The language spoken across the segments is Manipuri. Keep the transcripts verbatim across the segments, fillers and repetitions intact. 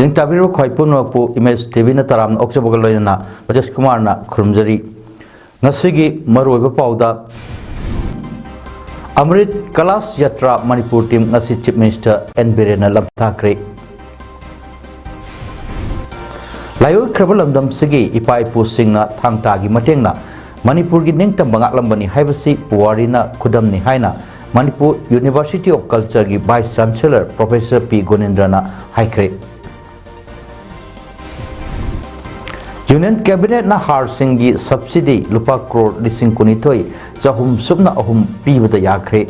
ꯅꯤꯡꯇꯥꯕꯤꯔꯤꯕ ꯈ꯭ꯋꯥꯏ ꯄꯨꯝꯅꯃꯛꯄꯨ ꯏꯃꯦꯖ ꯇꯤꯚꯤꯅ ꯇꯔꯥꯝꯅ ꯑꯣꯛꯆꯕꯒ ꯂꯣꯏꯅꯅ ꯕ꯭ꯔꯖꯦꯁ ꯀꯨꯃꯥꯔꯅ ꯈꯨꯔꯨꯝꯖꯔꯤ꯫ ꯉꯁꯤꯒꯤ ꯃꯔꯨꯑꯣꯏꯕ ꯄꯥꯎꯗ, ꯑꯃ꯭ꯔꯤꯠ ꯀꯂꯥꯁ ꯌꯥꯇ꯭ꯔꯥ ꯃꯅꯤꯄꯨꯔ ꯇꯤꯝ ꯉꯁꯤ ꯆꯤꯐ ꯃꯤꯅꯤꯁꯇꯔ ꯑꯦꯟ ꯕꯤꯔꯦꯟꯅ ꯂꯝꯊꯥꯈ꯭ꯔꯦ꯫ ꯂꯥꯏꯑꯣꯏꯈ꯭ꯔꯕ ꯂꯝꯗꯝꯁꯤꯒꯤ ꯏꯄꯥ ꯏꯄꯨꯁꯤꯡꯅ ꯊꯥꯡ ꯇꯥꯒꯤ ꯃꯇꯦꯡꯅ ꯃꯅꯤꯄꯨꯔꯒꯤ ꯅꯤꯡꯇꯝꯕ ꯉꯥꯛꯂꯝꯕꯅꯤ ꯍꯥꯏꯕꯁꯤ ꯄꯨꯋꯥꯔꯤꯅ ꯈꯨꯗꯝꯅꯤ ꯍꯥꯏꯅ ꯃꯅꯤꯄꯨꯔ ꯌꯨꯅꯤꯚꯔꯁꯤꯇꯤ ꯑꯣꯐ ꯀꯜꯆꯔꯒꯤ ꯚꯥꯏꯁ ꯆꯥꯟꯁꯦꯂꯔ ꯄ꯭ꯔꯣꯐꯦꯁꯔ ꯄꯤ ꯒꯨꯅꯦꯟꯗ꯭ꯔꯅ ꯍꯥꯏꯈ꯭ꯔꯦ꯫ ꯌꯨꯅꯤꯌꯟ ꯀꯦꯕꯤꯅꯦꯠꯅ ꯍꯥꯔꯁꯤꯡꯒꯤ ꯁꯕꯁꯤꯗꯤ ꯂꯨꯄꯥ ꯀ꯭ꯔꯣꯔ ꯂꯤꯁꯤꯡ ꯀꯨꯟꯅꯤꯊꯣꯏ ꯆꯍꯨꯝ ꯁꯨꯞꯅ ꯑꯍꯨꯝ ꯄꯤꯕꯗ ꯌꯥꯈ꯭ꯔꯦ꯫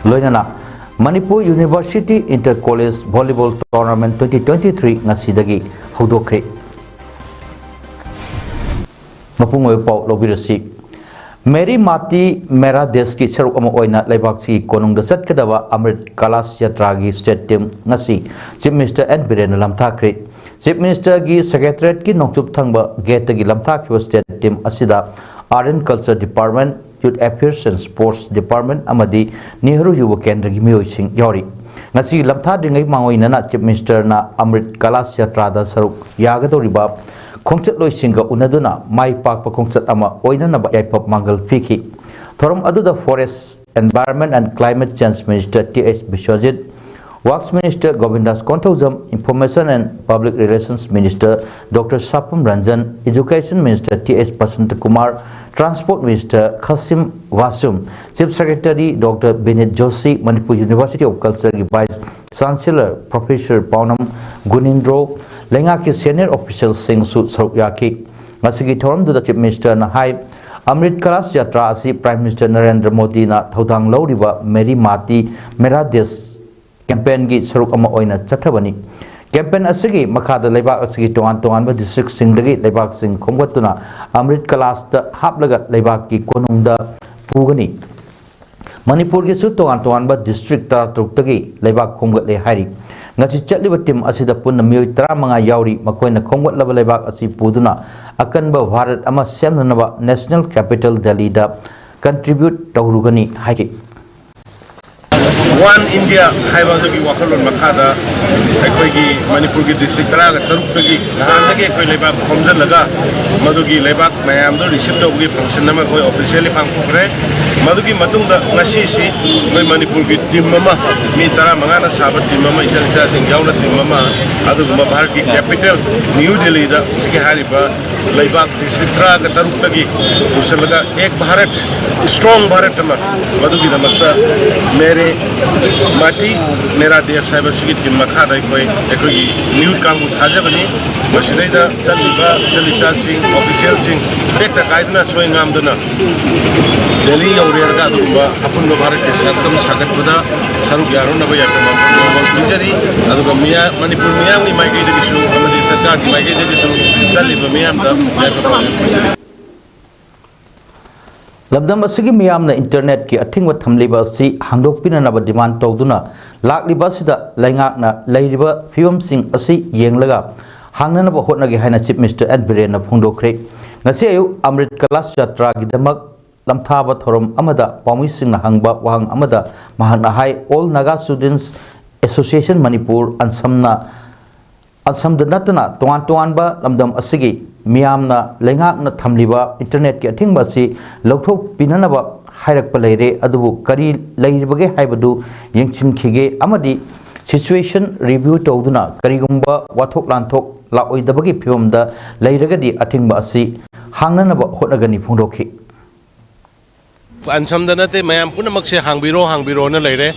ꯂꯣꯏꯅꯅ Manipur university inter college volleyball tournament twenty twenty three ꯉꯁꯤꯗꯒꯤ ꯍꯧꯗꯣꯛꯈ꯭ꯔꯦ꯫ ꯃꯄꯨꯡ ꯑꯣꯏꯕ ꯄꯥꯎ ꯂꯧꯕꯤꯔꯁꯤ꯫ ꯃꯦꯔꯤ ꯃꯥꯇꯤ ꯃꯦꯔꯥ ꯗꯦꯁꯀꯤ ꯁꯔꯨꯛ ꯑꯃ ꯑꯣꯏꯅ ꯂꯩꯕꯥꯛꯁꯤꯒꯤ ꯀꯣꯅꯨꯡꯗ ꯆꯠꯀꯗꯕ ꯑꯃ꯭ꯔꯤꯠ ꯀꯂꯥꯁ ꯌꯥꯇ꯭ꯔꯥꯒꯤ ꯁ꯭ꯇꯦꯠ ꯇꯤꯝ ꯉꯁꯤ ꯆꯤꯐ ꯃꯤꯅꯤꯁꯇꯔ ꯑꯦꯟ ꯕꯤꯔꯦꯟꯅ ꯂꯝꯊꯥꯈ꯭ꯔꯦ꯫ ꯆꯤꯐ ꯃꯤꯅꯤꯁꯇꯔꯒꯤ ꯁꯦꯀ꯭ꯔꯦꯇꯔꯤꯌꯦꯠꯀꯤ ꯅꯣꯡꯆꯨꯞ ꯊꯪꯕ ꯒꯦꯠꯇꯒꯤ ꯂꯝꯊꯥꯈꯤꯕ ꯁ꯭ꯇꯦꯠ ꯇꯤꯝ ꯑꯁꯤꯗ art and culture department, youth affairs and sports department ꯑꯃꯗꯤ ꯅꯦꯍꯔꯨ ꯌꯨꯕ ꯀꯦꯟꯗ꯭ꯔꯒꯤ ꯃꯤꯑꯣꯏꯁꯤꯡ ꯌꯥꯎꯔꯤ꯫ ꯉꯁꯤ ꯂꯝꯊꯥꯗ꯭ꯔꯤꯉꯩ ꯃꯥꯡꯑꯣꯏꯅꯅ ꯆꯤꯐ ꯃꯤꯅꯤꯁꯇꯔꯅ ꯑꯃ꯭ꯔꯤꯠ ꯀꯂꯥꯁ ꯌꯥꯇ꯭ꯔꯥꯗ ꯁꯔꯨꯛ ꯌꯥꯒꯗꯧꯔꯤꯕ ꯈꯣꯡꯆꯠꯂꯣꯏꯁꯤꯡꯒ ꯎꯅꯗꯨꯅ ꯃꯥꯏ ꯄꯥꯛꯄ ꯈꯣꯡꯆꯠ ꯑꯃ ꯑꯣꯏꯅꯅꯕ ꯌꯥꯏꯐ ꯃꯥꯡꯒꯜ ꯄꯤꯈꯤ꯫ ꯊꯧꯔꯝ ꯑꯗꯨꯗ forest, environment and climate change minister T H Biswajit, works minister Govindas Konthoujam, information and public relations minister doctor Sapam Ranjan, education minister T H Basantakumar, transport minister Khashim Vashum, chief secretary doctor Vineet Joshi, Manipur university of ꯀꯜꯆꯔꯒꯤ vice chancellor professor Paonam Gunindro, ꯂꯩꯉꯥꯛꯀꯤ ꯁꯦꯅꯤꯌꯔ ꯑꯣꯐꯤꯁꯤꯌꯦꯜꯁꯤꯡꯁꯨ ꯁꯔꯨꯛ ꯌꯥꯈꯤ꯫ ꯉꯁꯤꯒꯤ ꯊꯧꯔꯝꯗꯨꯗ ꯆꯤꯐ ꯃꯤꯅꯤꯁꯇꯔꯅ ꯍꯥꯏ, ꯑꯃ꯭ꯔꯤꯠ ꯀꯂꯥꯁ ꯌꯥꯇ꯭ꯔꯥ ꯑꯁꯤ ꯄ꯭ꯔꯥꯏꯝ ꯃꯤꯅꯤꯁꯇꯔ ꯅꯔꯦꯟꯗ꯭ꯔ ꯃꯣꯗꯤꯅ ꯊꯧꯗꯥꯡ ꯂꯧꯔꯤꯕ ꯃꯦꯔꯤ ꯃꯥꯇꯤ ꯃꯦꯔꯥ ꯗꯦꯁ ꯀꯦꯝꯄꯦꯟꯒꯤ ꯁꯔꯨꯛ ꯑꯃ ꯑꯣꯏꯅ ꯆꯠꯊꯕꯅꯤ꯫ ꯀꯦꯝꯄꯦꯟ ꯑꯁꯤꯒꯤ ꯃꯈꯥꯗ ꯂꯩꯕꯥꯛ ꯑꯁꯤꯒꯤ ꯇꯣꯉꯥꯟ ꯇꯣꯉꯥꯟꯕ ꯗꯤꯁꯇ꯭ꯔꯤꯛꯁꯤꯡꯗꯒꯤ ꯂꯩꯕꯥꯛꯁꯤꯡ ꯈꯣꯝꯒꯠꯇꯨꯅ ꯑꯃ꯭ꯔꯤꯠ ꯀꯂꯥꯁꯇ ꯍꯥꯞꯂꯒ ꯂꯩꯕꯥꯛꯀꯤ ꯀꯣꯅꯨꯡꯗ ꯄꯨꯒꯅꯤ꯫ ꯃꯅꯤꯄꯨꯔꯒꯤꯁꯨ ꯇꯣꯉꯥꯟ ꯇꯣꯉꯥꯟꯕ ꯗꯤꯁꯇ꯭ꯔꯤꯛ ꯇꯔꯥꯇꯔꯨꯛꯇꯒꯤ ꯂꯩꯕꯥꯛ ꯈꯣꯝꯒꯠꯂꯦ ꯍꯥꯏꯔꯤ꯫ ꯉꯁꯤ ꯆꯠꯂꯤꯕ ꯇꯤꯝ ꯑꯁꯤꯗ ꯄꯨꯟꯅ ꯃꯤꯑꯣꯏ ꯇꯔꯥꯃꯉꯥ ꯌꯥꯎꯔꯤ꯫ ꯃꯈꯣꯏꯅ ꯈꯣꯝꯒꯠꯂꯕ ꯂꯩꯕꯥꯛ ꯑꯁꯤ ꯄꯨꯗꯨꯅ ꯑꯀꯟꯕ ꯚꯥꯔꯠ ꯑꯃ ꯁꯦꯝꯅꯅꯕ ꯅꯦꯁꯅꯦꯜ ꯀꯦꯄꯤꯇꯦꯜ ꯗꯦꯜꯂꯤꯗ ꯀꯟꯇ꯭ꯔꯤꯕ꯭ꯌꯨꯠ ꯇꯧꯔꯨꯒꯅꯤ ꯍꯥꯏꯈꯤ꯫ ꯋꯥꯟ ꯏꯟꯗꯤꯌꯥ ꯍꯥꯏꯕ ꯑꯗꯨꯒꯤ ꯋꯥꯈꯜꯂꯣꯟ ꯃꯈꯥꯗ ꯑꯩꯈꯣꯏꯒꯤ ꯃꯅꯤꯄꯨꯔꯒꯤ ꯗꯤꯁꯇ꯭ꯔꯤꯛ ꯇꯔꯥꯒ ꯇꯔꯨꯛꯇꯒꯤ ꯅꯍꯥꯟꯗꯒꯤ ꯑꯩꯈꯣꯏ ꯂꯩꯕꯥꯛ ꯈꯣꯝꯖꯤꯜꯂꯒ ꯃꯗꯨꯒꯤ ꯂꯩꯕꯥꯛ ꯃꯌꯥꯝꯗꯣ ꯔꯤꯁꯤꯞ ꯇꯧꯕꯒꯤ ꯐꯪꯁꯟ ꯑꯃ ꯑꯩꯈꯣꯏ ꯑꯣꯐꯤꯁꯤꯌꯦꯜꯂꯤ ꯄꯥꯡꯊꯣꯛꯈ꯭ꯔꯦ꯫ ꯃꯗꯨꯒꯤ ꯃꯇꯨꯡꯗ ꯉꯁꯤꯁꯤ ꯑꯩꯈꯣꯏ ꯃꯅꯤꯄꯨꯔꯒꯤ ꯇꯤꯝ ꯑꯃ, ꯃꯤ ꯇꯔꯥꯃꯉꯥꯅ ꯁꯥꯕ ꯇꯤꯝ ꯑꯃ, ꯏꯆꯥ ꯏꯆꯥꯁꯤꯡ ꯌꯥꯎꯅ ꯇꯤꯝ ꯑꯃ, ꯑꯗꯨꯒꯨꯝꯕ ꯚꯥꯔꯠꯀꯤ ꯀꯦꯄꯤꯇꯦꯜ ꯅ꯭ꯌꯨ ꯗꯦꯜꯂꯤꯗ ꯍꯧꯖꯤꯛꯀꯤ ꯍꯥꯏꯔꯤꯕ ꯂꯩꯕꯥꯛ ꯗꯤꯁꯇ꯭ꯔꯤꯛ ꯇꯔꯥꯒ ꯇꯔꯨꯛꯇꯒꯤ ꯄꯨꯁꯤꯜꯂꯒ ꯑꯦꯛ ꯚꯥꯔꯠ, ꯏꯁꯇ꯭ꯔꯣꯡ ꯚꯥꯔꯠ ꯑꯃ, ꯃꯗꯨꯒꯤꯗꯃꯛꯇ ꯃꯦꯔꯦ ꯃꯥꯇꯤ ꯃꯦꯔꯥ ꯗꯦꯁ ꯍꯥꯏꯕꯁꯤꯒꯤ ꯇꯤꯝ ꯃꯈꯥꯗ ꯑꯩꯈꯣꯏ, ꯑꯩꯈꯣꯏꯒꯤ ꯃꯤꯍꯨꯠ ꯀꯥꯡꯕꯨ ꯊꯥꯖꯕꯅꯤ꯫ ꯃꯁꯤꯗꯩꯗ ꯆꯠꯂꯤꯕ ꯏꯆꯜ ꯏꯆꯥꯁꯤꯡ, ꯑꯣꯐꯤꯁꯤꯌꯦꯜꯁꯤꯡ ꯇꯦꯛꯇ ꯀꯥꯏꯗꯅ ꯁꯣꯏ ꯉꯥꯝꯗꯅ ꯗꯦꯜꯂꯤ ꯌꯧꯔꯦꯔꯒ ꯑꯗꯨꯒꯨꯝꯕ ꯑꯄꯨꯟꯕ ꯚꯥꯔꯠꯀꯤ ꯁꯛꯇꯝ ꯁꯥꯒꯠꯄꯗ ꯁꯔꯨꯛ ꯌꯥꯔꯨꯅꯕ ꯌꯥꯏꯐꯅ ꯄꯤꯖꯔꯤ꯫ ꯑꯗꯨꯒ ꯃꯤꯌꯥ-, ꯃꯅꯤꯄꯨꯔ ꯃꯤꯌꯥꯝꯒꯤ ꯃꯥꯏꯀꯩꯗꯒꯤꯁꯨ ꯑꯃꯗꯤ ꯁꯔꯀꯥꯔꯒꯤ ꯃꯥꯏꯀꯩꯗꯒꯤꯁꯨ ꯆꯠꯂꯤꯕ ꯃꯤꯌꯥꯝꯗ ꯌꯥꯏꯐ ꯄꯥꯎꯖꯦꯜ ꯄꯤꯖꯔꯤ꯫ ꯂꯝꯗꯝ ꯑꯁꯤꯒꯤ ꯃꯤꯌꯥꯝꯅ ꯏꯟꯇꯔꯅꯦꯠꯀꯤ ꯑꯊꯤꯡꯕ ꯊꯝꯂꯤꯕ ꯑꯁꯤ ꯍꯥꯡꯗꯣꯛꯄꯤꯅꯅꯕ ꯗꯤꯃꯥꯟ ꯇꯧꯗꯨꯅ ꯂꯥꯛꯂꯤꯕ ꯑꯁꯤꯗ ꯂꯩꯉꯥꯛꯅ ꯂꯩꯔꯤꯕ ꯐꯤꯕꯝꯁꯤꯡ ꯑꯁꯤ ꯌꯦꯡꯂꯒ ꯍꯥꯡꯅꯅꯕ ꯍꯣꯠꯅꯒꯦ ꯍꯥꯏꯅ ꯆꯤꯐ ꯃꯤꯅꯤꯁꯇꯔ ꯑꯦꯟ ꯕꯤꯔꯦꯟꯅ ꯐꯣꯡꯗꯣꯛꯈ꯭ꯔꯦ꯫ ꯉꯁꯤ ꯑꯌꯨꯛ ꯑꯃ꯭ꯔꯤꯠ ꯀꯂꯥꯁ ꯖꯥꯇ꯭ꯔꯥꯒꯤꯗꯃꯛ ꯂꯝꯊꯥꯕ ꯊꯧꯔꯝ ꯑꯃꯗ ꯄꯥꯎꯃꯤꯁꯤꯡꯅ ꯍꯪꯕ ꯋꯥꯍꯪ ꯑꯃꯗ ꯃꯍꯥꯛꯅ ꯍꯥꯏ, ꯑꯣꯜ ꯅꯥꯒꯥ ꯁ꯭ꯇꯨꯗꯦꯟꯠꯁ ꯑꯦꯁꯣꯁꯤꯌꯦꯁꯟ ꯃꯅꯤꯄꯨꯔ, ꯑꯟꯁꯝꯅ ꯑꯁꯣꯝꯗ ꯅꯠꯇꯅ ꯇꯣꯉꯥꯟ ꯇꯣꯉꯥꯟꯕ ꯂꯝꯗꯝ ꯑꯁꯤꯒꯤ ꯃꯤꯌꯥꯝꯅ ꯂꯩꯉꯥꯛꯅ ꯊꯝꯂꯤꯕ ꯏꯟꯇꯔꯅꯦꯠꯀꯤ ꯑꯊꯤꯡꯕ ꯑꯁꯤ ꯂꯧꯊꯣꯛꯄꯤꯅꯅꯕ ꯍꯥꯏꯔꯛꯄ ꯂꯩꯔꯦ, ꯑꯗꯨꯕꯨ ꯀꯔꯤ ꯂꯩꯔꯤꯕꯒꯦ ꯍꯥꯏꯕꯗꯨ ꯌꯦꯡꯁꯤꯟꯈꯤꯒꯦ ꯑꯃꯗꯤ ꯁꯤꯆꯨꯋꯦꯁꯟ ꯔꯤꯚ꯭ꯌꯨ ꯇꯧꯗꯨꯅ ꯀꯔꯤꯒꯨꯝꯕ ꯋꯥꯊꯣꯛ ꯂꯥꯟꯊꯣꯛ ꯂꯥꯛꯑꯣꯏꯗꯕꯒꯤ ꯐꯤꯕꯝꯗ ꯂꯩꯔꯒꯗꯤ ꯑꯊꯤꯡꯕ ꯑꯁꯤ ꯍꯥꯡꯅꯅꯕ ꯍꯣꯠꯅꯒꯅꯤ ꯐꯣꯡꯗꯣꯛꯈꯤ꯫ ꯑꯟꯁꯝꯗ ꯅꯠꯇꯦ, ꯃꯌꯥꯝ ꯄꯨꯝꯅꯃꯛꯁꯦ ꯍꯥꯡꯕꯤꯔꯣ, ꯍꯥꯡꯕꯤꯔꯣꯅ ꯂꯩꯔꯦ꯫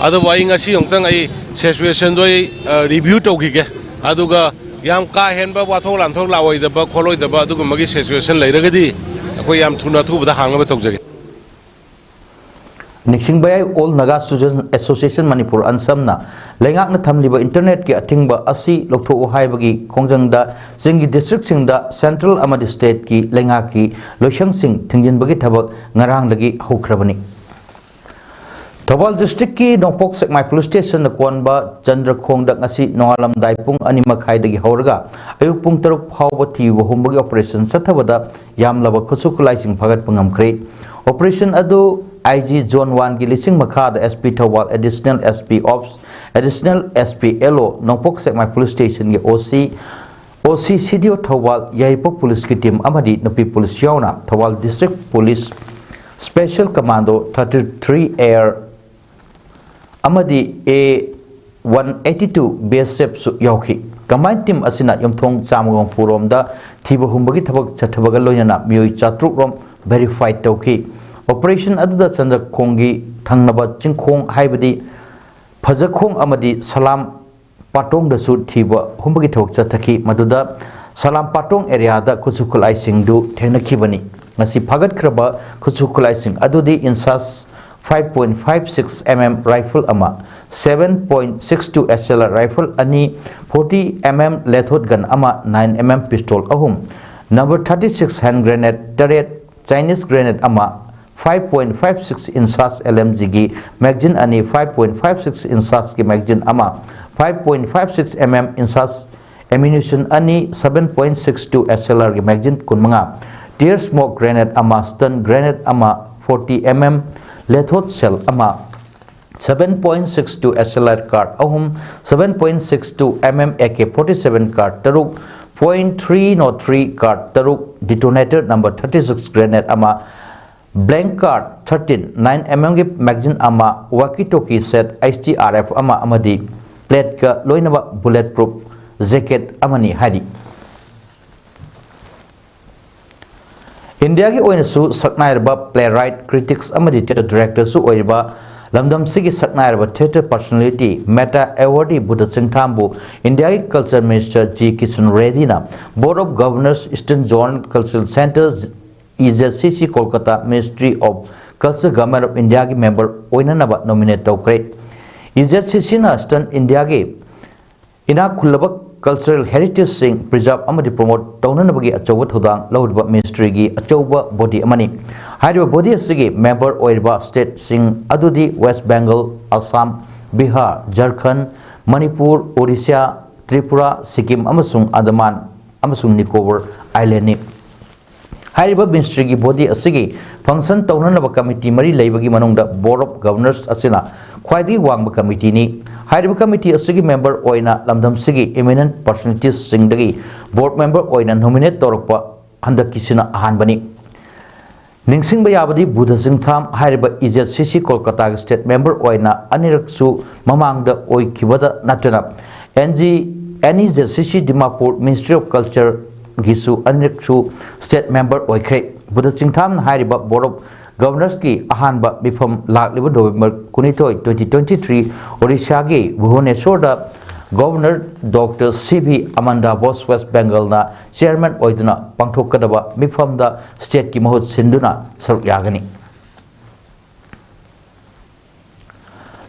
ꯑꯗꯨꯕꯨ ꯑꯩ ꯉꯁꯤ ꯑꯃꯨꯛꯇꯪ ꯑꯩ ꯁꯤꯆꯨꯋꯦꯁꯟꯗꯣ ꯑꯩ, ꯑ, ꯔꯤꯚ꯭ꯌꯨ ꯇꯧꯈꯤꯒꯦ꯫ ꯑꯗꯨꯒ ꯌꯥꯝ ꯀꯥ ꯍꯦꯟꯕ ꯋꯥꯊꯣꯛ ꯂꯥꯟꯊꯣꯛ ꯂꯥꯛꯑꯣꯏꯗꯕ ꯈꯣꯠꯂꯣꯏꯗꯕ ꯑꯗꯨꯒꯨꯝꯕꯒꯤ ꯁꯤꯆꯨꯋꯦꯁꯟ ꯂꯩꯔꯒꯗꯤ ꯑꯩꯈꯣꯏ ꯌꯥꯝ ꯊꯨꯅ ꯑꯊꯨꯕꯗ ꯍꯥꯡꯅꯕ ꯇꯧꯖꯒꯦ꯫ ꯅꯤꯡꯁꯤꯡꯕ ꯌꯥꯏ, ꯑꯣꯜ ꯅꯥꯒꯥ ꯁ꯭ꯇꯨꯗꯦꯟꯠꯁ ꯑꯦꯁꯣꯁꯤꯌꯦꯁꯟ ꯃꯅꯤꯄꯨꯔ, ꯑꯟꯁꯝꯅ ꯂꯩꯉꯥꯛꯅ ꯊꯝꯂꯤꯕ ꯏꯟꯇꯔꯅꯦꯠꯀꯤ ꯑꯊꯤꯡꯕ ꯑꯁꯤ ꯂꯧꯊꯣꯛꯎ ꯍꯥꯏꯕꯒꯤ ꯈꯣꯡꯖꯪꯗ ꯆꯤꯡꯒꯤ ꯗꯤꯁꯇ꯭ꯔꯤꯛꯁꯤꯡꯗ ꯁꯦꯟꯇ꯭ꯔꯦꯜ ꯑꯃꯗꯤ ꯁ꯭ꯇꯦꯠꯀꯤ ꯂꯩꯉꯥꯛꯀꯤ ꯂꯣꯏꯁꯪꯁꯤꯡ ꯊꯤꯡꯖꯤꯟꯕꯒꯤ ꯊꯕꯛ ꯉꯔꯥꯡꯗꯒꯤ ꯍꯧꯈ꯭ꯔꯕꯅꯤ꯫ ꯊꯧꯕꯥꯜ ꯗꯤꯁꯇ꯭ꯔꯤꯛꯀꯤ ꯅꯣꯡꯄꯣꯛ ꯁꯦꯛꯃꯥꯏ ꯄꯨꯂꯤꯁ ꯁ꯭ꯇꯦꯁꯟꯗ ꯀꯣꯟꯕ ꯆꯟꯗ꯭ꯔꯈꯣꯡꯗ ꯉꯁꯤ ꯅꯣꯡꯉꯥꯜꯂꯝꯗꯥꯏ ꯄꯨꯡ ꯑꯅꯤ ꯃꯈꯥꯏꯗꯒꯤ ꯍꯧꯔꯒ ꯑꯌꯨꯛ ꯄꯨꯡ ꯇꯔꯨꯛ ꯐꯥꯎꯕ ꯊꯤꯕ ꯍꯨꯝꯕꯒꯤ ꯑꯣꯄꯔꯦꯁꯟ ꯆꯠꯊꯕꯗ ꯌꯥꯝꯂꯕ ꯈꯨꯠꯁꯨ ꯈꯨꯠꯂꯥꯏꯁꯤꯡ ꯐꯥꯒꯠꯄ ꯉꯝꯈ꯭ꯔꯦ꯫ ꯑꯣꯄꯔꯦꯁꯟ ꯑꯗꯨ ꯑꯥꯏ ꯖꯤ Zone One ꯒꯤ ꯂꯤꯁꯤꯡ ꯃꯈꯥꯗ S P Thoubal, additional S P ꯑꯣꯞꯁ, additional S P L ꯑꯣ, ꯅꯣꯡꯄꯣꯛ ꯁꯦꯛꯃꯥꯏ ꯄꯨꯂꯤꯁ ꯁ꯭ꯇꯦꯁꯟꯒꯤ ꯑꯣ ꯁꯤ, ꯑꯣ ꯁꯤ ꯁꯤ ꯗꯤ ꯑꯣ ꯊꯧꯕꯥꯜ, ꯌꯥꯏꯔꯤꯄꯣꯛ ꯄꯨꯂꯤꯁꯀꯤ ꯇꯤꯝ ꯑꯃꯗꯤ ꯅꯨꯄꯤ ꯄꯨꯂꯤꯁ ꯌꯥꯎꯅ Thoubal district police special commando thirty three air ꯑꯃꯗꯤ ꯑꯦ one eighty two ꯕꯤ ꯑꯦꯁ ꯑꯦꯐꯁꯨ ꯌꯥꯎꯈꯤ꯫ ꯀꯝꯕꯥꯏꯟ ꯇꯤꯝ ꯑꯁꯤꯅ ꯌꯨꯝꯊꯣꯡ ꯆꯥꯝꯃꯒ ꯍꯨꯝꯐꯨ ꯔꯣꯝꯗ ꯊꯤꯕ ꯍꯨꯝꯕꯒꯤ ꯊꯕꯛ ꯆꯠꯊꯕꯒ ꯂꯣꯏꯅꯅ ꯃꯤꯑꯣꯏ ꯆꯥꯇ꯭ꯔꯨꯛ ꯔꯣꯝ ꯚꯦꯔꯤꯐꯥꯏ ꯇꯧꯈꯤ꯫ ꯑꯣꯄꯔꯦꯁꯟ ꯑꯗꯨꯗ ꯆꯟꯗ꯭ꯔꯈꯣꯡꯒꯤ ꯊꯪꯅꯕ ꯆꯤꯡꯈꯣꯡ ꯍꯥꯏꯕꯗꯤ ꯐꯖꯈꯣꯡ ꯑꯃꯗꯤ ꯁꯂꯥꯝ ꯄꯥꯇꯣꯡꯗꯁꯨ ꯊꯤꯕ ꯍꯨꯝꯕꯒꯤ ꯊꯕꯛ ꯆꯠꯊꯈꯤ꯫ ꯃꯗꯨꯗ ꯁꯂꯥꯝ ꯄꯥꯇꯣꯡ ꯑꯦꯔꯤꯌꯥꯗ ꯈꯨꯠꯁꯨ ꯈꯨꯠꯂꯥꯏꯁꯤꯡꯗꯨ ꯊꯦꯡꯅꯈꯤꯕꯅꯤ꯫ ꯉꯁꯤ ꯐꯥꯒꯠꯈ꯭ꯔꯕ ꯈꯨꯠꯁꯨ ꯈꯨꯠꯂꯥꯏꯁꯤꯡ ꯑꯗꯨꯗꯤ ꯏꯟꯁꯥꯁ five point five six M M rifle ꯑꯃ, seven point six two S L R rifle ꯑꯅꯤ, forty M M lethot gun ꯑꯃ, nine M M pistol ꯑꯍꯨꯝ, number thirty six hand grenade ꯇꯔꯦꯠ, Chinese grenade ꯑꯃ, five point five six inches L M G ꯒꯤ magazine ꯑꯅꯤ, five point five six inches ꯒꯤ magazine ꯑꯃ, five point five six M M inches ammunition ꯑꯅꯤ, seven point six two S L R ꯒꯤ magazine ꯀꯨꯟꯃꯉꯥ, tear smoke grenade ꯑꯃ, stun grenade ꯑꯃ, forty M M lethot shell ꯑꯃ, seven point six two S L R card ꯑꯍꯨꯝ, seven point six two M M A K forty seven card ꯇꯔꯨꯛ, point three zero three card ꯇꯔꯨꯛ, detonator number thirty six grenade ꯑꯃ, blank card thirteen, nine M M ꯒꯤ magazine ꯑꯃ, walkie talkie set, H T R F ꯑꯃ ꯑꯃꯗꯤ plate ꯀ ꯂꯣꯏꯅꯕ bullet proof jacket ꯑꯃꯅꯤ ꯍꯥꯏꯔꯤ꯫ ꯏꯟꯗꯤꯌꯥꯒꯤ ꯑꯣꯏꯅꯁꯨ ꯁꯛꯅꯥꯏꯔꯕ playwright, critics ꯑꯃꯗꯤ theatre director ꯁꯨ ꯑꯣꯏꯔꯤꯕ ꯂꯝꯗꯝꯁꯤꯒꯤ ꯁꯛꯅꯥꯏꯔꯕ theatre personality, META awardee Buddha ꯁꯤꯡꯊꯥꯝꯕꯨ ꯏꯟꯗꯤꯌꯥꯒꯤ culture minister G Kishan Reddy ꯅ Board of Governors Eastern Zone Cultural Centre, E Z C C, Kolkata, Ministry of Culture, Government of India ꯒꯤ member ꯑꯣꯏꯅꯅꯕ nominate ꯇꯧꯈ꯭ꯔꯦ꯫ E Z C C ꯅ Eastern India ꯒꯤ ꯏꯅꯥꯛ ꯈꯨꯜꯂꯕ cultural heritage ꯁꯤꯡ preserve ꯑꯃꯗꯤ promote ꯇꯧꯅꯅꯕꯒꯤ ꯑꯆꯧꯕ ꯊꯧꯗꯥꯡ ꯂꯧꯔꯤꯕ ministry ꯒꯤ ꯑꯆꯧꯕ body ꯑꯃꯅꯤ꯫ ꯍꯥꯏꯔꯤꯕ body ꯑꯁꯤꯒꯤ member ꯑꯣꯏꯔꯤꯕ state ꯁꯤꯡ ꯑꯗꯨꯗꯤ West Bengal, Assam, Bihar, Jharkhand, Manipur, Odisha, Tripura, Sikkim ꯑꯃꯁꯨꯡ Andaman ꯑꯃꯁꯨꯡ Nicobar Island ꯅꯤ꯫ ꯍꯥꯏꯔꯤꯕ ꯃꯤꯅꯤꯁꯇ꯭ꯔꯤꯒꯤ ꯕꯣꯗꯤ ꯑꯁꯤꯒꯤ ꯐꯪꯁꯟ ꯇꯧꯅꯅꯕ ꯀꯃꯤꯇꯤ ꯃꯔꯤ ꯂꯩꯕꯒꯤ ꯃꯅꯨꯡꯗ ꯕꯣꯔꯗ ꯑꯣꯐ ꯒꯕꯔꯅꯔꯁ ꯑꯁꯤꯅ ꯈ꯭ꯋꯥꯏꯗꯒꯤ ꯋꯥꯡꯕ ꯀꯃꯤꯇꯤꯅꯤ꯫ ꯍꯥꯏꯔꯤꯕ ꯀꯃꯤꯇꯤ ꯑꯁꯤꯒꯤ ꯃꯦꯝꯕꯔ ꯑꯣꯏꯅ ꯂꯝꯗꯝꯁꯤꯒꯤ ꯏꯃꯤꯅꯦꯟ ꯄꯔꯁꯅꯦꯂꯤꯇꯤꯁꯁꯤꯡꯗꯒꯤ ꯕꯣꯔꯗ ꯃꯦꯝꯕꯔ ꯑꯣꯏꯅ ꯅꯣꯃꯤꯅꯦꯠ ꯇꯧꯔꯛꯄ ꯍꯟꯗꯛꯀꯤꯁꯤꯅ ꯑꯍꯥꯟꯕꯅꯤ꯫ ꯅꯤꯡꯁꯤꯡꯕ ꯌꯥꯕꯗꯤ, ꯕꯨꯙ ꯆꯤꯡꯊꯥꯝ ꯍꯥꯏꯔꯤꯕ ꯏ ꯖꯦꯠ ꯁꯤ ꯁꯤ ꯀꯣꯜꯀꯇꯥꯒꯤ ꯁ꯭ꯇꯦꯠ ꯃꯦꯝꯕꯔ ꯑꯣꯏꯅ ꯑꯅꯤꯔꯛꯁꯨ ꯃꯃꯥꯡꯗ ꯑꯣꯏꯈꯤꯕꯗ ꯅꯠꯇꯅ, N G, N E Z C C Dimapur ministry of ꯀꯜꯆꯔꯒꯤꯁꯨ ꯑꯅꯤꯔꯛꯁꯨ ꯁ꯭ꯇꯦꯠ ꯃꯦꯝꯕꯔ ꯑꯣꯏꯈ꯭ꯔꯦ꯫ ꯕꯨꯙ ꯆꯤꯡꯊꯥꯝꯅ ꯍꯥꯏꯔꯤꯕ ꯕꯣꯔꯗ ꯑꯣꯐ ꯒꯕꯔꯅꯔꯁꯀꯤ ꯑꯍꯥꯟꯕ ꯃꯤꯐꯝ ꯂꯥꯛꯂꯤꯕ ꯅꯣꯕꯦꯝꯕꯔ ꯀꯨꯟꯅꯤꯊꯣꯏ, twenty twenty three, ꯑꯣꯔꯤꯁꯥꯒꯤ ꯚꯨꯕꯅꯦꯁꯣꯔꯗ governor doctor C V Ananda Bose, west ꯕꯦꯡꯒꯜꯅ ꯆꯤꯌꯔꯃꯦꯟ ꯑꯣꯏꯗꯨꯅ ꯄꯥꯡꯊꯣꯛꯀꯗꯕ ꯃꯤꯐꯝꯗ ꯁ꯭ꯇꯦꯠꯀꯤ ꯃꯍꯨꯠ ꯁꯤꯟꯗꯨꯅ ꯁꯔꯨꯛ ꯌꯥꯒꯅꯤ꯫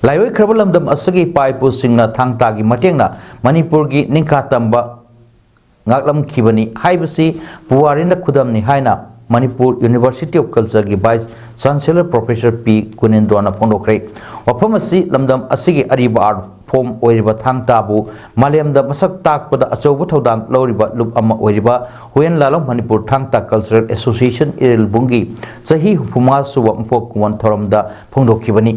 ꯂꯥꯏꯑꯣꯏꯈ꯭ꯔꯕ ꯂꯝꯗꯝ ꯑꯁꯤꯒꯤ ꯏꯄꯥ ꯏꯄꯨꯁꯤꯡꯅ ꯊꯥꯡ ꯇꯥꯒꯤ ꯃꯇꯦꯡꯅ ꯃꯅꯤꯄꯨꯔꯒꯤ ꯅꯤꯡꯈꯥ ꯇꯝꯕ ꯉꯥꯛꯂꯝꯈꯤꯕꯅꯤ ꯍꯥꯏꯕꯁꯤ ꯄꯨꯋꯥꯔꯤꯅ ꯈꯨꯗꯝꯅꯤ ꯍꯥꯏꯅ ꯃꯅꯤꯄꯨꯔ ꯌꯨꯅꯤꯚꯔꯁꯤꯇꯤ ꯑꯣꯐ ꯀꯜꯆꯔꯒꯤ ꯚꯥꯏꯁ ꯆꯥꯟꯁꯦꯂꯔ ꯄ꯭ꯔꯣꯐꯦꯁꯔ ꯄꯤ ꯒꯨꯅꯦꯟꯗ꯭ꯔꯣꯅ ꯐꯣꯡꯗꯣꯛꯈ꯭ꯔꯦ꯫ ꯋꯥꯐꯝ ꯑꯁꯤ ꯂꯝꯗꯝ ꯑꯁꯤꯒꯤ ꯑꯔꯤꯕ ꯑꯥꯔꯠ ꯐꯣꯝ ꯑꯣꯏꯔꯤꯕ ꯊꯥꯡ ꯇꯥꯕꯨ ꯃꯥꯂꯦꯝꯗ ꯃꯁꯛ ꯇꯥꯛꯄꯗ ꯑꯆꯧꯕ ꯊꯧꯗꯥꯡ ꯂꯧꯔꯤꯕ ꯂꯨꯞ ꯑꯃ ꯑꯣꯏꯔꯤꯕ ꯍꯨꯌꯦꯟ ꯂꯥꯂꯣꯡ ꯃꯅꯤꯄꯨꯔ ꯊꯥꯡ ꯇꯥ ꯀꯜꯆꯔꯦꯜ ꯑꯦꯁꯣꯁꯤꯌꯦꯁꯟ ꯏꯔꯤꯜꯕꯨꯡꯒꯤ ꯆꯍꯤ ꯍꯨꯝꯐꯨ ꯃꯉꯥ ꯁꯨꯕ ꯃꯄꯣꯛ ꯀꯨꯝꯑꯣꯟ ꯊꯧꯔꯝꯗ ꯐꯣꯡꯗꯣꯛꯈꯤꯕꯅꯤ꯫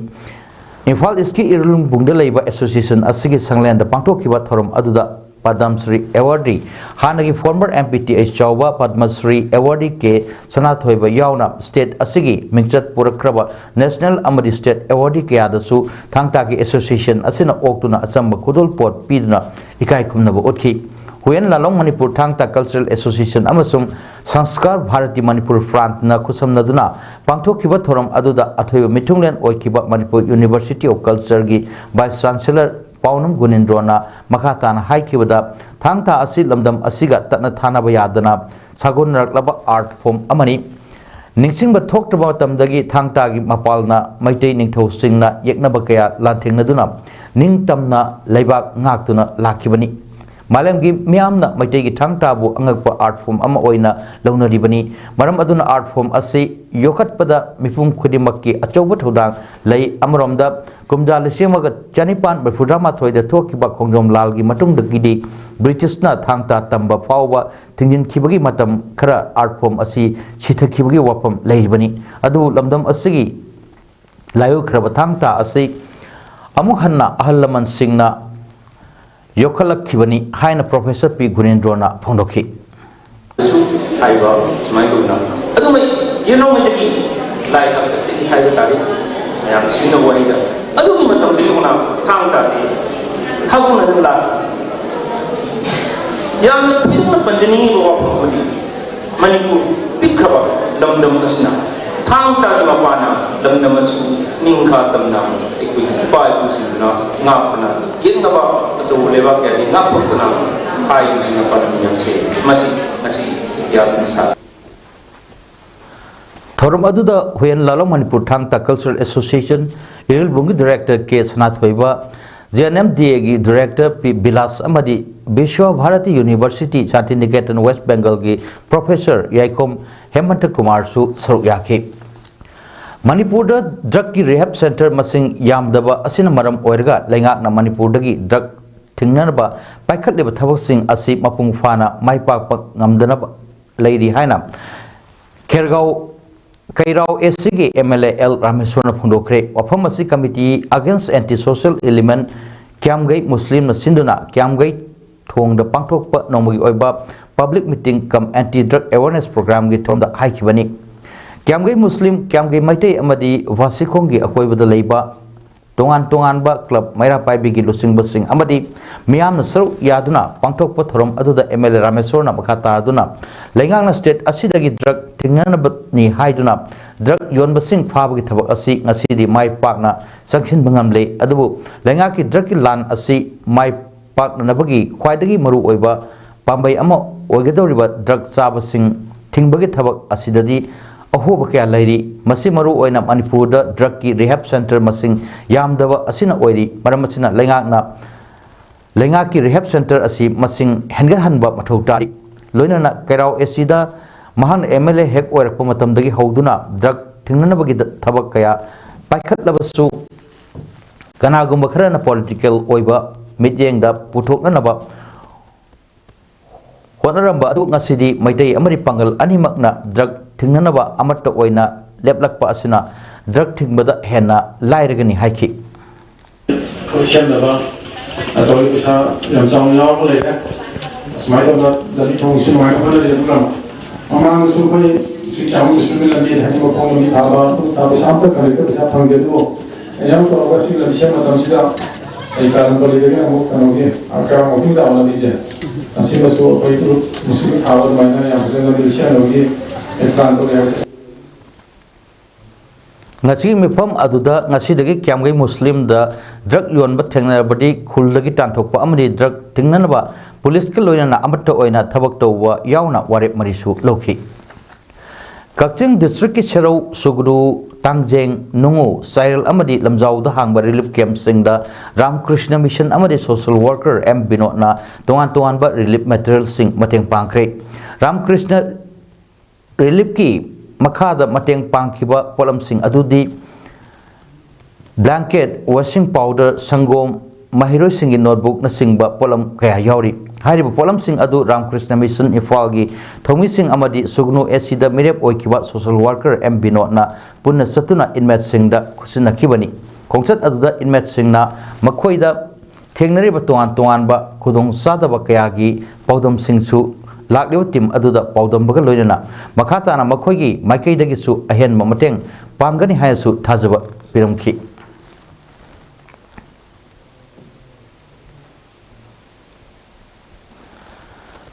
ꯏꯝꯐꯥꯜ ꯏꯁꯀꯤ ꯏꯔꯤꯜꯕꯨꯡꯗ ꯂꯩꯕ ꯑꯦꯁꯣꯁꯤꯌꯦꯁꯟ ꯑꯁꯤꯒꯤ ꯁꯪꯂꯦꯟꯗ ꯄꯥꯡꯊꯣꯛꯈꯤꯕ ꯊꯧꯔꯝ ꯑꯗꯨꯗ ꯄꯗꯝ ꯁ꯭ꯔꯤ ꯑꯦꯋꯥꯔꯗꯤ, ꯍꯥꯟꯅꯒꯤ former M P T H ꯆꯥꯎꯕ ꯄꯗꯃ ꯁ꯭ꯔꯤ ꯑꯦꯋꯥꯔꯗꯤ ꯀꯦ ꯁꯅꯥꯊꯣꯏꯕ ꯌꯥꯎꯅ ꯁ꯭ꯇꯦꯠ ꯑꯁꯤꯒꯤ ꯃꯤꯡꯆꯠ ꯄꯨꯔꯛꯈ꯭ꯔꯕ ꯅꯦꯁꯅꯦꯜ ꯑꯃꯗꯤ ꯁ꯭ꯇꯦꯠ ꯑꯦꯋꯥꯔꯗꯤ ꯀꯌꯥꯗꯁꯨ ꯊꯥꯡ ꯇꯥꯒꯤ ꯑꯦꯁꯣꯁꯤꯌꯦꯁꯟ ꯑꯁꯤꯅ ꯑꯣꯛꯇꯨꯅ ꯑꯆꯝꯕ ꯈꯨꯗꯣꯜꯄꯣꯠ ꯄꯤꯗꯨꯅ ꯏꯀꯥꯏ ꯈꯨꯝꯅꯕ ꯎꯠꯈꯤ꯫ ꯍꯨꯌꯦꯟ ꯂꯥꯂꯣꯡ ꯃꯅꯤꯄꯨꯔ ꯊꯥꯡ ꯇꯥ ꯀꯜꯆꯔꯦꯜ ꯑꯦꯁꯣꯁꯤꯌꯦꯁꯟ ꯑꯃꯁꯨꯡ ꯁꯪꯁꯀꯥꯔ ꯚꯥꯔꯇꯤ ꯃꯅꯤꯄꯨꯔ ꯐ꯭ꯔꯥꯟꯠꯅ ꯈꯨꯠꯁꯝꯅꯗꯨꯅ ꯄꯥꯡꯊꯣꯛꯈꯤꯕ ꯊꯧꯔꯝ ꯑꯗꯨꯗ ꯑꯊꯣꯏꯕ ꯃꯤꯊꯨꯡꯂꯦꯟ ꯑꯣꯏꯈꯤꯕ ꯃꯅꯤꯄꯨꯔ ꯌꯨꯅꯤꯚꯔꯁꯤꯇꯤ ꯑꯣꯐ ꯀꯜꯆꯔꯒꯤ ꯚꯥꯏꯁ ꯆꯥꯟꯁꯦꯂꯔ ꯄꯥꯎꯅꯝ ꯒꯨꯅꯦꯟꯗ꯭ꯔꯣꯅ ꯃꯈꯥ ꯇꯥꯅ ꯍꯥꯏꯈꯤꯕꯗ, ꯊꯥꯡ ꯇꯥ ꯑꯁꯤ ꯂꯝꯗꯝ ꯑꯁꯤꯒ ꯇꯠꯅ ꯊꯥꯅꯕ ꯌꯥꯗꯅ ꯁꯥꯒꯣꯟꯅꯔꯛꯂꯕ ꯑꯥꯔꯠ ꯐꯣꯝ ꯑꯃꯅꯤ꯫ ꯅꯤꯡꯁꯤꯡꯕ ꯊꯣꯛꯇ꯭ꯔꯕ ꯃꯇꯝꯗꯒꯤ ꯊꯥꯡ ꯇꯥꯒꯤ ꯃꯄꯥꯜꯅ ꯃꯩꯇꯩ ꯅꯤꯡꯊꯧꯁꯤꯡꯅ ꯌꯦꯛꯅꯕ ꯀꯌꯥ ꯂꯥꯟꯊꯦꯡꯅꯗꯨꯅ ꯅꯤꯡꯇꯝꯅ ꯂꯩꯕꯥꯛ ꯉꯥꯛꯇꯨꯅ ꯂꯥꯛꯈꯤꯕꯅꯤ꯫ ꯃꯥꯂꯦꯝꯒꯤ ꯃꯤꯌꯥꯝꯅ ꯃꯩꯇꯩꯒꯤ ꯊꯥꯡ ꯇꯥꯕꯨ ꯑꯉꯛꯄ art form ꯑꯃ ꯑꯣꯏꯅ ꯂꯧꯅꯔꯤꯕꯅꯤ꯫ ꯃꯔꯝ ꯑꯗꯨꯅ art form ꯑꯁꯤ ꯌꯣꯛꯈꯠꯄꯗ ꯃꯤꯄꯨꯝ ꯈꯨꯗꯤꯡꯃꯛꯀꯤ ꯑꯆꯧꯕ ꯊꯧꯗꯥꯡ ꯂꯩ꯫ ꯑꯃꯔꯣꯝꯗ ꯀꯨꯝꯖꯥ ꯂꯤꯁꯤꯡ ꯑꯃꯒ ꯆꯅꯤꯄꯥꯟ ꯃꯔꯤꯐꯨꯇꯔꯥꯃꯥꯊꯣꯏꯗ ꯊꯣꯛꯈꯤꯕ ꯈꯣꯡꯖꯣꯝ ꯂꯥꯜꯒꯤ ꯃꯇꯨꯡꯗꯒꯤꯗꯤ ꯕ꯭ꯔꯤꯇꯤꯁꯅ ꯊꯥꯡ ꯇꯥ ꯇꯝꯕ ꯐꯥꯎꯕ ꯊꯤꯡꯖꯤꯟꯈꯤꯕꯒꯤ ꯃꯇꯝ ꯈꯔ art form ꯑꯁꯤ ꯁꯤꯊꯈꯤꯕꯒꯤ ꯋꯥꯐꯝ ꯂꯩꯔꯤꯕꯅꯤ꯫ ꯑꯗꯨꯕꯨ ꯂꯝꯗꯝ ꯑꯁꯤꯒꯤ ꯂꯥꯏꯑꯣꯏꯈ꯭ꯔꯕ ꯊꯥꯡ ꯇꯥ ꯑꯁꯤ ꯑꯃꯨꯛ ꯍꯟꯅ ꯑꯍꯜ ꯂꯃꯟꯁꯤꯡꯅ ꯌꯣꯛꯈꯠꯂꯛꯈꯤꯕꯅꯤ ꯍꯥꯏꯅ Professor ꯄꯤ ꯒꯨꯅꯦꯟꯗ꯭ꯔꯣꯅ ꯐꯣꯡꯗꯣꯛꯈꯤ꯫ ꯁꯨ ꯍꯥꯏꯕ ꯁꯨꯃꯥꯏꯅ ꯇꯧꯗꯅ ꯑꯗꯨꯃꯛ ꯌꯦꯅꯣꯡꯉꯩꯗꯒꯤ ꯂꯥꯏ ꯍꯥꯛꯇꯛꯇꯒꯤ ꯍꯥꯏꯕ ꯇꯥꯔꯦ꯫ ꯃꯌꯥꯝꯅ ꯁꯤꯖꯤꯟꯅꯕ ꯋꯥꯔꯤꯗ ꯑꯗꯨꯒꯤ ꯃꯇꯝꯗꯒꯤ ꯍꯧꯅ ꯊꯥꯡ ꯇꯥꯁꯤ ꯊꯥꯒꯣꯡꯅꯗꯨꯅ ꯂꯥꯛꯈꯤ꯫ ꯌꯥꯝꯅ ꯊꯣꯏꯗꯣꯛꯅ ꯄꯟꯖꯅꯤꯡꯉꯤꯕ ꯋꯥꯐꯝ ꯑꯃꯗꯤ ꯃꯅꯤꯄꯨꯔ ꯄꯤꯛꯈ꯭ꯔꯕ ꯂꯝꯗꯝ ꯑꯁꯤꯅ ꯊꯥꯡ ꯇꯥꯒꯤ ꯃꯄꯥꯅ ꯂꯝꯗꯝ ꯑꯁꯤꯕꯨ ꯅꯤꯡꯈꯥ ꯇꯝꯅ ꯑꯩꯈꯣꯏꯒꯤ ꯏꯄꯥ ꯏꯄꯨꯁꯤꯡꯗꯨꯅ ꯉꯥꯛꯇꯨꯅ ꯌꯦꯛꯅꯕ ꯑꯆꯧꯕ ꯂꯩꯕꯥꯛ ꯀꯌꯥꯗꯤ ꯉꯥꯛꯊꯣꯛꯇꯨꯅ ꯍꯥꯏꯔꯤꯕ ꯄꯥꯟꯗꯝ ꯑꯁꯤ ꯃꯁꯤ ꯉꯁꯤ ꯏꯇꯤꯍꯥꯁꯅ ꯁꯥ ꯊꯧꯔꯝ ꯑꯗꯨꯗ ꯍꯨꯌꯦꯟ ꯂꯥꯂꯣꯡ ꯃꯅꯤꯄꯨꯔ ꯊꯥꯡ ꯇꯥ Cultural Association ꯏꯔꯤꯜꯕꯨꯡꯒꯤ Director K Sanathoiba, G N M D ꯑꯦꯒꯤ Director ꯄꯤ ꯕꯤꯂꯥꯁ ꯑꯃꯗꯤ Visva Bharti University Santiniketan West Bengalꯒꯤ Professor ꯌꯥꯏꯈꯣꯝ ꯍꯦꯃꯟꯇ ꯀꯨꯃꯥꯔꯁꯨ ꯁꯔꯨꯛ ꯌꯥꯈꯤ꯫ ꯃꯅꯤꯄꯨꯔꯗ drugꯀꯤ rehab centre ꯃꯁꯤꯡ ꯌꯥꯝꯗꯕ ꯑꯁꯤꯅ ꯃꯔꯝ ꯑꯣꯏꯔꯒ ꯂꯩꯉꯥꯛꯅ ꯃꯅꯤꯄꯨꯔꯗꯒꯤ drug ꯊꯤꯡꯅꯅꯕ ꯄꯥꯏꯈꯠꯂꯤꯕ ꯊꯕꯛꯁꯤꯡ ꯑꯁꯤ ꯃꯄꯨꯡ ꯐꯥꯅ ꯃꯥꯏ ꯄꯥꯛꯄ ꯉꯝꯗꯅꯕ ꯂꯩꯔꯤ ꯍꯥꯏꯅ ꯈꯦꯔꯒꯥꯎ ꯀꯩꯔꯥꯎ ꯑꯦꯁ ꯁꯤꯒꯤ ꯑꯦꯝ ꯑꯦꯜ ꯑꯦ ꯑꯦꯜ ꯔꯥꯃꯦꯁ꯭ꯋꯔꯅ ꯐꯣꯡꯗꯣꯛꯈ꯭ꯔꯦ꯫ ꯋꯥꯐꯝ ꯑꯁꯤ Committee Against Anti Social Element ꯀ꯭ꯌꯥꯝꯒꯩ ꯃꯨꯁꯂꯤꯝꯅ ꯁꯤꯟꯗꯨꯅ ꯀ꯭ꯌꯥꯝꯒꯩ ꯊꯣꯡꯗ ꯄꯥꯡꯊꯣꯛꯄ ꯅꯣꯡꯃꯒꯤ ꯑꯣꯏꯕ public meeting cum anti drug awareness programꯒꯤ ꯊꯧꯔꯝꯗ ꯍꯥꯏꯈꯤꯕꯅꯤ꯫ ꯀ꯭ꯌꯥꯝꯒꯩ ꯃꯨꯁꯂꯤꯝ, ꯀ꯭ꯌꯥꯝꯒꯩ ꯃꯩꯇꯩ ꯑꯃꯗꯤ ꯋꯥꯁꯤꯈꯣꯡꯒꯤ ꯑꯀꯣꯏꯕꯗ ꯂꯩꯕ ꯇꯣꯉꯥꯟ ꯇꯣꯉꯥꯟꯕ club, ꯃꯩꯔꯥ ꯄꯥꯏꯕꯤꯒꯤ ꯂꯨꯆꯤꯡꯕꯁꯤꯡ ꯑꯃꯗꯤ ꯃꯤꯌꯥꯝꯅ ꯁꯔꯨꯛ ꯌꯥꯗꯨꯅ ꯄꯥꯡꯊꯣꯛꯄ ꯊꯧꯔꯝ ꯑꯗꯨꯗ ꯑꯦꯝ ꯑꯦꯜ ꯑꯦ ꯔꯥꯃꯦꯁ꯭ꯋꯔꯅ ꯃꯈꯥ ꯇꯥꯗꯨꯅ ꯂꯩꯉꯥꯛꯅ state ꯑꯁꯤꯗꯒꯤ drug ꯊꯤꯡꯅꯅꯕꯅꯤ ꯍꯥꯏꯗꯨꯅ drug ꯌꯣꯟꯕꯁꯤꯡ ꯐꯥꯕꯒꯤ ꯊꯕꯛ ꯑꯁꯤ ꯉꯁꯤꯗꯤ ꯃꯥꯏ ꯄꯥꯛꯅ ꯆꯪꯁꯤꯟꯕ ꯉꯝꯂꯦ꯫ ꯑꯗꯨꯕꯨ ꯂꯩꯉꯥꯛꯀꯤ drugꯀꯤ ꯂꯥꯟ ꯑꯁꯤ ꯃꯥꯏ ꯄꯥꯛꯅꯅꯕꯒꯤ ꯈ꯭ꯋꯥꯏꯗꯒꯤ ꯃꯔꯨꯑꯣꯏꯕ ꯄꯥꯝꯕꯩ ꯑꯃ ꯑꯣꯏꯒꯗꯧꯔꯤꯕ drug ꯆꯥꯕꯁꯤꯡ ꯊꯤꯡꯕꯒꯤ ꯊꯕꯛ ꯑꯁꯤꯗꯗꯤ ꯑꯍꯣꯕ ꯀꯌꯥ ꯂꯩꯔꯤ꯫ ꯃꯁꯤ ꯃꯔꯨꯑꯣꯏꯅ ꯃꯅꯤꯄꯨꯔꯗ drugꯀꯤ rehab centre ꯃꯁꯤꯡ ꯌꯥꯝꯗꯕ ꯑꯁꯤꯅ ꯑꯣꯏꯔꯤ꯫ ꯃꯔꯝ ꯑꯁꯤꯅ ꯂꯩꯉꯥꯛꯅ ꯂꯩꯉꯥꯛꯀꯤ ꯔꯤꯍꯦꯞ ꯁꯦꯟꯇꯔ ꯑꯁꯤ ꯃꯁꯤꯡ ꯍꯦꯟꯒꯠꯍꯟꯕ ꯃꯊꯧ ꯇꯥꯔꯤ꯫ ꯂꯣꯏꯅꯅ ꯀꯩꯔꯥꯎ ꯑꯦꯁꯤꯗ ꯃꯍꯥꯛꯅ ꯑꯦꯝ ꯑꯦꯜ ꯑꯦ ꯍꯦꯛ ꯑꯣꯏꯔꯛꯄ ꯃꯇꯝꯗꯒꯤ ꯍꯧꯗꯨꯅ ꯗ꯭ꯔꯒ ꯊꯤꯡꯅꯅꯕꯒꯤ ꯊꯕꯛ ꯀꯌꯥ ꯄꯥꯏꯈꯠꯂꯕꯁꯨ, ꯀꯅꯥꯒꯨꯝꯕ ꯈꯔꯅ ꯄꯣꯂꯤꯇꯤꯀꯦꯜ ꯑꯣꯏꯕ ꯃꯤꯠꯌꯦꯡꯗ ꯄꯨꯊꯣꯛꯅꯅꯕ ꯍꯣꯠꯅꯔꯝꯕ ꯑꯗꯨ ꯉꯁꯤꯗꯤ ꯃꯩꯇꯩ ꯑꯃꯗꯤ ꯄꯥꯡꯒꯜ ꯑꯅꯤꯃꯛꯅ ꯗ꯭ꯔꯒ ꯊꯤꯡꯅꯅꯕ ꯑꯃꯠꯇ ꯑꯣꯏꯅ ꯂꯦꯞꯂꯛꯄ ꯑꯁꯤꯅ ꯗ꯭ꯔꯒ ꯊꯤꯡꯕꯗ ꯍꯦꯟꯅ ꯂꯥꯏꯔꯒꯅꯤ ꯍꯥꯏꯈꯤ꯫ ꯁꯦꯝꯅꯕ ꯇꯧꯔꯤ꯫ ꯄꯩꯁꯥ ꯌꯥꯝ ꯆꯥꯎꯅ ꯌꯥꯎꯔꯒ ꯂꯩꯔꯦ꯫ ꯁꯨꯃꯥꯏꯅ ꯇꯧꯗꯅ ꯂꯝꯕꯤ ꯊꯣꯡꯁꯤ ꯅꯨꯡꯉꯥꯏꯅ ꯍꯣꯠꯅꯔꯤ꯫ ꯑꯗꯨꯒ ꯃꯃꯥꯡꯗꯁꯨ ꯑꯩꯈꯣꯏ ꯁꯤ ꯀꯌꯥꯃꯨꯛ ꯁꯤꯟꯕ ꯂꯝꯕꯤ ꯍꯥꯏꯗꯤ ꯃꯈꯣꯡ ꯂꯝꯕꯤ ꯊꯥꯕ, ꯊꯥꯕ ꯄꯩꯁꯥ ꯑꯝꯇ ꯈꯪꯗꯦ, ꯄꯩꯁꯥ ꯐꯪꯗꯦ꯫ ꯑꯗꯨꯕꯨ ꯃꯌꯥꯝ ꯇꯧꯔꯒ ꯁꯤ ꯂꯝꯕꯤ ꯁꯦꯝ ꯃꯇꯝꯁꯤꯗ ꯑꯩ ꯀꯥꯔꯝ ꯄꯜꯂꯤꯗꯒꯤ ꯑꯃꯨꯛ ꯀꯩꯅꯣꯒꯤ ꯀꯔꯥꯝ ꯋꯥꯀꯤꯡ ꯇꯥꯕ ꯂꯝꯕꯤꯁꯦ, ꯑꯁꯤꯃꯁꯨ ꯑꯩꯈꯣꯏ ꯇꯨꯔꯨꯞ ꯃꯨꯁꯂꯤꯝ ꯊꯥꯕ ꯑꯗꯨꯃꯥꯏꯅ ꯌꯥꯝ ꯐꯖꯅ ꯂꯝꯕꯤ ꯁꯦꯝꯅꯕꯒꯤ ꯑꯩ ꯄ꯭ꯂꯥꯟ ꯇꯧꯔꯤ ꯍꯥꯏꯕꯁꯦ꯫ ꯉꯁꯤꯒꯤ ꯃꯤꯐꯝ ꯑꯗꯨꯗ ꯉꯁꯤꯗꯒꯤ ꯀꯤꯌꯥꯝꯒꯩ ꯃꯨꯁꯂꯤꯝꯗ ꯗ꯭ꯔꯒ ꯌꯣꯟꯕ ꯊꯦꯡꯅꯔꯕꯗꯤ ꯈꯨꯜꯗꯒꯤ ꯇꯥꯟꯊꯣꯛꯄ ꯑꯃꯗꯤ ꯗ꯭ꯔꯒ ꯊꯤꯡꯅꯅꯕ ꯄꯨꯂꯤꯁꯀ ꯂꯣꯏꯅꯅ ꯑꯃꯠꯇ ꯑꯣꯏꯅ ꯊꯕꯛ ꯇꯧꯕ ꯌꯥꯎꯅ ꯋꯥꯔꯦꯞ ꯃꯔꯤꯁꯨ ꯂꯧꯈꯤ꯫ ꯀꯛꯆꯤꯡ ꯗꯤꯁꯇ꯭ꯔꯤꯛꯀꯤ ꯁꯦꯔꯧ, ꯁꯨꯒꯅꯨ, ꯇꯥꯡꯖꯦꯡ, ꯅꯨꯡꯉꯨ, ꯆꯥꯏꯔꯦꯜ ꯑꯃꯗꯤ ꯂꯝꯖꯥꯎꯗ ꯍꯥꯡꯕ ꯔꯤꯂꯤꯐ ꯀꯦꯝꯞꯁꯤꯡꯗ ꯔꯥꯝꯀ꯭ꯔꯤꯁꯅ ꯃꯤꯁꯟ ꯑꯃꯗꯤ ꯁꯣꯁꯦꯜ ꯋꯥꯔꯀꯔ ꯑꯦꯝ ꯕꯤꯅꯣꯗꯅ ꯇꯣꯉꯥꯟ ꯇꯣꯉꯥꯟꯕ ꯔꯤꯂꯤꯐ ꯃꯦꯇꯔꯤꯌꯦꯜꯁꯤꯡ ꯃꯇꯦꯡ ꯄꯥꯡꯈ꯭ꯔꯦ꯫ ꯔꯥꯝꯀ꯭ꯔꯤꯁꯅ ꯔꯤꯂꯤꯐꯀꯤ ꯃꯈꯥꯗ ꯃꯇꯦꯡ ꯄꯥꯡꯈꯤꯕ ꯄꯣꯠꯂꯝꯁꯤꯡ ꯑꯗꯨꯗꯤ ꯕ꯭ꯂꯥꯡꯀꯦꯠ, ꯋꯥꯁꯤꯡ ꯄꯥꯎꯗꯔ, ꯁꯪꯒꯣꯝ, ꯃꯍꯩꯔꯣꯏꯁꯤꯡꯒꯤ ꯅꯣꯠꯕꯨꯛꯅꯆꯤꯡꯕ ꯄꯣꯠꯂꯝ ꯀꯌꯥ ꯌꯥꯎꯔꯤ꯫ ꯍꯥꯏꯔꯤꯕ ꯄꯣꯠꯂꯝꯁꯤꯡ ꯑꯗꯨ ꯔꯥꯝꯀ꯭ꯔꯤꯁꯅ ꯃꯤꯁꯟ ꯏꯝꯐꯥꯜꯒꯤ ꯊꯧꯃꯤꯁꯤꯡ ꯑꯃꯗꯤ ꯁꯨꯒꯅꯨ ꯑꯦꯁꯤꯗ ꯃꯤꯔꯦꯞ ꯑꯣꯏꯈꯤꯕ ꯁꯣꯁꯦꯜ ꯋꯥꯔꯀꯔ ꯑꯦꯝ ꯕꯤꯅꯣꯗꯅ ꯄꯨꯟꯅ ꯆꯠꯇꯨꯅ ꯏꯟꯃꯦꯠꯁꯤꯡꯗ ꯈꯨꯠꯁꯤꯟꯅꯈꯤꯕꯅꯤ꯫ ꯈꯣꯡꯆꯠ ꯑꯗꯨꯗ ꯏꯟꯃꯦꯠꯁꯤꯡꯅ ꯃꯈꯣꯏꯗ ꯊꯦꯡꯅꯔꯤꯕ ꯇꯣꯉꯥꯟ ꯇꯣꯉꯥꯟꯕ ꯈꯨꯗꯣꯡꯆꯥꯗꯕ ꯀꯌꯥꯒꯤ ꯄꯥꯎꯗꯝꯁꯤꯡꯁꯨ ꯂꯥꯛꯂꯤꯕ ꯇꯤꯝ ꯑꯗꯨꯗ ꯄꯥꯎꯗꯝꯕꯒ ꯂꯣꯏꯅꯅ ꯃꯈꯥ ꯇꯥꯅ ꯃꯈꯣꯏꯒꯤ ꯃꯥꯏꯀꯩꯗꯒꯤꯁꯨ ꯑꯍꯦꯟꯕ ꯃꯇꯦꯡ ꯄꯥꯡꯒꯅꯤ ꯍꯥꯏꯅꯁꯨ ꯊꯥꯖꯕ ꯄꯤꯔꯝꯈꯤ꯫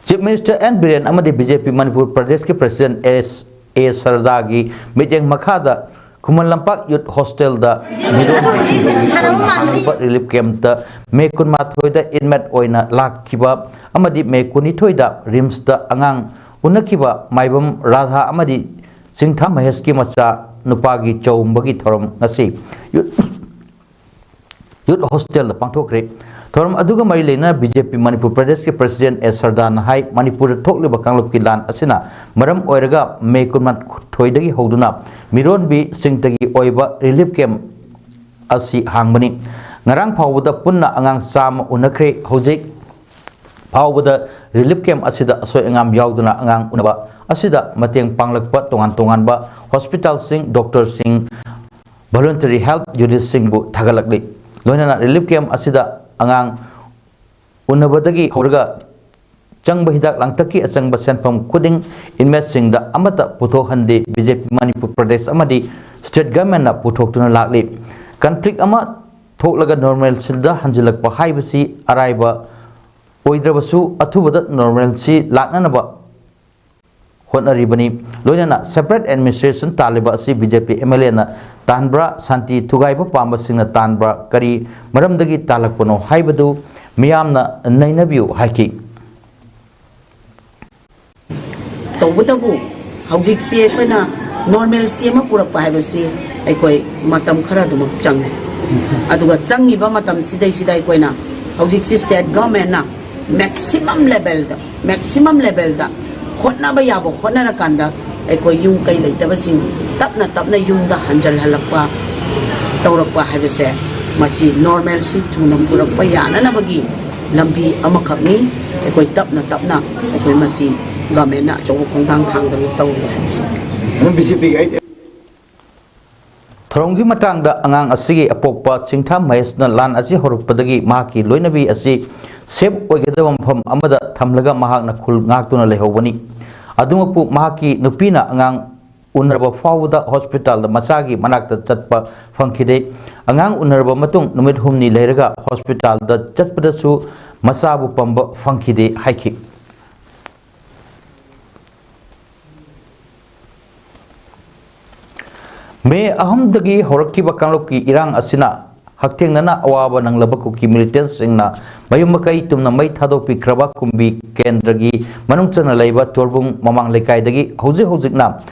ꯆꯤꯐ ꯃꯤꯅꯤꯁꯇꯔ ꯑꯦꯟ ꯕꯤꯔꯦꯟ ꯑꯃꯗꯤ ꯕꯤ ꯖꯦ ꯄꯤ ꯃꯅꯤꯄꯨꯔ ꯄ꯭ꯔꯗꯦꯁꯀꯤ ꯄ꯭ꯔꯁꯤꯗꯦꯟ ꯑꯦꯁ ꯑꯦ ꯁꯔꯗꯥꯒꯤ ꯃꯤꯠꯌꯦꯡ ꯃꯈꯥꯗ ꯈꯨꯃꯟ ꯂꯝꯄꯥꯛ ꯌꯨꯠ ꯍꯣꯁꯇꯦꯜꯗ ꯃꯤꯔꯣꯟꯕꯁꯤꯡꯒꯤ ꯑꯣꯏꯅ ꯍꯥꯡꯂꯤꯕ ꯔꯤꯂꯤꯐ ꯀꯦꯝꯞꯇ ꯃꯦ ꯀꯨꯟꯃꯥꯊꯣꯏꯗ ꯏꯟꯃꯦꯠ ꯑꯣꯏꯅ ꯂꯥꯛꯈꯤꯕ ꯑꯃꯗꯤ ꯃꯦ ꯀꯨꯟꯅꯤꯊꯣꯏꯗ ꯔꯤꯝꯁꯇ ꯑꯉꯥꯡ ꯎꯅꯈꯤꯕ ꯃꯥꯏꯕꯝ ꯔꯥꯙꯥ ꯑꯃꯗꯤ ꯆꯤꯡꯊꯥ ꯃꯍꯦꯁꯀꯤ ꯃꯆꯥ ꯅꯨꯄꯥꯒꯤ ꯆꯧꯝꯕꯒꯤ ꯊꯧꯔꯝ ꯉꯁꯤ ꯌꯨꯠ ꯌꯨꯠ ꯍꯣꯁꯇꯦꯜꯗ ꯄꯥꯡꯊꯣꯛꯈ꯭ꯔꯦ꯫ ꯊꯧꯔꯝ ꯑꯗꯨꯒ ꯃꯔꯤ ꯂꯩꯅꯅ ꯕꯤ ꯖꯦ ꯄꯤ ꯃꯅꯤꯄꯨꯔ ꯄ꯭ꯔꯗꯦꯁꯀꯤ ꯄ꯭ꯔꯁꯤꯗꯦꯟ ꯑꯦꯁ ꯁꯔꯗꯥꯅ ꯍꯥꯏ, ꯃꯅꯤꯄꯨꯔꯗ ꯊꯣꯛꯂꯤꯕ ꯀꯥꯡꯂꯨꯞꯀꯤ ꯂꯥꯟ ꯑꯁꯤꯅ ꯃꯔꯝ ꯑꯣꯏꯔꯒ ꯃꯦ ꯀꯨꯟꯃꯥꯊꯣꯏꯗꯒꯤ ꯍꯧꯗꯨꯅ ꯃꯤꯔꯣꯟꯕꯤꯁꯤꯡꯇꯒꯤ ꯑꯣꯏꯕ ꯔꯤꯂꯤꯐ ꯀꯦꯝꯞ ꯑꯁꯤ ꯍꯥꯡꯕꯅꯤ꯫ ꯉꯔꯥꯡ ꯐꯥꯎꯕꯗ ꯄꯨꯟꯅ ꯑꯉꯥꯡ ꯆꯥꯝꯃ ꯎꯅꯈ꯭ꯔꯦ꯫ ꯍꯧꯖꯤꯛ ꯐꯥꯎꯕꯗ ꯔꯤꯂꯤꯐ ꯀꯦꯝꯞ ꯑꯁꯤꯗ ꯑꯁꯣꯏ ꯑꯉꯥꯝ ꯌꯥꯎꯗꯨꯅ ꯑꯉꯥꯡ ꯎꯅꯕ ꯑꯁꯤꯗ ꯃꯇꯦꯡ ꯄꯥꯡꯂꯛꯄ ꯇꯣꯉꯥꯟ ꯇꯣꯉꯥꯟꯕ ꯍꯣꯁꯄꯤꯇꯥꯜꯁꯤꯡ, ꯗꯣꯛꯇꯔꯁꯤꯡ, ꯚꯣꯂꯨꯟꯇꯔꯤ ꯍꯦꯜꯊ ꯌꯨꯅꯤꯠꯁꯤꯡꯕꯨ ꯊꯥꯒꯠꯂꯛꯂꯤ꯫ ꯂꯣꯏꯅꯅ ꯔꯤꯂꯤꯐ ꯀꯦꯝꯞ ꯑꯁꯤꯗ ꯑꯉꯥꯡ ꯎꯅꯕꯗꯒꯤ ꯍꯧꯔꯒ ꯆꯪꯕ ꯍꯤꯗꯥꯛ ꯂꯥꯡꯊꯛꯀꯤ ꯑꯆꯪꯕ ꯁꯦꯟꯐꯝ ꯈꯨꯗꯤꯡ ꯏꯟꯃꯦꯠꯁꯤꯡꯗ ꯑꯃꯠꯇ ꯄꯨꯊꯣꯛꯍꯟꯗꯦ꯫ ꯕꯤ ꯖꯦ ꯄꯤ ꯃꯅꯤꯄꯨꯔ ꯄ꯭ꯔꯗꯦꯁ ꯑꯃꯗꯤ ꯁ꯭ꯇꯦꯠ ꯒꯚꯔꯟꯃꯦꯟꯠꯅ ꯄꯨꯊꯣꯛꯇꯨꯅ ꯂꯥꯛꯂꯤ꯫ ꯀꯟꯐ꯭ꯂꯤꯛ ꯑꯃ ꯊꯣꯛꯂꯒ ꯅꯣꯔꯃꯦꯜꯁꯤꯗ ꯍꯟꯖꯤꯜꯂꯛꯄ ꯍꯥꯏꯕꯁꯤ ꯑꯔꯥꯏꯕ ꯑꯣꯏꯗ꯭ꯔꯕꯁꯨ, ꯑꯊꯨꯕꯗ ꯅꯣꯔꯃꯦꯜꯁꯤ ꯂꯥꯛꯅꯅꯕ ꯍꯣꯠꯅꯔꯤꯕꯅꯤ꯫ ꯂꯣꯏꯅꯅ ꯁꯦꯄꯔꯦꯠ ꯑꯦꯗꯃꯤꯅꯤꯁꯇ꯭ꯔꯦꯁꯟ ꯇꯥꯜꯂꯤꯕ ꯑꯁꯤ B J P M L ꯑꯦꯅ ꯇꯥꯟꯕ꯭ꯔꯥ, ꯁꯥꯟꯇꯤ ꯊꯨꯒꯥꯏꯕ ꯄꯥꯝꯕꯁꯤꯡꯅ ꯇꯥꯟꯕ꯭ꯔꯥ, ꯀꯔꯤ ꯃꯔꯝꯗꯒꯤ ꯇꯥꯜꯂꯛꯄꯅꯣ ꯍꯥꯏꯕꯗꯨ ꯃꯤꯌꯥꯝꯅ ꯅꯩꯅꯕꯤꯌꯨ ꯍꯥꯏꯈꯤ꯫ ꯇꯧꯕꯇꯕꯨ ꯍꯧꯖꯤꯛꯁꯤ ꯑꯩꯈꯣꯏꯅ ꯅꯣꯔꯃꯦꯜꯁꯤ ꯑꯃ ꯄꯨꯔꯛꯄ ꯍꯥꯏꯕꯁꯤ ꯑꯩꯈꯣꯏ ꯃꯇꯝ ꯈꯔ ꯑꯗꯨꯃꯛ ꯆꯪꯉꯤ꯫ ꯑꯗꯨꯒ ꯆꯪꯉꯤꯕ ꯃꯇꯝꯁꯤꯗꯩꯁꯤꯗ ꯑꯩꯈꯣꯏꯅ ꯍꯧꯖꯤꯛꯁꯤ ꯁ꯭ꯇꯦꯠ ꯒꯚꯔꯟꯃꯦꯟꯠꯅ ꯃꯦꯛꯁꯤꯃꯝ ꯂꯦꯚꯦꯜꯗ, ꯃꯦꯛꯁꯤꯃꯝ ꯂꯦꯚꯦꯜꯗ ꯍꯣꯠꯅꯕ ꯌꯥꯕ ꯍꯣꯠꯅꯔꯀꯥꯟꯗ ꯑꯩꯈꯣꯏ ꯌꯨꯝ ꯀꯩ ꯂꯩꯇꯕꯁꯤꯡ ꯇꯞꯅ ꯇꯞꯅ ꯌꯨꯝꯗ ꯍꯟꯖꯜꯍꯜꯂꯛꯄ ꯇꯧꯔꯛꯄ ꯍꯥꯏꯕꯁꯦ, ꯃꯁꯤ ꯅꯣꯔꯃꯦꯜꯁꯤ ꯊꯨꯅ ꯄꯨꯔꯛꯄ ꯌꯥꯅꯅꯕꯒꯤ ꯂꯝꯕꯤ ꯑꯃꯈꯛꯅꯤ꯫ ꯑꯩꯈꯣꯏ ꯇꯞꯅ ꯇꯞꯅ ꯑꯩꯈꯣꯏ ꯃꯁꯤ ꯒꯚꯔꯟꯃꯦꯟꯠꯅ ꯑꯆꯧꯕ ꯈꯣꯡꯊꯥꯡ ꯊꯥꯡꯗꯅ ꯇꯧꯔꯤ ꯍꯥꯏꯕꯁꯤ꯫ ꯕꯤ ꯖꯦ ꯄꯤꯒꯤ ꯊꯧꯔꯝꯒꯤ ꯃꯇꯥꯡꯗ ꯑꯉꯥꯡ ꯑꯁꯤꯒꯤ ꯑꯄꯣꯛꯄ ꯆꯤꯡꯊꯥ ꯃꯍꯦꯁꯅ ꯂꯥꯟ ꯑꯁꯤ ꯍꯧꯔꯛꯄꯗꯒꯤ ꯃꯍꯥꯛꯀꯤ ꯂꯣꯏꯅꯕꯤ ꯑꯁꯤ ꯁꯦꯐ ꯑꯣꯏꯒꯗꯕ ꯃꯐꯝ ꯑꯃꯗ ꯊꯝꯂꯒ ꯃꯍꯥꯛꯅ ꯈꯨꯜ ꯉꯥꯛꯇꯨꯅ ꯂꯩꯍꯧꯕꯅꯤ꯫ ꯑꯗꯨꯃꯛꯄꯨ ꯃꯍꯥꯛꯀꯤ ꯅꯨꯄꯤꯅ ꯑꯉꯥꯡ ꯎꯅꯔꯕ ꯐꯥꯎꯕꯗ ꯍꯣꯁꯄꯤꯇꯥꯜꯗ ꯃꯆꯥꯒꯤ ꯃꯅꯥꯛꯇ ꯆꯠꯄ ꯐꯪꯈꯤꯗꯦ꯫ ꯑꯉꯥꯡ ꯎꯅꯔꯕ ꯃꯇꯨꯡ ꯅꯨꯃꯤꯠ ꯍꯨꯝꯅꯤ ꯂꯩꯔꯒ ꯍꯣꯁꯄꯤꯇꯥꯜꯗ ꯆꯠꯄꯗꯁꯨ ꯃꯆꯥꯕꯨ ꯄꯝꯕ ꯐꯪꯈꯤꯗꯦ ꯍꯥꯏꯈꯤ꯫ ꯃꯦ ꯑꯍꯨꯝꯗꯒꯤ ꯍꯧꯔꯛꯈꯤꯕ ꯀꯥꯡꯂꯨꯞꯀꯤ ꯏꯔꯥꯡ ꯑꯁꯤꯅ ꯍꯛꯊꯦꯡꯅꯅ ꯑꯋꯥꯕ ꯅꯪꯂꯕ ꯀꯨꯀꯤ ꯃꯤꯂꯤꯇꯦꯟꯠꯁꯤꯡꯅ ꯃꯌꯨꯝ ꯃꯀꯩ ꯇꯨꯝꯅ ꯃꯩ ꯊꯥꯗꯣꯛꯄꯤꯈ꯭ꯔꯕ ꯀꯨꯝꯕꯤ ꯀꯦꯟꯗ꯭ꯔꯒꯤ ꯃꯅꯨꯡ ꯆꯟꯅ ꯂꯩꯕ ꯇꯣꯔꯕꯨꯡ ꯃꯃꯥꯡ ꯂꯩꯀꯥꯏꯗꯒꯤ ꯍꯧꯖꯤꯛ ꯍꯧꯖꯤꯛꯅ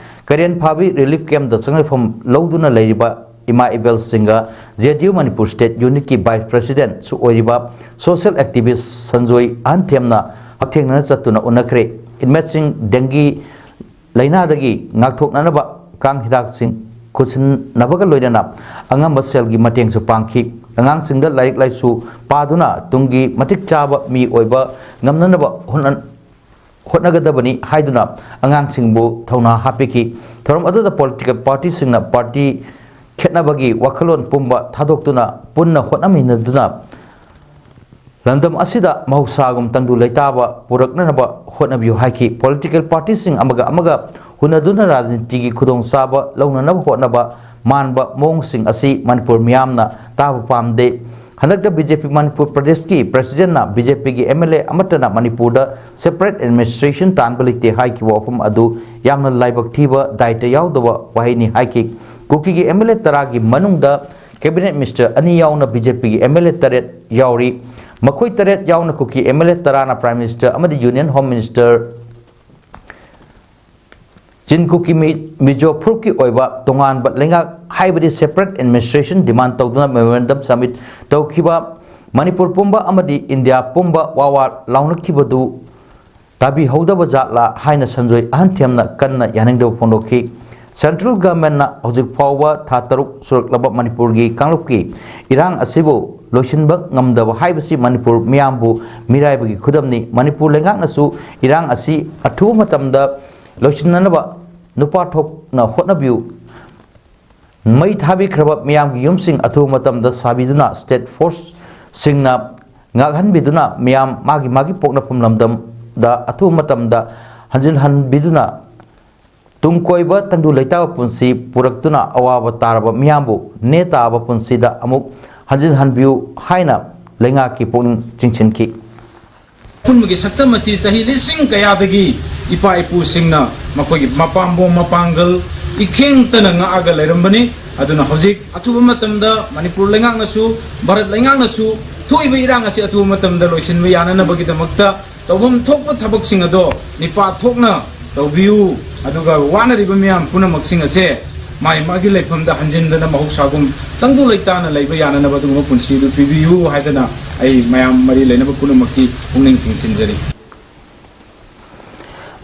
ꯀꯩꯔꯦꯟ ꯐꯥꯕꯤ ꯔꯤꯂꯤꯐ ꯀꯦꯝꯞꯇ ꯆꯪꯖꯐꯝ ꯂꯧꯗꯨꯅ ꯂꯩꯔꯤꯕ ꯏꯃꯥ ꯏꯕꯦꯜꯁꯤꯡꯒ ꯖꯦ ꯗꯤ ꯌꯨ ꯃꯅꯤꯄꯨꯔ ꯁ꯭ꯇꯦꯠ ꯌꯨꯅꯤꯠꯀꯤ ꯚꯥꯏꯁ ꯄ꯭ꯔꯦꯁꯤꯗꯦꯟꯠꯁꯨ ꯑꯣꯏꯔꯤꯕ ꯁꯣꯁꯤꯌꯦꯜ ꯑꯦꯛꯇꯤꯚꯤꯁ꯭ꯠ ꯁꯟꯖꯣꯏ ꯑꯍꯟꯊꯦꯝꯅ ꯍꯛꯊꯦꯡꯅꯅ ꯆꯠꯇꯨꯅ ꯎꯅꯈ꯭ꯔꯦ꯫ ꯏꯟꯃꯦꯠꯁꯤꯡ ꯗꯦꯡꯒꯤ ꯂꯥꯏꯅꯥꯗꯒꯤ ꯉꯥꯛꯊꯣꯛꯅꯅꯕ ꯀꯥꯡ ꯍꯤꯗꯥꯛꯁꯤꯡ ꯈꯨꯠꯁꯤꯟꯅꯕꯒ ꯂꯣꯏꯅꯅ ꯑꯉꯝꯕ ꯁꯦꯜꯒꯤ ꯃꯇꯦꯡꯁꯨ ꯄꯥꯡꯈꯤ꯫ ꯑꯉꯥꯡꯁꯤꯡꯗ ꯂꯥꯏꯔꯤꯛ ꯂꯥꯏꯁꯨ ꯄꯥꯗꯨꯅ ꯇꯨꯡꯒꯤ ꯃꯇꯤꯛ ꯆꯥꯕ ꯃꯤ ꯑꯣꯏꯕ ꯉꯝꯅꯅꯕ ꯍꯣꯠꯅ-, ꯍꯣꯠꯅꯒꯗꯕꯅꯤ ꯍꯥꯏꯗꯨꯅ ꯑꯉꯥꯡꯁꯤꯡꯕꯨ ꯊꯧꯅꯥ ꯍꯥꯞꯄꯤꯈꯤ꯫ ꯊꯧꯔꯝ ꯑꯗꯨꯗ ꯄꯣꯂꯤꯇꯤꯀꯦꯜ ꯄꯥꯔꯇꯤꯁꯤꯡꯅ ꯄꯥꯔꯇꯤ ꯈꯦꯠꯅꯕꯒꯤ ꯋꯥꯈꯜꯂꯣꯟ ꯄꯨꯝꯕ ꯊꯥꯗꯣꯛꯇꯨꯅ ꯄꯨꯟꯅ ꯍꯣꯠꯅꯃꯤꯟꯅꯗꯨꯅ ꯂꯝꯗꯝ ꯑꯁꯤꯗ ꯃꯍꯧꯁꯥꯒꯨꯝ ꯇꯪꯗꯨ ꯂꯩꯇꯥꯕ ꯄꯨꯔꯛꯅꯅꯕ ꯍꯣꯠꯅꯕꯤꯌꯨ ꯍꯥꯏꯈꯤ꯫ ꯄꯣꯂꯤꯇꯤꯀꯦꯜ ꯄꯥꯔꯇꯤꯁꯤꯡ ꯑꯃꯒ ꯑꯃꯒ ꯍꯨꯟꯅꯗꯨꯅ ꯔꯥꯖꯅꯤꯇꯤꯒꯤ ꯈꯨꯗꯣꯡꯆꯥꯕ ꯂꯧꯅꯅꯕ ꯍꯣꯠꯅꯕ ꯃꯥꯟꯕ ꯃꯑꯣꯡꯁꯤꯡ ꯑꯁꯤ ꯃꯅꯤꯄꯨꯔ ꯃꯤꯌꯥꯝꯅ ꯇꯥꯕ ꯄꯥꯝꯗꯦ꯫ ꯍꯟꯗꯛꯇ ꯕꯤ ꯖꯦ ꯄꯤ ꯃꯅꯤꯄꯨꯔ ꯄ꯭ꯔꯗꯦꯁꯀꯤ ꯄ꯭ꯔꯦꯁꯤꯗꯦꯟꯠꯅ ꯕꯤ ꯖꯦ ꯄꯤꯒꯤ ꯑꯦꯝ ꯑꯦꯜ ꯑꯦ ꯑꯃꯠꯇꯅ ꯃꯅꯤꯄꯨꯔꯗ ꯁꯦꯄꯔꯦꯠ ꯑꯦꯗꯃꯤꯅꯤꯁꯇ꯭ꯔꯦꯁꯟ ꯇꯥꯟꯕ ꯂꯩꯇꯦ ꯍꯥꯏꯈꯤꯕ ꯋꯥꯐꯝ ꯑꯗꯨ ꯌꯥꯝꯅ ꯂꯥꯏꯕꯛ ꯊꯤꯕ, ꯗꯥꯏꯇ ꯌꯥꯎꯗꯕ ꯋꯥꯍꯩꯅꯤ ꯍꯥꯏꯈꯤ꯫ ꯀꯨꯀꯤꯒꯤ ꯑꯦꯝ ꯑꯦꯜ ꯑꯦ ꯇꯔꯥꯒꯤ ꯃꯅꯨꯡꯗ ꯀꯦꯕꯤꯅꯦꯠ ꯃꯤꯅꯤꯁꯇꯔ ꯑꯅꯤ ꯌꯥꯎꯅ ꯕꯤ ꯖꯦ ꯄꯤꯒꯤ ꯑꯦꯝ ꯑꯦꯜ ꯑꯦ ꯇꯔꯦꯠ ꯌꯥꯎꯔꯤ꯫ ꯃꯈꯣꯏ ꯇꯔꯦꯠ ꯌꯥꯎꯅ ꯀꯨꯀꯤ ꯑꯦꯝ ꯑꯦꯜ ꯑꯦ ꯇꯔꯥꯅ ꯄ꯭ꯔꯥꯏꯝ ꯃꯤꯅꯤꯁꯇꯔ ꯑꯃꯗꯤ ꯌꯨꯅꯤꯌꯟ ꯍꯣꯝ ꯃꯤꯅꯤꯁꯇꯔ ꯆꯤꯟ ꯀꯨꯀꯤ ꯃꯤ-, ꯃꯤꯖꯣ ꯐꯨꯔꯨꯞꯀꯤ ꯑꯣꯏꯕ ꯇꯣꯉꯥꯟꯕ ꯂꯩꯉꯥꯛ, ꯍꯥꯏꯕꯗꯤ ꯁꯦꯄꯔꯦꯠ ꯑꯦꯗꯃꯤꯅꯤꯁꯇ꯭ꯔꯦꯁꯟ ꯗꯤꯃꯥꯟ ꯇꯧꯗꯨꯅ ꯃꯦꯃꯣꯔꯦꯟꯗꯝ ꯁꯕꯃꯤꯠ ꯇꯧꯈꯤꯕ ꯃꯅꯤꯄꯨꯔ ꯄꯨꯝꯕ ꯑꯃꯗꯤ ꯏꯟꯗꯤꯌꯥ ꯄꯨꯝꯕ ꯋꯥ ꯋꯥ ꯂꯥꯎꯅꯈꯤꯕꯗꯨ ꯇꯥꯕꯤꯍꯧꯗꯕ ꯖꯥꯠꯂꯥ ꯍꯥꯏꯅ ꯁꯟꯖꯣꯏ ꯑꯍꯟꯊꯦꯝꯅ ꯀꯟꯅ ꯌꯥꯅꯤꯡꯗꯕ ꯐꯣꯡꯗꯣꯛꯈꯤ꯫ ꯁꯦꯟꯇ꯭ꯔꯦꯜ ꯒꯚꯔꯟꯃꯦꯟꯠꯅ ꯍꯧꯖꯤꯛ ꯐꯥꯎꯕ ꯊꯥ ꯇꯔꯨꯛ ꯁꯨꯔꯛꯂꯕ ꯃꯅꯤꯄꯨꯔꯒꯤ ꯀꯥꯡꯂꯨꯞꯀꯤ ꯏꯔꯥꯡ ꯑꯁꯤꯕꯨ ꯂꯣꯏꯁꯤꯟꯕ ꯉꯝꯗꯕ ꯍꯥꯏꯕꯁꯤ ꯃꯅꯤꯄꯨꯔ ꯃꯤꯌꯥꯝꯕꯨ ꯃꯤꯔꯥꯏꯕꯒꯤ ꯈꯨꯗꯝꯅꯤ꯫ ꯃꯅꯤꯄꯨꯔ ꯂꯩꯉꯥꯛꯅꯁꯨ ꯏꯔꯥꯡ ꯑꯁꯤ ꯑꯊꯨꯕ ꯃꯇꯝꯗ ꯂꯣꯏꯁꯤꯟꯅꯅꯕ ꯅꯨꯄꯥ ꯊꯣꯛꯅ ꯍꯣꯠꯅꯕꯤꯌꯨ꯫ ꯃꯩ ꯊꯥꯕꯤꯈ꯭ꯔꯕ ꯃꯤꯌꯥꯝꯒꯤ ꯌꯨꯝꯁꯤꯡ ꯑꯊꯨꯕ ꯃꯇꯝꯗ ꯁꯥꯕꯤꯗꯨꯅ ꯁ꯭ꯇꯦꯠ ꯐꯣꯔꯁꯁꯤꯡꯅ ꯉꯥꯛꯍꯟꯕꯤꯗꯨꯅ ꯃꯤꯌꯥꯝ ꯃꯥꯒꯤ ꯃꯥꯒꯤ ꯄꯣꯛꯅꯐꯝ ꯂꯝꯗꯝꯗ ꯑꯊꯨꯕ ꯃꯇꯝꯗ ꯍꯟꯖꯤꯜꯍꯟꯕꯤꯗꯨꯅ ꯇꯨꯡ ꯀꯣꯏꯕ ꯇꯪꯗꯨ ꯂꯩꯇꯥꯕ ꯄꯨꯟꯁꯤ ꯄꯨꯔꯛꯇꯨꯅ ꯑꯋꯥꯕ ꯇꯥꯔꯕ ꯃꯤꯌꯥꯝꯕꯨ ꯅꯦ ꯇꯥꯕ ꯄꯨꯟꯁꯤꯗ ꯑꯃꯨꯛ ꯍꯟꯖꯤꯜꯍꯟꯕꯤꯌꯨ ꯍꯥꯏꯅ ꯂꯩꯉꯥꯛꯀꯤ ꯄꯨꯛꯅꯤꯡ ꯆꯤꯡꯁꯤꯟꯈꯤ꯫ ꯑꯄꯨꯟꯕꯒꯤ ꯁꯛꯇꯝ ꯑꯁꯤ ꯆꯍꯤ ꯂꯤꯁꯤꯡ ꯀꯌꯥꯗꯒꯤ ꯏꯄꯥ ꯏꯄꯨꯁꯤꯡꯅ ꯃꯈꯣꯏꯒꯤ ꯃꯄꯥꯝꯕꯣꯝ ꯃꯄꯥꯡꯒꯜ ꯏꯈꯦꯡꯇꯅ ꯉꯥꯛꯑꯒ ꯂꯩꯔꯝꯕꯅꯤ꯫ ꯑꯗꯨꯅ ꯍꯧꯖꯤꯛ ꯑꯊꯨꯕ ꯃꯇꯝꯗ ꯃꯅꯤꯄꯨꯔ ꯂꯩꯉꯥꯛꯅꯁꯨ, ꯚꯥꯔꯠ ꯂꯩꯉꯥꯛꯅꯁꯨ ꯊꯣꯛꯏꯕ ꯏꯔꯥꯡ ꯑꯁꯤ ꯑꯊꯨꯕ ꯃꯇꯝꯗ ꯂꯣꯏꯁꯤꯟꯕ ꯌꯥꯅꯅꯕꯒꯤꯗꯃꯛꯇ ꯇꯧꯐꯝ ꯊꯣꯛꯄ ꯊꯕꯛꯁꯤꯡ ꯑꯗꯣ ꯅꯤꯄꯥ ꯊꯣꯛꯅ ꯇꯧꯕꯤꯌꯨ꯫ ꯑꯗꯨꯒ ꯋꯥꯅꯔꯤꯕ ꯃꯤꯌꯥꯝ ꯄꯨꯝꯅꯃꯛꯁꯤꯡ ꯑꯁꯦ ꯃꯥꯏ ꯃꯥꯒꯤ ꯂꯩꯐꯝꯗ ꯍꯟꯖꯤꯟꯗꯅ ꯃꯍꯧꯁꯥꯒꯨꯝ ꯇꯪꯗꯨ ꯂꯩꯇꯥꯅ ꯂꯩꯕ ꯌꯥꯅꯅꯕ ꯑꯗꯨꯒꯨꯝꯕ ꯄꯨꯟꯁꯤ ꯑꯗꯨ ꯄꯤꯕꯤꯌꯨ ꯍꯥꯏꯗꯅ ꯑꯩ ꯃꯌꯥꯝ ꯃꯔꯤ ꯂꯩꯅꯕ ꯄꯨꯝꯅꯃꯛꯀꯤ ꯄꯨꯛꯅꯤꯡ ꯆꯤꯡꯁꯤꯟꯖꯔꯤ꯫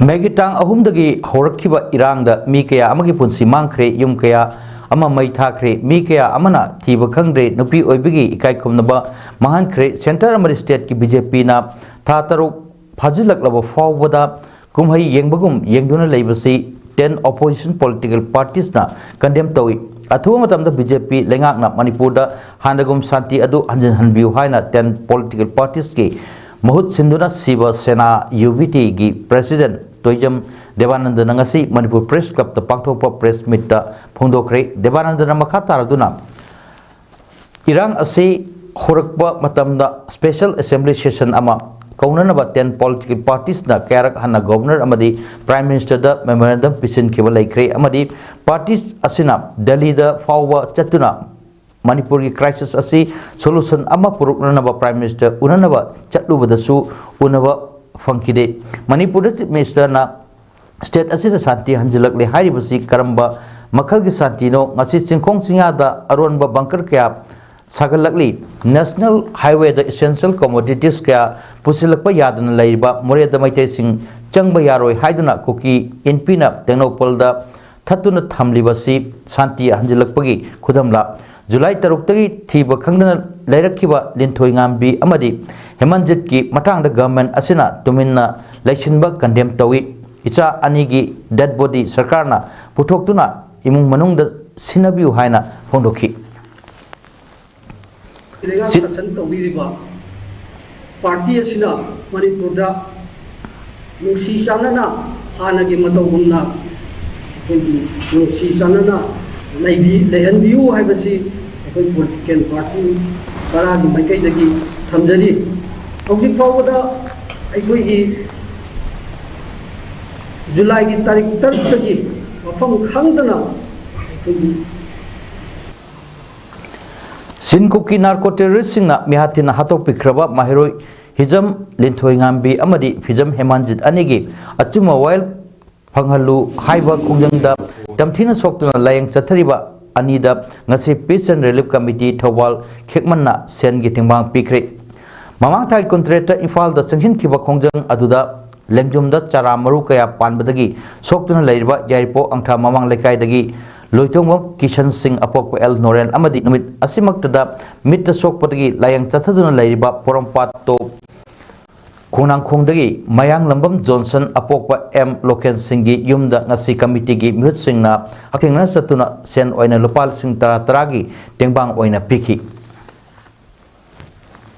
ꯃꯦꯒꯤ ꯇꯥꯡ ꯑꯍꯨꯝꯗꯒꯤ ꯍꯧꯔꯛꯈꯤꯕ ꯏꯔꯥꯡꯗ ꯃꯤ ꯀꯌꯥ ꯑꯃꯒꯤ ꯄꯨꯟꯁꯤ ꯃꯥꯡꯈ꯭ꯔꯦ, ꯌꯨꯝ ꯀꯌꯥ ꯑꯃ ꯃꯩ ꯊꯥꯈ꯭ꯔꯦ, ꯃꯤ ꯀꯌꯥ ꯑꯃꯅ ꯊꯤꯕ ꯈꯪꯗ꯭ꯔꯦ꯫ ꯅꯨꯄꯤ ꯑꯣꯏꯕꯒꯤ ꯏꯀꯥꯏ ꯈꯨꯝꯅꯕ ꯃꯥꯡꯍꯟꯈ꯭ꯔꯦ꯫ ꯁꯦꯟꯇꯔ ꯑꯃꯗꯤ ꯁ꯭ꯇꯦꯠꯀꯤ ꯕꯤ ꯖꯦ ꯄꯤꯅ ꯊꯥ ꯇꯔꯨꯛ ꯐꯥꯖꯤꯜꯂꯛꯂꯕ ꯐꯥꯎꯕꯗ ꯀꯨꯝꯍꯩ ꯌꯦꯡꯕꯒꯨꯝ ꯌꯦꯡꯗꯨꯅ ꯂꯩꯕꯁꯤ ten opposition political parties ꯅ condemn ꯇꯧꯏ꯫ ꯑꯊꯨꯕ ꯃꯇꯝꯗ ꯕꯤ ꯖꯦ ꯄꯤ ꯂꯩꯉꯥꯛꯅ ꯃꯅꯤꯄꯨꯔꯗ ꯍꯥꯟꯅꯒꯨꯝ ꯁꯥꯟꯇꯤ ꯑꯗꯨ ꯍꯟꯖꯤꯟꯍꯟꯕꯤꯌꯨ ꯍꯥꯏꯅ ten political parties ꯀꯤ ꯃꯍꯨꯠ ꯁꯤꯟꯗꯨꯅ ꯁꯤꯕ ꯁꯦꯅꯥ, ꯌꯨ ꯕꯤ ꯇꯤ ꯒꯤ president ꯇꯣꯏꯖꯝ ꯗꯦꯕꯥꯅꯟꯗꯅ ꯉꯁꯤ ꯃꯅꯤꯄꯨꯔ Press Club ꯇ ꯄꯥꯡꯊꯣꯛꯄ press meet ꯇ ꯐꯣꯡꯗꯣꯛꯈ꯭ꯔꯦ꯫ ꯗꯦꯕꯥꯅꯟꯗꯅ ꯃꯈꯥ ꯇꯥꯔꯗꯨꯅ, ꯏꯔꯥꯡ ꯑꯁꯤ ꯍꯧꯔꯛꯄ ꯃꯇꯝꯗ special assembly session ꯑꯃ ꯀꯧꯅꯅꯕ ten political parties ꯅ ꯀꯌꯥꯔꯛ ꯍꯟꯅ Governor ꯑꯃꯗꯤ Prime Minister ꯗ memorandum ꯄꯤꯁꯤꯟꯈꯤꯕ ꯂꯩꯈ꯭ꯔꯦ ꯑꯃꯗꯤ parties ꯑꯁꯤꯅ ꯗꯦꯜꯂꯤꯗ ꯐꯥꯎꯕ ꯆꯠꯇꯨꯅ ꯃꯅꯤꯄꯨꯔꯒꯤ crisis ꯑꯁꯤ solution ꯑꯃ ꯄꯨꯔꯛꯅꯅꯕ Prime Minister ꯎꯅꯅꯕ ꯆꯠꯂꯨꯕꯗꯁꯨ ꯎꯅꯕ ꯐꯪꯈꯤꯗꯦ꯫ ꯃꯅꯤꯄꯨꯔꯗ Chief Minister ꯅ state ꯑꯁꯤꯗ ꯁꯥꯟꯇꯤ ꯍꯟꯖꯤꯜꯂꯛꯂꯦ ꯍꯥꯏꯔꯤꯕꯁꯤ ꯀꯔꯝꯕ ꯃꯈꯜꯒꯤ ꯁꯥꯟꯇꯤꯅꯣ? ꯉꯁꯤ ꯆꯤꯡꯈꯣꯡ ꯆꯤꯡꯌꯥꯗ ꯑꯔꯣꯟꯕ bunker ꯀꯌꯥ ꯁꯥꯒꯠꯂꯛꯂꯤ꯫ National Highway ꯗ essential commodities ꯀꯌꯥ ꯄꯨꯁꯤꯜꯂꯛꯄ ꯌꯥꯗꯅ ꯂꯩꯔꯤꯕ ꯃꯣꯔꯦꯗ ꯃꯩꯇꯩꯁꯤꯡ ꯆꯪꯕ ꯌꯥꯔꯣꯏ ꯍꯥꯏꯗꯨꯅ ꯀꯨꯀꯤ ꯏꯟꯄꯤꯅ ꯇꯦꯡꯅꯧꯄꯜꯗ ꯊꯠꯇꯨꯅ ꯊꯝꯂꯤꯕꯁꯤ ꯁꯥꯟꯇꯤ ꯍꯟꯖꯤꯜꯂꯛꯄꯒꯤ ꯈꯨꯗꯝꯂ? ꯖꯨꯂꯥꯏ ꯇꯔꯨꯛꯇꯒꯤ ꯊꯤꯕ ꯈꯪꯗꯅ ꯂꯩꯔꯛꯈꯤꯕ ꯂꯤꯟꯊꯣꯏꯉꯥꯝꯕꯤ ꯑꯃꯗꯤ ꯍꯦꯃꯟꯖꯤꯠꯀꯤ ꯃꯇꯥꯡꯗ government ꯑꯁꯤꯅ ꯇꯨꯃꯤꯟꯅ ꯂꯩꯁꯤꯟꯕ condemn ꯇꯧꯏ꯫ ꯏꯆꯥ ꯑꯅꯤꯒꯤ dead body ꯁꯔꯀꯥꯔꯅ ꯄꯨꯊꯣꯛꯇꯨꯅ ꯏꯃꯨꯡ ꯃꯅꯨꯡꯗ ꯁꯤꯟꯅꯕꯤꯌꯨ ꯍꯥꯏꯅ ꯐꯣꯡꯗꯣꯛꯈꯤ꯫ ꯂꯩꯉꯥꯛ ꯁꯤ- ꯁꯥꯁꯟ ꯇꯧꯕꯤꯔꯤꯕ party ꯑꯁꯤꯅ ꯃꯅꯤꯄꯨꯔꯗ ꯅꯨꯡꯁꯤ ꯆꯥꯟꯅꯅ ꯍꯥꯟꯅꯒꯤ ꯃꯇꯧꯒꯨꯝꯅ ꯑꯩꯈꯣꯏꯒꯤ ꯅꯨꯡꯁꯤ ꯆꯥꯟꯅꯅ ꯂꯩꯕꯤ-, ꯂꯩꯍꯟꯕꯤꯌꯨ ꯍꯥꯏꯕꯁꯤ ꯑꯩꯈꯣꯏ political party ꯇꯔꯥꯒꯤ ꯃꯥꯏꯀꯩꯗꯒꯤ ꯊꯝꯖꯔꯤ꯫ ꯍꯧꯖꯤꯛ ꯐꯥꯎꯕꯗ ꯑꯩꯈꯣꯏꯒꯤ ꯖꯨꯂꯥꯏꯒꯤ ꯇꯥꯔꯤꯛ ꯇꯔꯨꯛꯇꯒꯤ ꯃꯐꯝ ꯈꯪꯗꯅ ꯑꯩꯈꯣꯏꯒꯤ ꯆꯤꯟ ꯀꯨꯀꯤ narco terrorist ꯁꯤꯡꯅ ꯃꯤꯍꯥꯠ ꯊꯤꯅ ꯍꯥꯠꯇꯣꯛꯄꯤꯈ꯭ꯔꯕ ꯃꯍꯩꯔꯣꯏ ꯍꯤꯖꯝ ꯂꯤꯟꯊꯣꯏꯉꯥꯝꯕꯤ ꯑꯃꯗꯤ ꯐꯤꯖꯝ ꯍꯦꯃꯥꯟꯖꯤꯠ ꯑꯅꯤꯒꯤ ꯑꯆꯨꯝꯕ ꯋꯥꯌꯦꯜ ꯐꯪꯍꯜꯂꯨ ꯍꯥꯏꯕ ꯈꯣꯡꯖꯪꯗ ꯇꯝꯊꯤꯅ ꯁꯣꯛꯇꯨꯅ ꯂꯥꯏꯌꯦꯡ ꯆꯠꯊꯔꯤꯕ ꯑꯅꯤꯗ ꯉꯁꯤ Peace and Relief Committee Thoubal ꯈꯦꯛꯃꯟꯅ ꯁꯦꯜꯒꯤ ꯇꯦꯡꯕꯥꯡ ꯄꯤꯈ꯭ꯔꯦ꯫ ꯃꯃꯥꯡ ꯊꯥꯒꯤ ꯀꯨꯟꯇꯔꯦꯠꯇ ꯏꯝꯐꯥꯜꯗ ꯆꯪꯁꯤꯟꯈꯤꯕ ꯈꯣꯡꯖꯪ ꯑꯗꯨꯗ ꯂꯦꯡꯖꯨꯝꯗ ꯆꯥꯔꯥ ꯃꯔꯨ ꯀꯌꯥ ꯄꯥꯟꯕꯗꯒꯤ ꯁꯣꯛꯇꯨꯅ ꯂꯩꯔꯤꯕ ꯌꯥꯏꯔꯤꯄꯣꯛ ꯑꯪꯊꯥ ꯃꯃꯥꯡ ꯂꯩꯀꯥꯏꯗꯒꯤ ꯂꯣꯏꯇꯣꯡꯕꯝ ꯀꯤꯁꯟ ꯁꯤꯡ ꯑꯄꯣꯛꯄ ꯑꯦꯜ ꯅꯣꯔꯦꯟ ꯑꯃꯗꯤ ꯅꯨꯃꯤꯠ ꯑꯁꯤꯃꯛꯇꯗ ꯃꯤꯠꯇ ꯁꯣꯛꯄꯗꯒꯤ ꯂꯥꯏꯌꯦꯡ ꯆꯠꯊꯗꯨꯅ ꯂꯩꯔꯤꯕ ꯄꯣꯔꯣꯝꯄꯥꯠ ꯇꯣꯞ ꯈꯣꯡꯅꯥꯡꯈꯣꯡꯗꯒꯤ ꯃꯌꯥꯡꯂꯝꯕꯝ ꯖꯣꯟꯁꯟ ꯑꯄꯣꯛꯄ ꯑꯦꯝ ꯂꯣꯀꯦꯟ ꯁꯤꯡꯒꯤ ꯌꯨꯝꯗ ꯉꯁꯤ ꯀꯃꯤꯇꯤꯒꯤ ꯃꯤꯍꯨꯠꯁꯤꯡꯅ ꯍꯛꯊꯦꯡꯅꯅ ꯆꯠꯇꯨꯅ ꯁꯦꯟ ꯑꯣꯏꯅ ꯂꯨꯄꯥ ꯂꯤꯁꯤꯡ ꯇꯔꯥ ꯇꯔꯥꯒꯤ ꯇꯦꯡꯕꯥꯡ ꯑꯣꯏꯅ ꯄꯤꯈꯤ꯫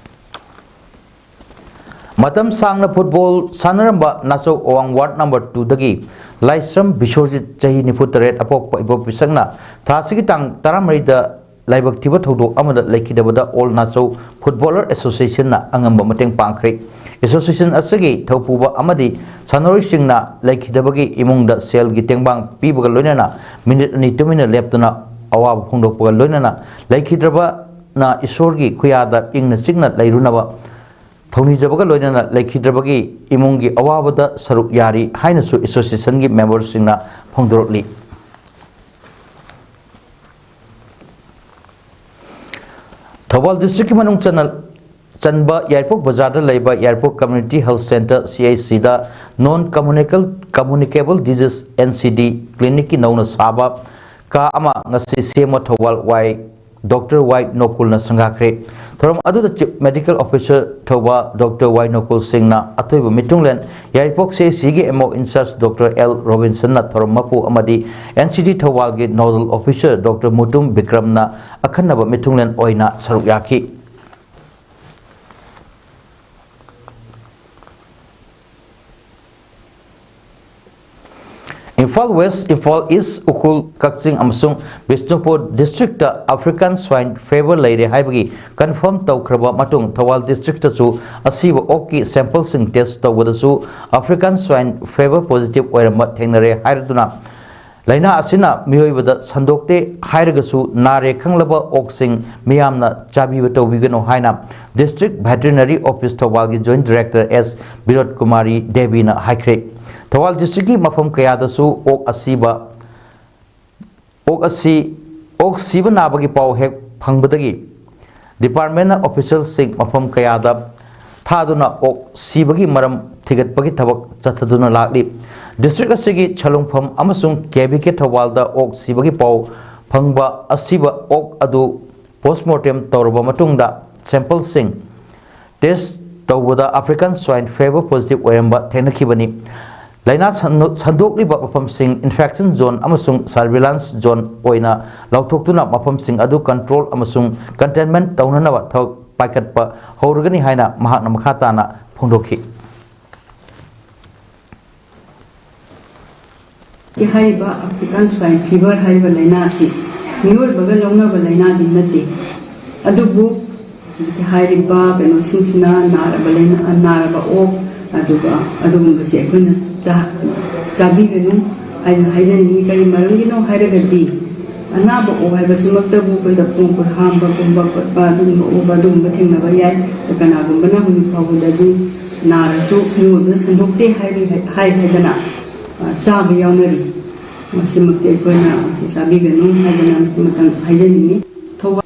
ꯃꯇꯝ ꯁꯥꯡꯅ ꯐꯨꯠꯕꯣꯜ ꯁꯥꯟꯅꯔꯝꯕ ꯅꯥꯆꯧ ꯑꯋꯥꯡ ꯋꯥꯔꯗ ꯅꯝꯕꯔ ꯇꯨꯗꯒꯤ ꯂꯥꯏꯁ꯭ꯔꯝ ꯕꯤꯁ꯭ꯋꯖꯤꯠ, ꯆꯍꯤ ꯅꯤꯐꯨ ꯇꯔꯦꯠ, ꯑꯄꯣꯛꯄ ꯏꯕꯣꯕꯤꯁꯛꯅ ꯊꯥ ꯑꯁꯤꯒꯤ ꯇꯥꯡ ꯇꯔꯥꯃꯔꯤꯗ ꯂꯥꯏꯕꯛ ꯊꯤꯕ ꯊꯧꯗꯣꯛ ꯑꯃꯗ ꯂꯩꯈꯤꯗꯕꯗ ꯑꯣꯜ ꯅꯥꯆꯧ ꯐꯨꯠꯕꯣꯂꯔ ꯑꯦꯁꯣꯁꯤꯌꯦꯁꯟꯅ ꯑꯉꯝꯕ ꯃꯇꯦꯡ ꯄꯥꯡꯈ꯭ꯔꯦ꯫ ꯑꯦꯁꯣꯁꯤꯌꯦꯁꯟ ꯑꯁꯤꯒꯤ ꯊꯧꯄꯨꯕ ꯑꯃꯗꯤ ꯁꯥꯟꯅꯔꯣꯏꯁꯤꯡꯅ ꯂꯩꯈꯤꯗꯕꯒꯤ ꯏꯃꯨꯡꯗ ꯁꯦꯜꯒꯤ ꯇꯦꯡꯕꯥꯡ ꯄꯤꯕꯒ ꯂꯣꯏꯅꯅ ꯃꯤꯅꯤꯠ ꯑꯅꯤ ꯇꯨꯃꯤꯟꯅ ꯂꯦꯞꯇꯨꯅ ꯑꯋꯥꯕ ꯐꯣꯡꯗꯣꯛꯄꯒ ꯂꯣꯏꯅꯅ ꯂꯩꯈꯤꯗ꯭ꯔꯕꯅ ꯏꯁꯣꯔꯒꯤ ꯈꯨꯌꯥꯗ ꯏꯪꯅ ꯆꯤꯛꯅ ꯂꯩꯔꯨꯅꯕ ꯊꯧꯅꯤꯖꯕꯒ ꯂꯣꯏꯅꯅ ꯂꯩꯈꯤꯗ꯭ꯔꯕꯒꯤ ꯏꯃꯨꯡꯒꯤ ꯑꯋꯥꯕꯗ ꯁꯔꯨꯛ ꯌꯥꯔꯤ ꯍꯥꯏꯅꯁꯨ ꯑꯦꯁꯣꯁꯤꯌꯦꯁꯟꯒꯤ ꯃꯦꯝꯕꯔꯁꯤꯡꯅ ꯐꯣꯡꯗꯣꯔꯛꯂꯤ꯫ ꯊꯧꯕꯥꯜ ꯗꯤꯁꯇ꯭ꯔꯤꯛꯀꯤ ꯃꯅꯨꯡ ꯆꯟꯅ ꯆꯟꯕ ꯌꯥꯏꯔꯤꯄꯣꯛ ꯕꯖꯥꯔꯗ ꯂꯩꯕ ꯌꯥꯏꯔꯤꯄꯣꯛ ꯀꯝꯃ꯭ꯌꯨꯅꯤꯇꯤ ꯍꯦꯜꯊ ꯁꯦꯟꯇꯔ, ꯁꯤ ꯑꯩꯆ ꯁꯤꯗ ꯅꯣꯟ ꯀꯝꯃ꯭ꯌꯨꯅꯤꯀꯦꯜ ꯀꯝꯃ꯭ꯌꯨꯅꯤꯀꯦꯕꯜ ꯗꯤꯖꯤꯖ, ꯑꯦꯟ ꯁꯤ ꯗꯤ, ꯀ꯭ꯂꯤꯅꯤꯛꯀꯤ ꯅꯧꯅ ꯁꯥꯕ ꯀꯥ ꯑꯃ ꯉꯁꯤ ꯁꯤ ꯑꯦꯝ ꯑꯣ ꯊꯧꯕꯥꯜ ꯋꯥꯏ ꯗꯣꯛꯇꯔ ꯋꯥꯏ ꯅꯣꯀꯨꯜꯅ ꯁꯪꯒꯥꯈ꯭ꯔꯦ꯫ ꯊꯧꯔꯝ ꯑꯗꯨꯗ ꯆꯤꯐ ꯃꯦꯗꯤꯀꯦꯜ ꯑꯣꯐꯤꯁꯔ ꯊꯧꯕꯥꯜ ꯗꯣꯛꯇꯔ ꯋꯥꯏ ꯅꯣꯀꯨꯜ ꯁꯤꯡꯅ ꯑꯊꯣꯏꯕ ꯃꯤꯊꯨꯡꯂꯦꯟ, ꯌꯥꯏꯔꯤꯄꯣꯛ ꯁꯤ ꯑꯩꯆ ꯁꯤꯒꯤ M O in-charge doctor L ꯔꯣꯕꯤꯟꯁꯟꯅ ꯊꯧꯔꯝ ꯃꯄꯨ ꯑꯃꯗꯤ ꯑꯦꯟ ꯁꯤ ꯗꯤ ꯊꯧꯕꯥꯜꯒꯤ ꯅꯣꯗꯜ ꯑꯣꯐꯤꯁꯔ ꯗꯣꯛꯇꯔ ꯃꯨꯇꯨꯝ ꯕꯤꯀ꯭ꯔꯝꯅ ꯑꯈꯟꯅꯕ ꯃꯤꯊꯨꯡꯂꯦꯟ ꯑꯣꯏꯅ ꯁꯔꯨꯛ ꯌꯥꯈꯤ꯫ ꯏꯝꯐꯥꯜ ꯋꯦꯁ, ꯏꯝꯐꯥꯜ ꯏꯁ, ꯎꯈ꯭ꯔꯨꯜ, ꯀꯛꯆꯤꯡ ꯑꯃꯁꯨꯡ Bishnupur district African swine favour ꯂꯩꯔꯦ ꯍꯥꯏꯕꯒꯤ ꯀꯟꯐꯥꯔꯝ ꯇꯧꯈ꯭ꯔꯕ ꯃꯇꯨꯡ, ꯊꯧꯕꯥꯜ ꯗꯤꯁꯇ꯭ꯔꯤꯛꯇꯁꯨ ꯑꯁꯤꯕ ꯑꯣꯛꯀꯤ ꯁꯦꯝꯄꯜꯁꯤꯡ ꯇꯦꯁ ꯇꯧꯕꯗꯁꯨ ꯑꯐ꯭ꯔꯤꯀꯥꯟ ꯁ꯭ꯋꯥꯏꯟ ꯐꯦꯚꯔ ꯄꯣꯖꯤꯇꯤꯚ ꯑꯣꯏꯔꯝꯕ ꯊꯦꯡꯅꯔꯦ ꯍꯥꯏꯔꯗꯨꯅ, ꯂꯥꯏꯅꯥ ꯑꯁꯤꯅ ꯃꯤꯑꯣꯏꯕꯗ ꯁꯟꯗꯣꯛꯇꯦ ꯍꯥꯏꯔꯒꯁꯨ ꯅꯥꯔꯦ ꯈꯪꯂꯕ ꯑꯣꯛꯁꯤꯡ ꯃꯤꯌꯥꯝꯅ ꯆꯥꯕꯤꯕ ꯇꯧꯕꯤꯒꯅꯨ ꯍꯥꯏꯅ district veterinary office ꯊꯧꯕꯥꯜꯒꯤ joint director ꯑꯦꯁ ꯕꯤꯅꯣꯗ ꯀꯨꯃꯥꯔꯤ ꯗꯦꯕꯤꯅ ꯍꯥꯏꯈ꯭ꯔꯦ꯫ ꯊꯧꯕꯥꯜ ꯗꯤꯁꯇ꯭ꯔꯤꯛꯀꯤ ꯃꯐꯝ ꯀꯌꯥꯗꯁꯨ ꯑꯣꯛ ꯑꯁꯤꯕ ꯑꯣꯛ ꯑꯁꯤ ꯑꯣꯛ ꯁꯤꯕ ꯅꯥꯕꯒꯤ ꯄꯥꯎ ꯍꯦꯛ ꯐꯪꯕꯗꯒꯤ ꯗꯤꯄꯥꯔꯠꯃꯦꯟꯅ ꯑꯣꯐꯤꯁꯤꯌꯦꯜꯁꯤꯡ ꯃꯐꯝ ꯀꯌꯥꯗ ꯊꯥꯗꯨꯅ ꯑꯣꯛ ꯁꯤꯕꯒꯤ ꯃꯔꯝ ꯊꯤꯒꯠꯄꯒꯤ ꯊꯕꯛ ꯆꯠꯊꯗꯨꯅ ꯂꯥꯛꯂꯤ꯫ ꯗꯤꯁꯇ꯭ꯔꯤꯛ ꯑꯁꯤꯒꯤ ꯁꯂꯨꯡꯐꯝ ꯑꯃꯁꯨꯡ ꯀꯦ ꯕꯤ ꯀꯦ ꯊꯧꯕꯥꯜꯗ ꯑꯣꯛ ꯁꯤꯕꯒꯤ ꯄꯥꯎ ꯐꯪꯕ ꯑꯁꯤꯕ ꯑꯣꯛ ꯑꯗꯨ ꯄꯣꯁꯃꯣꯔꯇꯦꯝ ꯇꯧꯔꯕ ꯃꯇꯨꯡꯗ ꯁꯦꯝꯄꯜꯁꯤꯡ ꯇꯦꯁ ꯇꯧꯕꯗ ꯑꯐ꯭ꯔꯤꯀꯥꯟ ꯁ꯭ꯋꯥꯏꯟ ꯐꯤꯚꯔ ꯄꯣꯖꯤꯇꯤꯚ ꯑꯣꯏꯔꯝꯕ ꯊꯦꯡꯅꯈꯤꯕꯅꯤ꯫ ꯂꯥꯏꯅꯥ ꯁꯟꯗꯣꯛꯂꯤꯕ ꯃꯐꯝꯁꯤꯡ ꯏꯟꯐꯦꯛꯁꯟ ꯖꯣꯟ ꯑꯃꯁꯨꯡ ꯁꯔꯚꯤꯂꯥꯟꯁ ꯖꯣꯟ ꯑꯣꯏꯅ ꯂꯥꯎꯊꯣꯛꯇꯨꯅ ꯃꯐꯝꯁꯤꯡ ꯑꯗꯨ ꯀꯟꯇ꯭ꯔꯣꯜ ꯑꯃꯁꯨꯡ ꯀꯟꯇꯦꯟꯃꯦꯟꯠ ꯇꯧꯅꯅꯕ ꯊꯕꯛ ꯄꯥꯏꯈꯠꯄ ꯍꯧꯔꯒꯅꯤ ꯍꯥꯏꯅ ꯃꯍꯥꯛꯅ ꯃꯈꯥ ꯇꯥꯅ ꯐꯣꯡꯗꯣꯛꯈꯤ꯫ ꯍꯥꯏꯔꯤꯕ ꯑꯐ꯭ꯔꯤꯀꯥꯟ ꯁ꯭ꯋꯥꯏꯟ ꯐꯤꯚꯔ ꯍꯥꯏꯔꯤꯕ ꯂꯥꯏꯅꯥ ꯑꯁꯤ ꯃꯤꯑꯣꯏꯕꯒ ꯂꯧꯅꯕ ꯂꯥꯏꯅꯥꯗꯤ ꯅꯠꯇꯦ꯫ ꯑꯗꯨꯕꯨ ꯍꯧꯖꯤꯛꯀꯤ ꯍꯥꯏꯔꯤꯕ ꯀꯩꯅꯣꯁꯤꯡꯁꯤꯅ ꯅꯥꯔꯕ ꯂꯥꯏꯅꯥ, ꯅꯥꯔꯕ ꯑꯣꯛ, ꯑꯗꯨꯒ ꯑꯗꯨꯒꯨꯝꯕꯁꯦ ꯑꯩꯈꯣꯏꯅ ꯆꯥ-, ꯆꯥꯕꯤꯒꯅꯨ ꯍꯥꯏꯅ ꯍꯥꯏꯖꯅꯤꯡꯉꯤ꯫ ꯀꯔꯤ ꯃꯔꯝꯒꯤꯅꯣ ꯍꯥꯏꯔꯒꯗꯤ, ꯑꯅꯥꯕ ꯑꯣꯛ ꯍꯥꯏꯕꯁꯤꯃꯛꯇꯕꯨ ꯑꯩꯈꯣꯏꯗ ꯈꯣꯡ ꯈꯨꯠ ꯍꯥꯝꯕꯒꯨꯝꯕ ꯈꯣꯠꯄ ꯑꯗꯨꯒꯨꯝꯕ ꯑꯣꯛ ꯑꯗꯨꯒꯨꯝꯕ ꯊꯦꯡꯅꯕ ꯌꯥꯏ꯫ ꯑꯗꯣ ꯀꯅꯥꯒꯨꯝꯕꯅ ꯍꯧꯖꯤꯛ ꯐꯥꯎꯕꯗꯗꯤ ꯅꯥꯔꯁꯨ ꯃꯤꯑꯣꯏꯕꯗ ꯁꯟꯗꯣꯛꯇꯦ ꯍꯥꯏꯔꯤ-, ꯍꯥꯏ ꯍꯥꯏꯗꯅ, ꯑ, ꯆꯥꯕ ꯌꯥꯎꯅꯔꯤ꯫ ꯃꯁꯤꯃꯛꯇꯤ ꯑꯩꯈꯣꯏꯅ ꯍꯧꯖꯤꯛ ꯆꯥꯕꯤꯒꯅꯨ ꯍꯥꯏꯗꯅ ꯃꯁꯤꯃꯇꯪ ꯍꯥꯏꯖꯅꯤꯡꯉꯤ꯫ ꯊꯧꯕꯥꯜ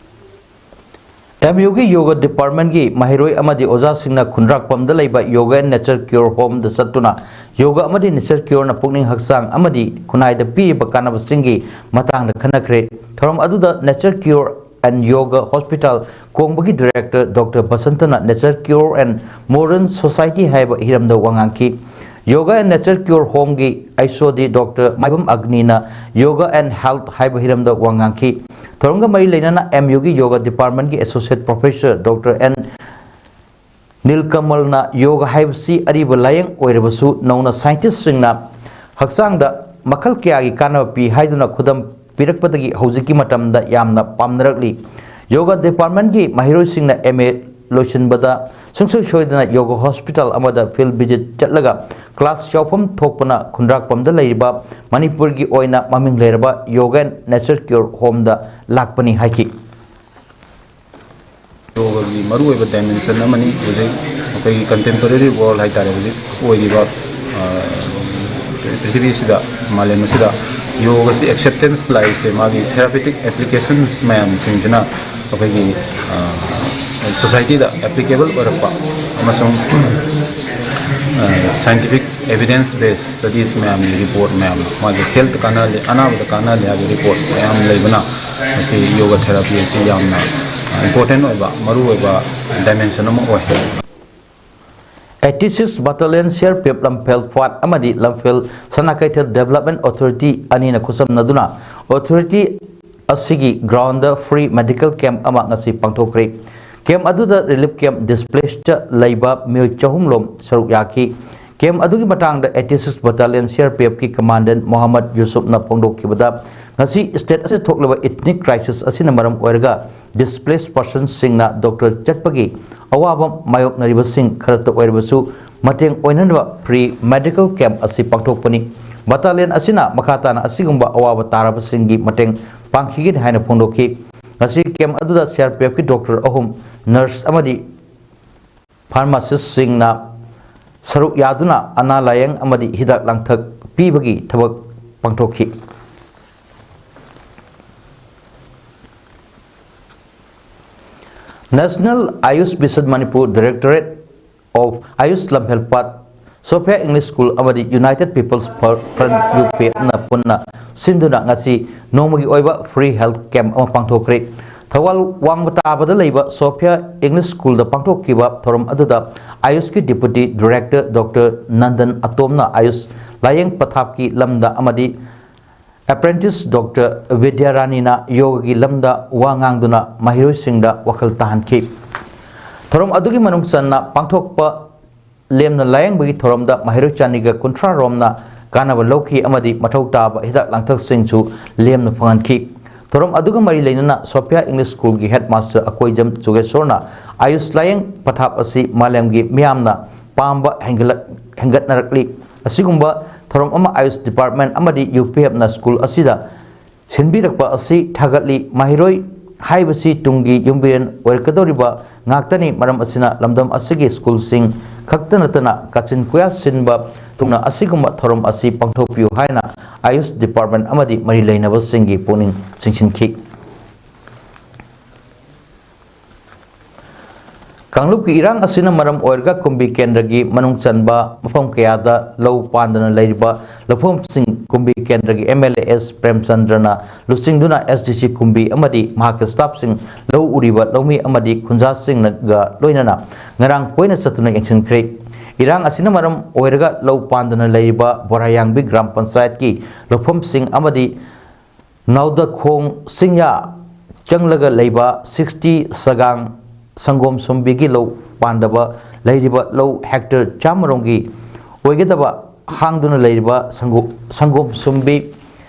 ꯑꯦꯝ ꯌꯨꯒꯤ ꯌꯣꯒ ꯗꯤꯄꯥꯔꯠꯃꯦꯟꯒꯤ ꯃꯍꯩꯔꯣꯏ ꯑꯃꯗꯤ ꯑꯣꯖꯥꯁꯤꯡꯅ ꯈꯨꯟꯗ꯭ꯔꯥꯛꯄꯝꯗ ꯂꯩꯕ ꯌꯣꯒ ꯑꯦꯟ ꯅꯦꯆꯔ ꯀ꯭ꯌꯣꯔ ꯍꯣꯝꯗ ꯆꯠꯇꯨꯅ ꯌꯣꯒ ꯑꯃꯗꯤ ꯅꯦꯆꯔ ꯀ꯭ꯌꯣꯔꯅ ꯄꯨꯛꯅꯤꯡ ꯍꯛꯆꯥꯡ ꯑꯃꯗꯤ ꯈꯨꯟꯅꯥꯏꯗ ꯄꯤꯔꯤꯕ ꯀꯥꯟꯅꯕꯁꯤꯡꯒꯤ ꯃꯇꯥꯡꯗ ꯈꯟꯅꯈ꯭ꯔꯦ꯫ ꯊꯧꯔꯝ ꯑꯗꯨꯗ nature cure and yoga hospital ꯀꯣꯡꯕꯒꯤ ꯗꯤꯔꯦꯛꯇꯔ ꯗꯣꯛꯇꯔ ꯕꯁꯟꯇꯅ nature cure and modern society ꯍꯥꯏꯕ ꯍꯤꯔꯝꯗ ꯋꯥ ꯉꯥꯡꯈꯤ꯫ ꯌꯣꯒ ꯑꯦꯟ ꯅꯦꯆꯔ ꯀ꯭ꯌꯣꯔ ꯍꯣꯝꯒꯤ H O D doctor Maibam ꯑꯒꯅꯤꯅ ꯌꯣꯒ ꯑꯦꯟ ꯍꯦꯜꯊ ꯍꯥꯏꯕ ꯍꯤꯔꯝꯗ ꯋꯥ ꯉꯥꯡꯈꯤ꯫ ꯊꯧꯔꯝꯒ ꯃꯔꯤ ꯂꯩꯅꯅ ꯑꯦꯝ ꯌꯨꯒꯤ ꯌꯣꯒ ꯗꯤꯄꯥꯔꯠꯃꯦꯟꯒꯤ ꯑꯦꯁꯣꯁꯤꯌꯦꯠ ꯄ꯭ꯔꯣꯐꯦꯁꯔ ꯗꯣꯛꯇꯔ ꯑꯦꯟ ꯅꯤꯜꯀꯃꯜꯅ ꯌꯣꯒ ꯍꯥꯏꯕꯁꯤ ꯑꯔꯤꯕ ꯂꯥꯏꯌꯦꯡ ꯑꯣꯏꯔꯕꯁꯨ ꯅꯧꯅ ꯁꯥꯏꯟꯇꯤꯁꯁꯤꯡꯅ ꯍꯛꯆꯥꯡꯗ ꯃꯈꯜ ꯀꯌꯥꯒꯤ ꯀꯥꯟꯅꯕ ꯄꯤ ꯍꯥꯏꯗꯨꯅ ꯈꯨꯗꯝ ꯄꯤꯔꯛꯄꯗꯒꯤ ꯍꯧꯖꯤꯛꯀꯤ ꯃꯇꯝꯗ ꯌꯥꯝꯅ ꯄꯥꯝꯅꯔꯛꯂꯤ꯫ ꯌꯣꯒ ꯗꯤꯄꯥꯔꯠꯃꯦꯟꯒꯤ ꯃꯍꯩꯔꯣꯏꯁꯤꯡꯅ ꯑꯦꯝ ꯑꯦ ꯂꯣꯏꯁꯤꯟꯕꯗ ꯁꯨꯡꯁꯣꯏ ꯁꯣꯏꯗꯅ ꯌꯣꯒ ꯍꯣꯁꯄꯤꯇꯥꯜ ꯑꯃꯗ ꯐꯤꯜꯗ ꯚꯤꯖꯤꯠ ꯆꯠꯂꯒ ꯀ꯭ꯂꯥꯁ ꯌꯥꯎꯐꯝ ꯊꯣꯛꯄꯅ ꯈꯨꯟꯗ꯭ꯔꯥꯛꯄꯝꯗ ꯂꯩꯔꯤꯕ ꯃꯅꯤꯄꯨꯔꯒꯤ ꯑꯣꯏꯅ ꯃꯃꯤꯡ ꯂꯩꯔꯕ ꯌꯣꯒ ꯑꯦꯟ ꯅꯦꯆꯔ ꯀ꯭ꯌꯣꯔ ꯍꯣꯝꯗ ꯂꯥꯛꯄꯅꯤ ꯍꯥꯏꯈꯤ꯫ ꯌꯣꯒꯒꯤ ꯃꯔꯨꯑꯣꯏꯕ ꯗꯥꯏꯃꯦꯟꯁꯟ ꯑꯃꯅꯤ꯫ ꯍꯧꯖꯤꯛ ꯑꯩꯈꯣꯏꯒꯤ ꯀꯟꯇꯦꯝꯄꯣꯔꯦꯔꯤ ꯋꯥꯔꯜ ꯍꯥꯏꯇꯥꯔꯦ, ꯍꯧꯖꯤꯛ ꯑꯣꯏꯔꯤꯕ, ꯑ, ꯄ꯭ꯔꯤꯊꯤꯕꯤꯁꯤꯗ, ꯃꯥꯂꯦꯝ ꯑꯁꯤꯗ ꯌꯣꯒꯁꯤ ꯑꯦꯛꯁꯦꯞꯇꯦꯟꯁ ꯂꯥꯛꯏꯁꯦ ꯃꯥꯒꯤ ꯊꯦꯔꯥꯄꯤꯇꯤꯛ ꯑꯦꯄ꯭ꯂꯤꯀꯦꯁꯟꯁ ꯃꯌꯥꯝꯁꯤꯡꯁꯤꯅ ꯑꯩꯈꯣꯏꯒꯤ ꯁꯣꯁꯥꯏꯇꯤꯗ ꯑꯦꯄ꯭ꯂꯤꯀꯦꯕꯜ ꯑꯣꯏꯔꯛꯄ ꯑꯃꯁꯨꯡ ꯁꯥꯏꯟꯇꯤꯐꯤꯛ ꯑꯦꯕꯤꯗꯦꯟꯁ ꯕꯦꯁ ꯁ꯭ꯇꯗꯤꯁ ꯃꯌꯥꯝꯒꯤ ꯔꯤꯄꯣꯔꯠ ꯃꯌꯥꯝ, ꯃꯥꯒꯤ ꯍꯦꯜꯠ ꯀꯥꯟꯅꯍꯜꯂꯤ, ꯑꯅꯥꯕꯗ ꯀꯥꯟꯅꯍꯜꯂꯤ ꯍꯥꯏꯕ ꯔꯤꯄꯣꯔꯠ ꯃꯌꯥꯝ ꯂꯩꯕꯅ ꯃꯁꯤ ꯌꯣꯒ ꯊꯦꯔꯥꯄꯤ ꯑꯁꯤ ꯌꯥꯝꯅ ꯏꯝꯄꯣꯔꯇꯦꯟ ꯑꯣꯏꯕ, ꯃꯔꯨꯑꯣꯏꯕ ꯗꯥꯏꯃꯦꯟꯁꯟ ꯑꯃ ꯑꯣꯏ꯫ Eighty six Battalion C R P F ꯂꯝꯐꯦꯜ ꯄꯥꯠ ꯑꯃꯗꯤ ꯂꯝꯐꯦꯜ ꯁꯅꯥ ꯀꯩꯊꯦꯜ Development Authority ꯑꯅꯤꯅ ꯈꯨꯠꯁꯝꯅꯗꯨꯅ authority ꯑꯁꯤꯒꯤ ground ꯗ free medical camp ꯑꯃ ꯉꯁꯤ ꯄꯥꯡꯊꯣꯛꯈ꯭ꯔꯦ꯫ Camp ꯑꯗꯨꯗ relief camp displaced ꯂꯩꯕ ꯃꯤꯑꯣꯏ ꯆꯍꯨꯝ ꯂꯣꯝ ꯁꯔꯨꯛ ꯌꯥꯈꯤ꯫ Camp ꯑꯗꯨꯒꯤ ꯃꯇꯥꯡꯗ eighty six Battalion C R P F ꯀꯤ Commandant ꯃꯣꯍꯝꯃꯗ ꯌꯨꯁꯨꯐꯅ ꯐꯣꯡꯗꯣꯛꯈꯤꯕꯗ, ꯉꯁꯤ state ꯑꯁꯤꯗ ꯊꯣꯛꯂꯤꯕ ethnic crisis ꯑꯁꯤꯅ ꯃꯔꯝ ꯑꯣꯏꯔꯒ displaced persons ꯁꯤꯡꯅ doctor ꯆꯠꯄꯒꯤ ꯑꯋꯥꯕ ꯃꯥꯌꯣꯛꯅꯔꯤꯕꯁꯤꯡ ꯈꯔꯇ ꯑꯣꯏꯔꯕꯁꯨ ꯃꯇꯦꯡ ꯑꯣꯏꯅꯅꯕ free medical camp ꯑꯁꯤ ꯄꯥꯡꯊꯣꯛꯄꯅꯤ꯫ Battalion ꯑꯁꯤꯅ ꯃꯈꯥ ꯇꯥꯅ ꯑꯁꯤꯒꯨꯝꯕ ꯑꯋꯥꯕ ꯇꯥꯔꯕꯁꯤꯡꯒꯤ ꯃꯇꯦꯡ ꯄꯥꯡꯈꯤꯒꯅꯤ ꯍꯥꯏꯅ ꯐꯣꯡꯗꯣꯛꯈꯤ꯫ ꯉꯁꯤ camp ꯑꯗꯨꯗ C R P F ꯀꯤ doctor ꯑꯍꯨꯝ, nurse ꯑꯃꯗꯤ pharmacist ꯁꯤꯡꯅ ꯁꯔꯨꯛ ꯌꯥꯗꯨꯅ ꯑꯅꯥ ꯂꯥꯌꯦꯡ ꯑꯃꯗꯤ ꯍꯤꯗꯥꯛ ꯂꯥꯡꯊꯛ ꯄꯤꯕꯒꯤ ꯊꯕꯛ ꯄꯥꯡꯊꯣꯛꯈꯤ꯫ National Ayush Mission Manipur, Directorate of Ayush ꯂꯝꯐꯦꯜꯄꯥꯠ, Sophia English School ꯑꯃꯗꯤ United People's Front, U P F ꯅ ꯄꯨꯟꯅ ꯁꯤꯟꯗꯨꯅ ꯉꯁꯤ ꯅꯣꯡꯃꯒꯤ ꯑꯣꯏꯕ free health camp ꯑꯃ ꯄꯥꯡꯊꯣꯛꯈ꯭ꯔꯦ꯫ ꯊꯧꯕꯥꯜ ꯋꯥꯡꯃ ꯇꯥꯕꯗ ꯂꯩꯕ Sophia English School ꯗ ꯄꯥꯡꯊꯣꯛꯈꯤꯕ ꯊꯧꯔꯝ ꯑꯗꯨꯗ Ayush ꯀꯤ Deputy Director Doctor Nandan ꯑꯇꯣꯝꯅ Ayush ꯂꯥꯌꯦꯡ ꯄꯊꯥꯞꯀꯤ ꯂꯝꯗ ꯑꯃꯗꯤ Apprentice Doctor ꯕꯤꯗ꯭ꯌꯥꯔꯥꯅꯤꯅ ꯌꯣꯒꯒꯤ ꯂꯝꯗ ꯋꯥ ꯉꯥꯡꯗꯨꯅ ꯃꯍꯩꯔꯣꯏꯁꯤꯡꯗ ꯋꯥꯈꯜ ꯇꯥꯍꯟꯈꯤ꯫ ꯊꯧꯔꯝ ꯑꯗꯨꯒꯤ ꯃꯅꯨꯡ ꯆꯟꯅ ꯄꯥꯡꯊꯣꯛꯄ ꯂꯦꯝꯅ ꯂꯥꯌꯦꯡꯕꯒꯤ ꯊꯧꯔꯝꯗ ꯃꯍꯩꯔꯣꯏ ꯆꯅꯤꯒ ꯀꯨꯟꯊ꯭ꯔꯥ ꯔꯣꯝꯅ ꯀꯥꯟꯅꯕ ꯂꯧꯈꯤ ꯑꯃꯗꯤ ꯃꯊꯧ ꯇꯥꯕ ꯍꯤꯗꯥꯛ ꯂꯥꯡꯊꯛꯁꯤꯡꯁꯨ ꯂꯦꯝꯅ ꯐꯪꯍꯟꯈꯤ꯫ ꯊꯧꯔꯝ ꯑꯗꯨꯒ ꯃꯔꯤ ꯂꯩꯅꯅ Sophia English School ꯒꯤ headmaster ꯑꯀꯣꯏꯖꯝ ꯖꯨꯒꯦꯁꯣꯔꯅ Ayush ꯂꯥꯌꯦꯡ ꯄꯊꯥꯞ ꯑꯁꯤ ꯃꯥꯂꯦꯝꯒꯤ ꯃꯤꯌꯥꯝꯅ ꯄꯥꯝꯕ ꯍꯦꯟꯒꯠꯂꯛ-, ꯍꯦꯟꯒꯠꯅꯔꯛꯂꯤ꯫ ꯑꯁꯤꯒꯨꯝꯕ ꯊꯧꯔꯝ ꯑꯃ Ayush Department ꯑꯃꯗꯤ U P F ꯅ school ꯑꯁꯤꯗ ꯁꯤꯟꯕꯤꯔꯛꯄ ꯑꯁꯤ ꯊꯥꯒꯠꯂꯤ꯫ ꯃꯍꯩꯔꯣꯏ ꯍꯥꯏꯕꯁꯤ ꯇꯨꯡꯒꯤ ꯌꯨꯝꯕꯤꯔꯦꯟ ꯑꯣꯏꯔꯛꯀꯗꯧꯔꯤꯕ ꯉꯥꯛꯇꯅꯤ꯫ ꯃꯔꯝ ꯑꯁꯤꯅ ꯂꯝꯗꯝ ꯑꯁꯤꯒꯤ ꯁ꯭ꯀꯨꯜꯁꯤꯡ ꯈꯛꯇ ꯅꯠꯇꯅ ꯀꯥꯆꯤꯟ ꯀꯣꯌꯥ ꯁꯤꯟꯕ ꯊꯨꯡꯅ ꯑꯁꯤꯒꯨꯝꯕ ꯊꯧꯔꯝ ꯑꯁꯤ ꯄꯥꯡꯊꯣꯛꯄꯤꯌꯨ ꯍꯥꯏꯅ ꯑꯌꯨꯁ ꯗꯤꯄꯥꯔꯠꯃꯦꯟ ꯑꯃꯗꯤ ꯃꯔꯤ ꯂꯩꯅꯕꯁꯤꯡꯒꯤ ꯄꯨꯛꯅꯤꯡ ꯆꯤꯡꯁꯤꯟꯈꯤ꯫ ꯀꯥꯡꯂꯨꯞꯀꯤ ꯏꯔꯥꯡ ꯑꯁꯤꯅ ꯃꯔꯝ ꯑꯣꯏꯔꯒ ꯀꯨꯝꯕꯤ ꯀꯦꯟꯗ꯭ꯔꯒꯤ ꯃꯅꯨꯡ ꯆꯟꯕ ꯃꯐꯝ ꯀꯌꯥꯗ ꯂꯧ ꯄꯥꯟꯗꯅ ꯂꯩꯔꯤꯕ ꯂꯧꯐꯝꯁꯤꯡ ꯀꯨꯝꯕꯤ ꯀꯦꯟꯗ꯭ꯔꯒꯤ ꯑꯦꯝ ꯑꯦꯜ ꯑꯦ ꯑꯦꯁ ꯄ꯭ꯔꯦꯝꯆꯟꯗ꯭ꯔꯅ ꯂꯨꯆꯤꯡꯗꯨꯅ ꯑꯦꯁ ꯗꯤ ꯁꯤ ꯀꯨꯝꯕꯤ ꯑꯃꯗꯤ ꯃꯍꯥꯛꯀꯤ ꯁ꯭ꯇꯥꯐꯁꯤꯡ, ꯂꯧ ꯎꯔꯤꯕ ꯂꯧꯃꯤ ꯑꯃꯗꯤ ꯈꯨꯟꯖꯥꯁꯤꯡꯒ ꯂꯣꯏꯅꯅ ꯉꯔꯥꯡ ꯀꯣꯏꯅ ꯆꯠꯇꯨꯅ ꯌꯦꯡꯁꯤꯟꯈ꯭ꯔꯦ꯫ ꯏꯔꯥꯡ ꯑꯁꯤꯅ ꯃꯔꯝ ꯑꯣꯏꯔꯒ ꯂꯧ ꯄꯥꯟꯗꯅ ꯂꯩꯔꯤꯕ ꯕꯣꯔꯥꯌꯥꯡꯕꯤ ꯒ꯭ꯔꯥꯝ ꯄꯟꯆꯥꯌꯠꯀꯤ ꯂꯧꯐꯝꯁꯤꯡ ꯑꯃꯗꯤ ꯅꯥꯎꯗꯈꯣꯡ ꯆꯤꯡꯌꯥ ꯆꯪꯂꯒ ꯂꯩꯕ ꯁꯤꯛꯁꯇꯤ ꯁꯒꯥꯡ ꯁꯪꯒꯣꯝ ꯁꯨꯝꯕꯤꯒꯤ ꯂꯧ ꯄꯥꯟꯗꯕ ꯂꯩꯔꯤꯕ ꯂꯧ ꯍꯦꯛꯇꯔ ꯆꯥꯝꯃꯔꯣꯝꯒꯤ ꯑꯣꯏꯒꯗꯕ ꯍꯥꯡꯗꯨꯅ ꯂꯩꯔꯤꯕ ꯁꯪꯒꯣ-, ꯁꯪꯒꯣꯝ ꯁꯨꯝꯕꯤ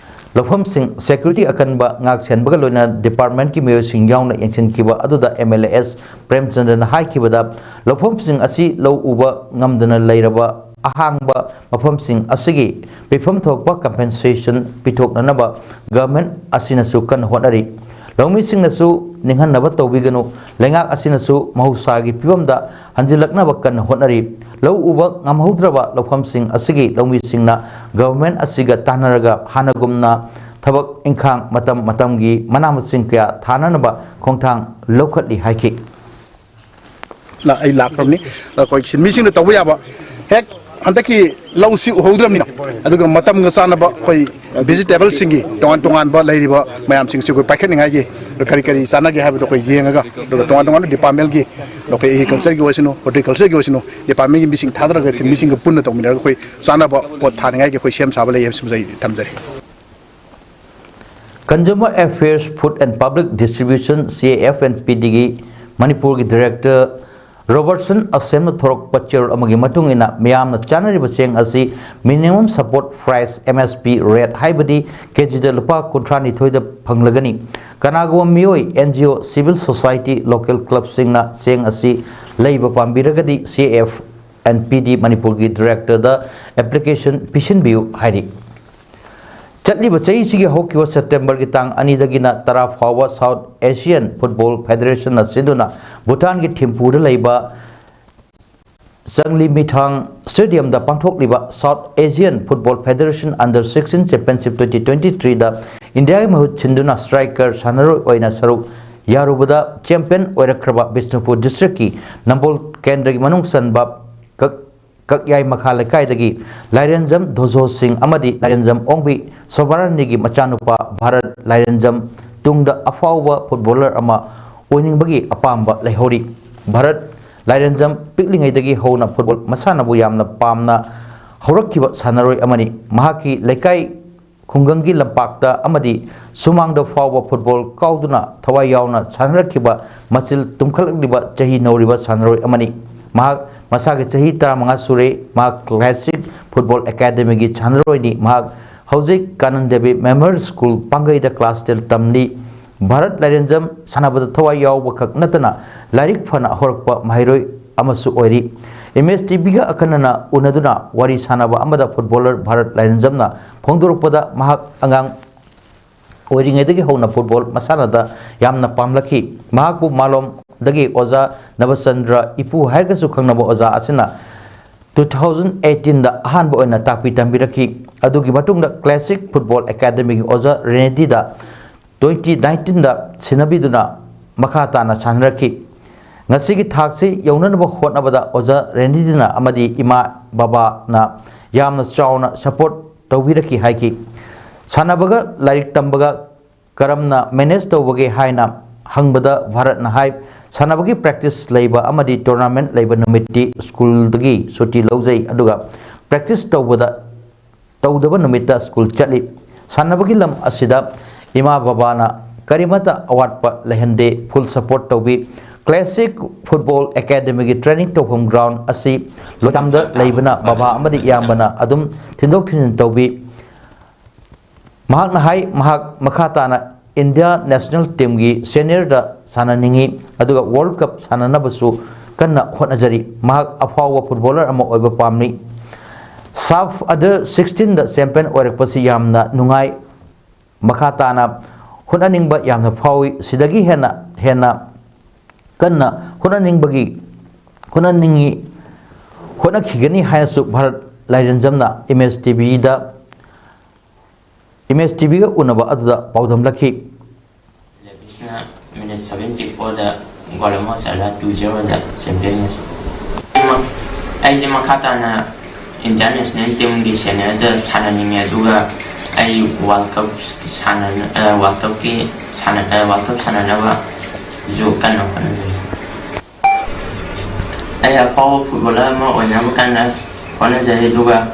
ꯂꯧꯐꯝꯁꯤꯡ ꯁꯦꯀ꯭ꯌꯨꯔꯤꯇꯤ ꯑꯀꯟꯕ ꯉꯥꯛ ꯁꯦꯟꯕꯒ ꯂꯣꯏꯅꯅ ꯗꯤꯄꯥꯔꯠꯃꯦꯟꯠꯀꯤ ꯃꯤꯑꯣꯏꯁꯤꯡ ꯌꯥꯎꯅ ꯌꯦꯡꯁꯤꯟꯈꯤꯕ ꯑꯗꯨꯗ ꯑꯦꯝ ꯑꯦꯜ ꯑꯦ ꯑꯦꯁ ꯄ꯭ꯔꯦꯝꯆꯟꯗ꯭ꯔꯅ ꯍꯥꯏꯈꯤꯕꯗ, ꯂꯧꯐꯝꯁꯤꯡ ꯑꯁꯤ ꯂꯧ ꯎꯕ ꯉꯝꯗꯅ ꯂꯩꯔꯕ ꯑꯍꯥꯡꯕ ꯃꯐꯝꯁꯤꯡ ꯑꯁꯤꯒꯤ ꯄꯤꯐꯝ ꯊꯣꯛꯄ ꯀꯝꯄꯦꯟꯁꯦꯁꯟ ꯄꯤꯊꯣꯛꯅꯅꯕ ꯒꯚꯔꯟꯃꯦꯟꯠ ꯑꯁꯤꯅꯁꯨ ꯀꯟꯅ ꯍꯣꯠꯅꯔꯤ꯫ ꯂꯧꯃꯤꯁꯤꯡꯅꯁꯨ ꯅꯤꯡꯍꯟꯅꯕ ꯇꯧꯕꯤꯒꯅꯨ, ꯂꯩꯉꯥꯛ ꯑꯁꯤꯅꯁꯨ ꯃꯍꯧꯁꯥꯒꯤ ꯐꯤꯕꯝꯗ ꯍꯟꯖꯤꯜꯂꯛꯅꯕ ꯀꯟꯅ ꯍꯣꯠꯅꯔꯤ꯫ ꯂꯧ ꯎꯕ ꯉꯝꯍꯧꯗ꯭ꯔꯕ ꯂꯧꯐꯝꯁꯤꯡ ꯑꯁꯤꯒꯤ ꯂꯧꯃꯤꯁꯤꯡꯅ ꯒꯚꯔꯟꯃꯦꯟꯠ ꯑꯁꯤꯒ ꯇꯥꯟꯅꯔꯒ ꯍꯥꯟꯅꯒꯨꯝꯅ ꯊꯕꯛ ꯏꯪꯈꯥꯡ ꯃꯇꯝ ꯃꯇꯝꯒꯤ ꯃꯅꯥ ꯃꯁꯤꯡ ꯀꯌꯥ ꯊꯥꯅꯅꯕ ꯈꯣꯡꯊꯥꯡ ꯂꯧꯈꯠꯂꯤ ꯍꯥꯏꯈꯤ꯫ ꯂ-, ꯑꯩ ꯂꯥꯛꯈ꯭ꯔꯕꯅꯤ꯫ ꯑꯩꯈꯣꯏ ꯁꯤꯟꯃꯤꯁꯤꯡꯅ ꯇꯧꯕ ꯌꯥꯕ, ꯍꯦꯛ ꯍꯟꯗꯛꯀꯤ ꯂꯧꯁꯤ ꯎꯍꯧꯗ꯭ꯔꯕꯅꯤꯅ, ꯑꯗꯨꯒ ꯃꯇꯝꯒ ꯆꯥꯟꯅꯕ ꯑꯩꯈꯣꯏ ꯚꯦꯖꯤꯇꯦꯕꯜꯁꯤꯡꯒꯤ ꯇꯣꯉꯥꯟ ꯇꯣꯉꯥꯟꯕ ꯂꯩꯔꯤꯕ ꯃꯌꯥꯝꯁꯤꯡꯁꯤ ꯑꯩꯈꯣꯏ ꯄꯥꯏꯈꯠꯅꯤꯡꯉꯥꯏꯒꯤ ꯀꯔꯤ ꯀꯔꯤ ꯆꯥꯟꯅꯒꯦ ꯍꯥꯏꯕꯗꯣ ꯑꯩꯈꯣꯏ ꯌꯦꯡꯉꯒ, ꯑꯗꯨꯒ ꯇꯣꯉꯥꯟ ꯇꯣꯉꯥꯟꯕ ꯗꯤꯄꯥꯔꯠꯃꯦꯟꯒꯤ, ꯑꯩꯈꯣꯏ ꯑꯦꯒ꯭ꯔꯤꯀꯜꯆꯔꯒꯤ ꯑꯣꯏꯁꯅꯨ, ꯍꯣꯔꯇꯤꯀꯜꯆꯔꯒꯤ ꯑꯣꯏꯁꯅꯨ, ꯗꯤꯄꯥꯔꯠꯃꯦꯟꯒꯤ ꯃꯤꯁꯤꯡ ꯊꯥꯗꯔꯒ ꯁꯤꯟꯃꯤꯁꯤꯡꯒ ꯄꯨꯟꯅ ꯇꯧꯃꯤꯟꯅꯔꯒ ꯑꯩꯈꯣꯏ ꯆꯥꯟꯅꯕ ꯄꯣꯠ ꯊꯥꯅꯤꯡꯉꯥꯏꯒꯤ ꯑꯩꯈꯣꯏ ꯁꯦꯝ ꯁꯥꯕ ꯂꯩ ꯍꯥꯏꯕꯁꯤꯃꯁꯨ ꯑꯩ ꯊꯝꯖꯔꯤ꯫ Consumer Affairs, Food and Public Distribution, C A F and P Dꯒꯤ ꯃꯅꯤꯄꯨꯔꯒꯤ ꯗꯤꯔꯦꯛꯇꯔ ꯔꯣꯕꯔꯠꯁꯟ ꯑꯁꯦꯝꯅ ꯊꯣꯔꯛꯄ ꯆꯦꯔꯣꯜ ꯑꯃꯒꯤ ꯃꯇꯨꯡ ꯏꯟꯅ, ꯃꯤꯌꯥꯝꯅ ꯆꯥꯅꯔꯤꯕ ꯆꯦꯡ ꯑꯁꯤ minimum support price, M S P rate, ꯍꯥꯏꯕꯗꯤ ꯀꯦꯖꯤꯗ ꯂꯨꯄꯥ ꯀꯨꯟꯊ꯭ꯔꯥ ꯅꯤꯊꯣꯏꯗ ꯐꯪꯂꯒꯅꯤ꯫ ꯀꯅꯥꯒꯨꯝꯕ ꯃꯤꯑꯣꯏ, N G O, civil society, local clubꯁꯤꯡꯅ ꯆꯦꯡ ꯑꯁꯤ ꯂꯩꯕ ꯄꯥꯝꯕꯤꯔꯒꯗꯤ, C A F and P D ꯃꯅꯤꯄꯨꯔꯒꯤ ꯗꯤꯔꯦꯛꯇꯔꯗ ꯑꯦꯄ꯭ꯂꯤꯀꯦꯁꯟ ꯄꯤꯁꯤꯟꯕꯤꯌꯨ ꯍꯥꯏꯔꯤ꯫ ꯆꯠꯂꯤꯕ ꯆꯍꯤꯁꯤꯒꯤ ꯍꯧꯈꯤꯕ ꯁꯦꯞꯇꯦꯝꯕꯔꯒꯤ ꯇꯥꯡ ꯑꯅꯤꯗꯒꯤꯅ ꯇꯔꯥ ꯐꯥꯎꯕ South Asian Football Federation ꯅ ꯁꯤꯟꯗꯨꯅ ꯚꯨꯇꯥꯟꯒꯤ ꯊꯤꯝꯄꯨꯗ ꯂꯩꯕ ꯆꯪꯂꯤꯃꯤꯊꯥꯡ Stadium ꯗ ꯄꯥꯡꯊꯣꯛꯂꯤꯕ South Asian Football Federation Under sixteen Championship twenty twenty-three ꯗ ꯏꯟꯗꯤꯌꯥꯒꯤ ꯃꯍꯨꯠ ꯁꯤꯟꯗꯨꯅ striker ꯁꯥꯟꯅꯔꯣꯏ ꯑꯣꯏꯅ ꯁꯔꯨꯛ ꯌꯥꯔꯨꯕꯗ champion ꯑꯣꯏꯔꯛꯈ꯭ꯔꯕ ꯕꯤꯁꯅꯨꯄꯨꯔ district ꯀꯤ ꯅꯝꯕꯣꯜ ꯀꯦꯟꯗ꯭ꯔꯒꯤ ꯃꯅꯨꯡ ꯆꯟꯕ ꯀꯛ-, ꯀꯛꯌꯥꯏ ꯃꯈꯥ ꯂꯩꯀꯥꯏꯗꯒꯤ ꯂꯥꯏꯔꯦꯟꯖꯝ ꯙꯣꯖꯣ ꯁꯤꯡ ꯑꯃꯗꯤ ꯂꯥꯏꯔꯦꯟꯖꯝ ꯑꯣꯡꯕꯤ ꯁꯣꯚꯥꯔꯥꯅꯤꯒꯤ ꯃꯆꯥꯅꯨꯄꯥ ꯚꯥꯔꯠ ꯂꯥꯏꯔꯦꯟꯖꯝ ꯇꯨꯡꯗ ꯑꯐꯥꯎꯕ footballer ꯑꯃ ꯑꯣꯏꯅꯤꯡꯕꯒꯤ ꯑꯄꯥꯝꯕ ꯂꯩꯍꯧꯔꯤ꯫ ꯚꯥꯔꯠ ꯂꯥꯏꯔꯦꯟꯖꯝ ꯄꯤꯛꯂꯤꯉꯩꯗꯒꯤ ꯍꯧꯅ football ꯃꯁꯥꯟꯅꯕꯨ ꯌꯥꯝꯅ ꯄꯥꯝꯅ ꯍꯧꯔꯛꯈꯤꯕ ꯁꯥꯟꯅꯔꯣꯏ ꯑꯃꯅꯤ꯫ ꯃꯍꯥꯛꯀꯤ ꯂꯩꯀꯥꯏ ꯈꯨꯡꯒꯪꯒꯤ ꯂꯝꯄꯥꯛꯇ ꯑꯃꯗꯤ ꯁꯨꯃꯥꯡꯗ ꯐꯥꯎꯕ football ꯀꯥꯎꯗꯨꯅ ꯊꯋꯥꯏ ꯌꯥꯎꯅ ꯁꯥꯟꯅꯔꯛꯈꯤꯕ ꯃꯆꯤꯜ ꯇꯨꯝꯈꯠꯂꯛꯂꯤꯕ ꯆꯍꯤ ꯅꯧꯔꯤꯕ ꯁꯥꯟꯅꯔꯣꯏ ꯑꯃꯅꯤ꯫ ꯃꯍꯥꯛ ꯃꯁꯥꯒꯤ ꯆꯍꯤ ꯇꯔꯥꯃꯉꯥ ꯁꯨꯔꯦ꯫ ꯃꯍꯥꯛ Classic Football Academy ꯒꯤ ꯁꯥꯟꯅꯔꯣꯏꯅꯤ꯫ ꯃꯍꯥꯛ ꯍꯧꯖꯤꯛ Kanan Devi Memorial School ꯄꯥꯡꯒꯩꯗ class ten ꯇꯝꯂꯤ꯫ Bharat ꯂꯥꯏꯔꯦꯟꯖꯝ ꯁꯥꯟꯅꯕꯗ ꯊꯋꯥꯏ ꯌꯥꯎꯕ ꯈꯛ ꯅꯠꯇꯅ ꯂꯥꯏꯔꯤꯛ ꯐꯅ ꯍꯧꯔꯛꯄ ꯃꯍꯩꯔꯣꯏ ꯑꯃꯁꯨ ꯑꯣꯏꯔꯤ꯫ MSTV ꯒ ꯑꯈꯟꯅꯅ ꯎꯅꯗꯨꯅ ꯋꯥꯔꯤ ꯁꯥꯟꯅꯕ ꯑꯃꯗ footballer ꯚꯥꯔꯠ ꯂꯥꯏꯔꯦꯟꯖꯝꯅ ꯐꯣꯡꯗꯣꯔꯛꯄꯗ ꯃꯍꯥꯛ ꯑꯉꯥꯡ ꯑꯣꯏꯔꯤꯉꯩꯗꯒꯤ ꯍꯧꯅ football ꯃꯁꯥꯟꯅꯗ ꯌꯥꯝꯅ ꯄꯥꯝꯂꯛꯈꯤ꯫ ꯃꯍꯥꯛꯄꯨ ꯃꯥꯂꯣꯝꯗꯒꯤ ꯑꯣꯖꯥ ꯅꯕꯆꯟꯗ꯭ꯔ ꯏꯄꯨ ꯍꯥꯏꯔꯒꯁꯨ ꯈꯪꯅꯕ ꯑꯣꯖꯥ ꯑꯁꯤꯅ two thousand eighteen ꯗ ꯑꯍꯥꯟꯕ ꯑꯣꯏꯅ ꯇꯥꯛꯄꯤ ꯇꯝꯕꯤꯔꯛꯈꯤ꯫ ꯑꯗꯨꯒꯤ ꯃꯇꯨꯡꯗ Classic Football Academy ꯒꯤ ꯑꯣꯖꯥ ꯔꯦꯅꯦꯗꯤꯗ twenty nineteen ꯗ ꯁꯤꯟꯅꯕꯤꯗꯨꯅ ꯃꯈꯥ ꯇꯥꯅ ꯁꯥꯟꯅꯔꯛꯈꯤ꯫ ꯉꯁꯤꯒꯤ ꯊꯥꯛꯁꯤ ꯌꯧꯅꯅꯕ ꯍꯣꯠꯅꯕꯗ ꯑꯣꯖꯥ ꯔꯦꯅꯦꯗꯤꯅ ꯑꯃꯗꯤ ꯏꯃꯥ ꯕꯕꯥꯅ ꯌꯥꯝꯅ ꯆꯥꯎꯅ support ꯇꯧꯕꯤꯔꯛꯈꯤ ꯍꯥꯏꯈꯤ꯫ ꯁꯥꯟꯅꯕꯒ ꯂꯥꯏꯔꯤꯛ ꯇꯝꯕꯒ ꯀꯔꯝꯅ manage ꯇꯧꯕꯒꯦ ꯍꯥꯏꯅ ꯍꯪꯕꯗ ꯚꯥꯔꯠꯅ ꯍꯥꯏ, ꯁꯥꯟꯅꯕꯒꯤ practice ꯂꯩꯕ ꯑꯃꯗꯤ tournament ꯂꯩꯕ ꯅꯨꯃꯤꯠꯇꯤ school ꯗꯒꯤ ꯁꯨꯇꯤ ꯂꯧꯖꯩ, ꯑꯗꯨꯒ practice ꯇꯧꯕꯗ, ꯇꯧꯗꯕ ꯅꯨꯃꯤꯠꯇ school ꯆꯠꯂꯤ꯫ ꯁꯥꯟꯅꯕꯒꯤ ꯂꯝ ꯑꯁꯤꯗ ꯏꯃꯥ ꯕꯕꯥꯅ ꯀꯔꯤꯃꯠꯇ ꯑꯋꯥꯠꯄ ꯂꯩꯍꯟꯗꯦ, full support ꯇꯧꯕꯤ꯫ Classic Football Academy ꯒꯤ training ꯇꯧꯐꯝ ground ꯑꯁꯤ ꯂꯣꯏꯇꯥꯝꯗ ꯂꯩꯕꯅ ꯕꯕꯥ ꯑꯃꯗꯤ ꯏꯌꯥꯝꯕꯅ ꯑꯗꯨꯝ ꯊꯤꯟꯗꯣꯛ ꯊꯤꯟꯖꯤꯟ ꯇꯧꯕꯤ꯫ ꯃꯍꯥꯛꯅ ꯍꯥꯏ, ꯃꯍꯥꯛ ꯃꯈꯥ ꯇꯥꯅ India national team ꯒꯤ senior ꯗ ꯁꯥꯟꯅꯅꯤꯡꯏ, ꯑꯗꯨꯒ World Cup ꯁꯥꯟꯅꯅꯕꯁꯨ ꯀꯟꯅ ꯍꯣꯠꯅꯖꯔꯤ꯫ ꯃꯍꯥꯛ ꯑꯐꯥꯎꯕ footballer ꯑꯃ ꯑꯣꯏꯕ ꯄꯥꯝꯃꯤ꯫ ꯁꯥꯐ ꯑꯟꯗꯔ ꯁꯤꯛꯁꯇꯤꯟꯗ ꯆꯦꯝꯄꯤꯌꯟ ꯑꯣꯏꯔꯛꯄꯁꯤ ꯌꯥꯝꯅ ꯅꯨꯡꯉꯥꯏ꯫ ꯃꯈꯥ ꯇꯥꯅ ꯍꯣꯠꯅꯅꯤꯡꯕ ꯌꯥꯝꯅ ꯐꯥꯎꯏ꯫ ꯁꯤꯗꯒꯤ ꯍꯦꯟꯅ ꯍꯦꯟꯅ ꯀꯟꯅ ꯍꯣꯠꯅꯅꯤꯡꯕꯒꯤ ꯍꯣꯠꯅꯅꯤꯡꯉꯤ ꯍꯣꯠꯅꯈꯤꯒꯅꯤ ꯍꯥꯏꯅꯁꯨ ꯚꯥꯔꯠ ꯂꯥꯏꯔꯦꯟꯖꯝꯅ ꯏꯃꯦꯖ ꯇꯤꯚꯤꯗ ꯏꯃꯦꯖ ꯇꯤꯚꯤꯒ ꯎꯅꯕ ꯑꯗꯨꯗ ꯄꯥꯎꯗꯝꯂꯛꯈꯤ꯫ ꯂꯦꯕꯤꯁꯅ ꯃꯤꯅꯤꯠ ꯁꯚꯦꯟꯇꯤ ꯐꯣꯔꯗ ꯒꯣꯜ ꯑꯃ ꯆꯜꯂ ꯇꯨ ꯖꯦꯔꯣꯗ ꯆꯦꯝꯄꯤꯌꯟ ꯑꯣꯏꯈꯤ꯫ ꯑꯩꯁꯦ ꯃꯈꯥ ꯇꯥꯅ ꯏꯟꯗꯤꯌꯥ ꯅꯦꯁꯅꯦꯜ ꯇꯤꯝꯒꯤ ꯁꯦꯅꯤꯌꯔꯗ ꯁꯥꯟꯅꯅꯤꯡꯉꯦ, ꯑꯗꯨꯒ ꯑꯩ ꯋꯥꯔꯜ ꯀꯞ ꯁꯥꯟꯅ-, ꯑ, ꯋꯥꯔꯜ ꯀꯞꯀꯤ ꯁꯥꯟꯅ-, ꯑ, ꯋꯥꯔꯜ ꯀꯞ ꯁꯥꯟꯅꯅꯕꯁꯨ ꯀꯟꯅ ꯍꯣꯠꯅꯖꯔꯤ꯫ ꯑꯩ ꯑꯐꯥꯎꯕ ꯐꯨꯠꯕꯣꯂꯔ ꯑꯃ ꯑꯣꯏꯅꯕ ꯀꯟꯅ ꯍꯣꯠꯅꯖꯔꯤ, ꯑꯗꯨꯒ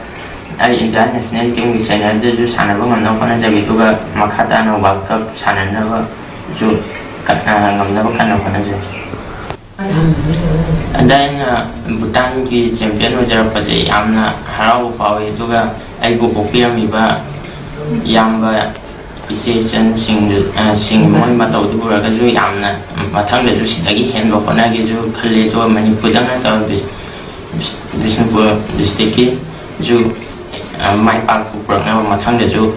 ꯑꯩ ꯏꯟꯗꯤꯌꯥ ꯅꯦꯁꯅꯦꯜ ꯇꯤꯝꯒꯤ ꯁꯦꯅꯤꯌꯔꯗꯁꯨ ꯁꯥꯟꯅꯕ ꯉꯝꯅꯕ ꯍꯣꯠꯅꯖꯒꯦ, ꯑꯗꯨꯒ ꯃꯈꯥ ꯇꯥꯅ ꯋꯥꯔꯜ ꯀꯞ ꯁꯥꯟꯅꯅꯕꯁꯨ ꯀꯟꯅ, ꯉꯝꯅꯕ ꯀꯟꯅ ꯍꯣꯠꯅꯖꯒꯦ꯫ ꯑꯗ ꯑꯩꯅ ꯚꯨꯇꯥꯟꯒꯤ ꯆꯦꯝꯄꯤꯌꯟ ꯑꯣꯏꯖꯔꯛꯄꯁꯦ ꯌꯥꯝꯅ ꯍꯔꯥꯎꯕ ꯐꯥꯎꯏ, ꯑꯗꯨꯒ ꯑꯩꯕꯨ ꯄꯣꯛꯄꯤꯔꯝꯃꯤꯕ ꯏꯌꯥꯝꯕ ꯏꯆꯦ ꯏꯆꯟꯁꯤꯡꯗꯨ, ꯑ, ꯁꯤꯡ ꯃꯣꯏ ꯃꯇꯧꯗꯨ ꯎꯔꯒꯁꯨ ꯌꯥꯝꯅ ꯃꯊꯪꯗꯁꯨ ꯁꯤꯗꯒꯤ ꯍꯦꯟꯕ ꯍꯣꯠꯅꯒꯦꯁꯨ ꯈꯜꯂꯤ꯫ ꯑꯗꯨꯒ ꯃꯅꯤꯄꯨꯔꯗꯪ ꯅꯠꯇꯕ ꯕꯤꯁ-, ꯕꯤꯁ-, ꯕꯤꯁꯅꯨꯄꯨꯔ ꯗꯤꯁꯇ꯭ꯔꯤꯛꯀꯤꯁꯨ, ꯑ, ꯃꯥꯏ ꯄꯥꯛꯄ ꯄꯨꯔꯛꯅꯕ ꯃꯊꯪꯗꯁꯨ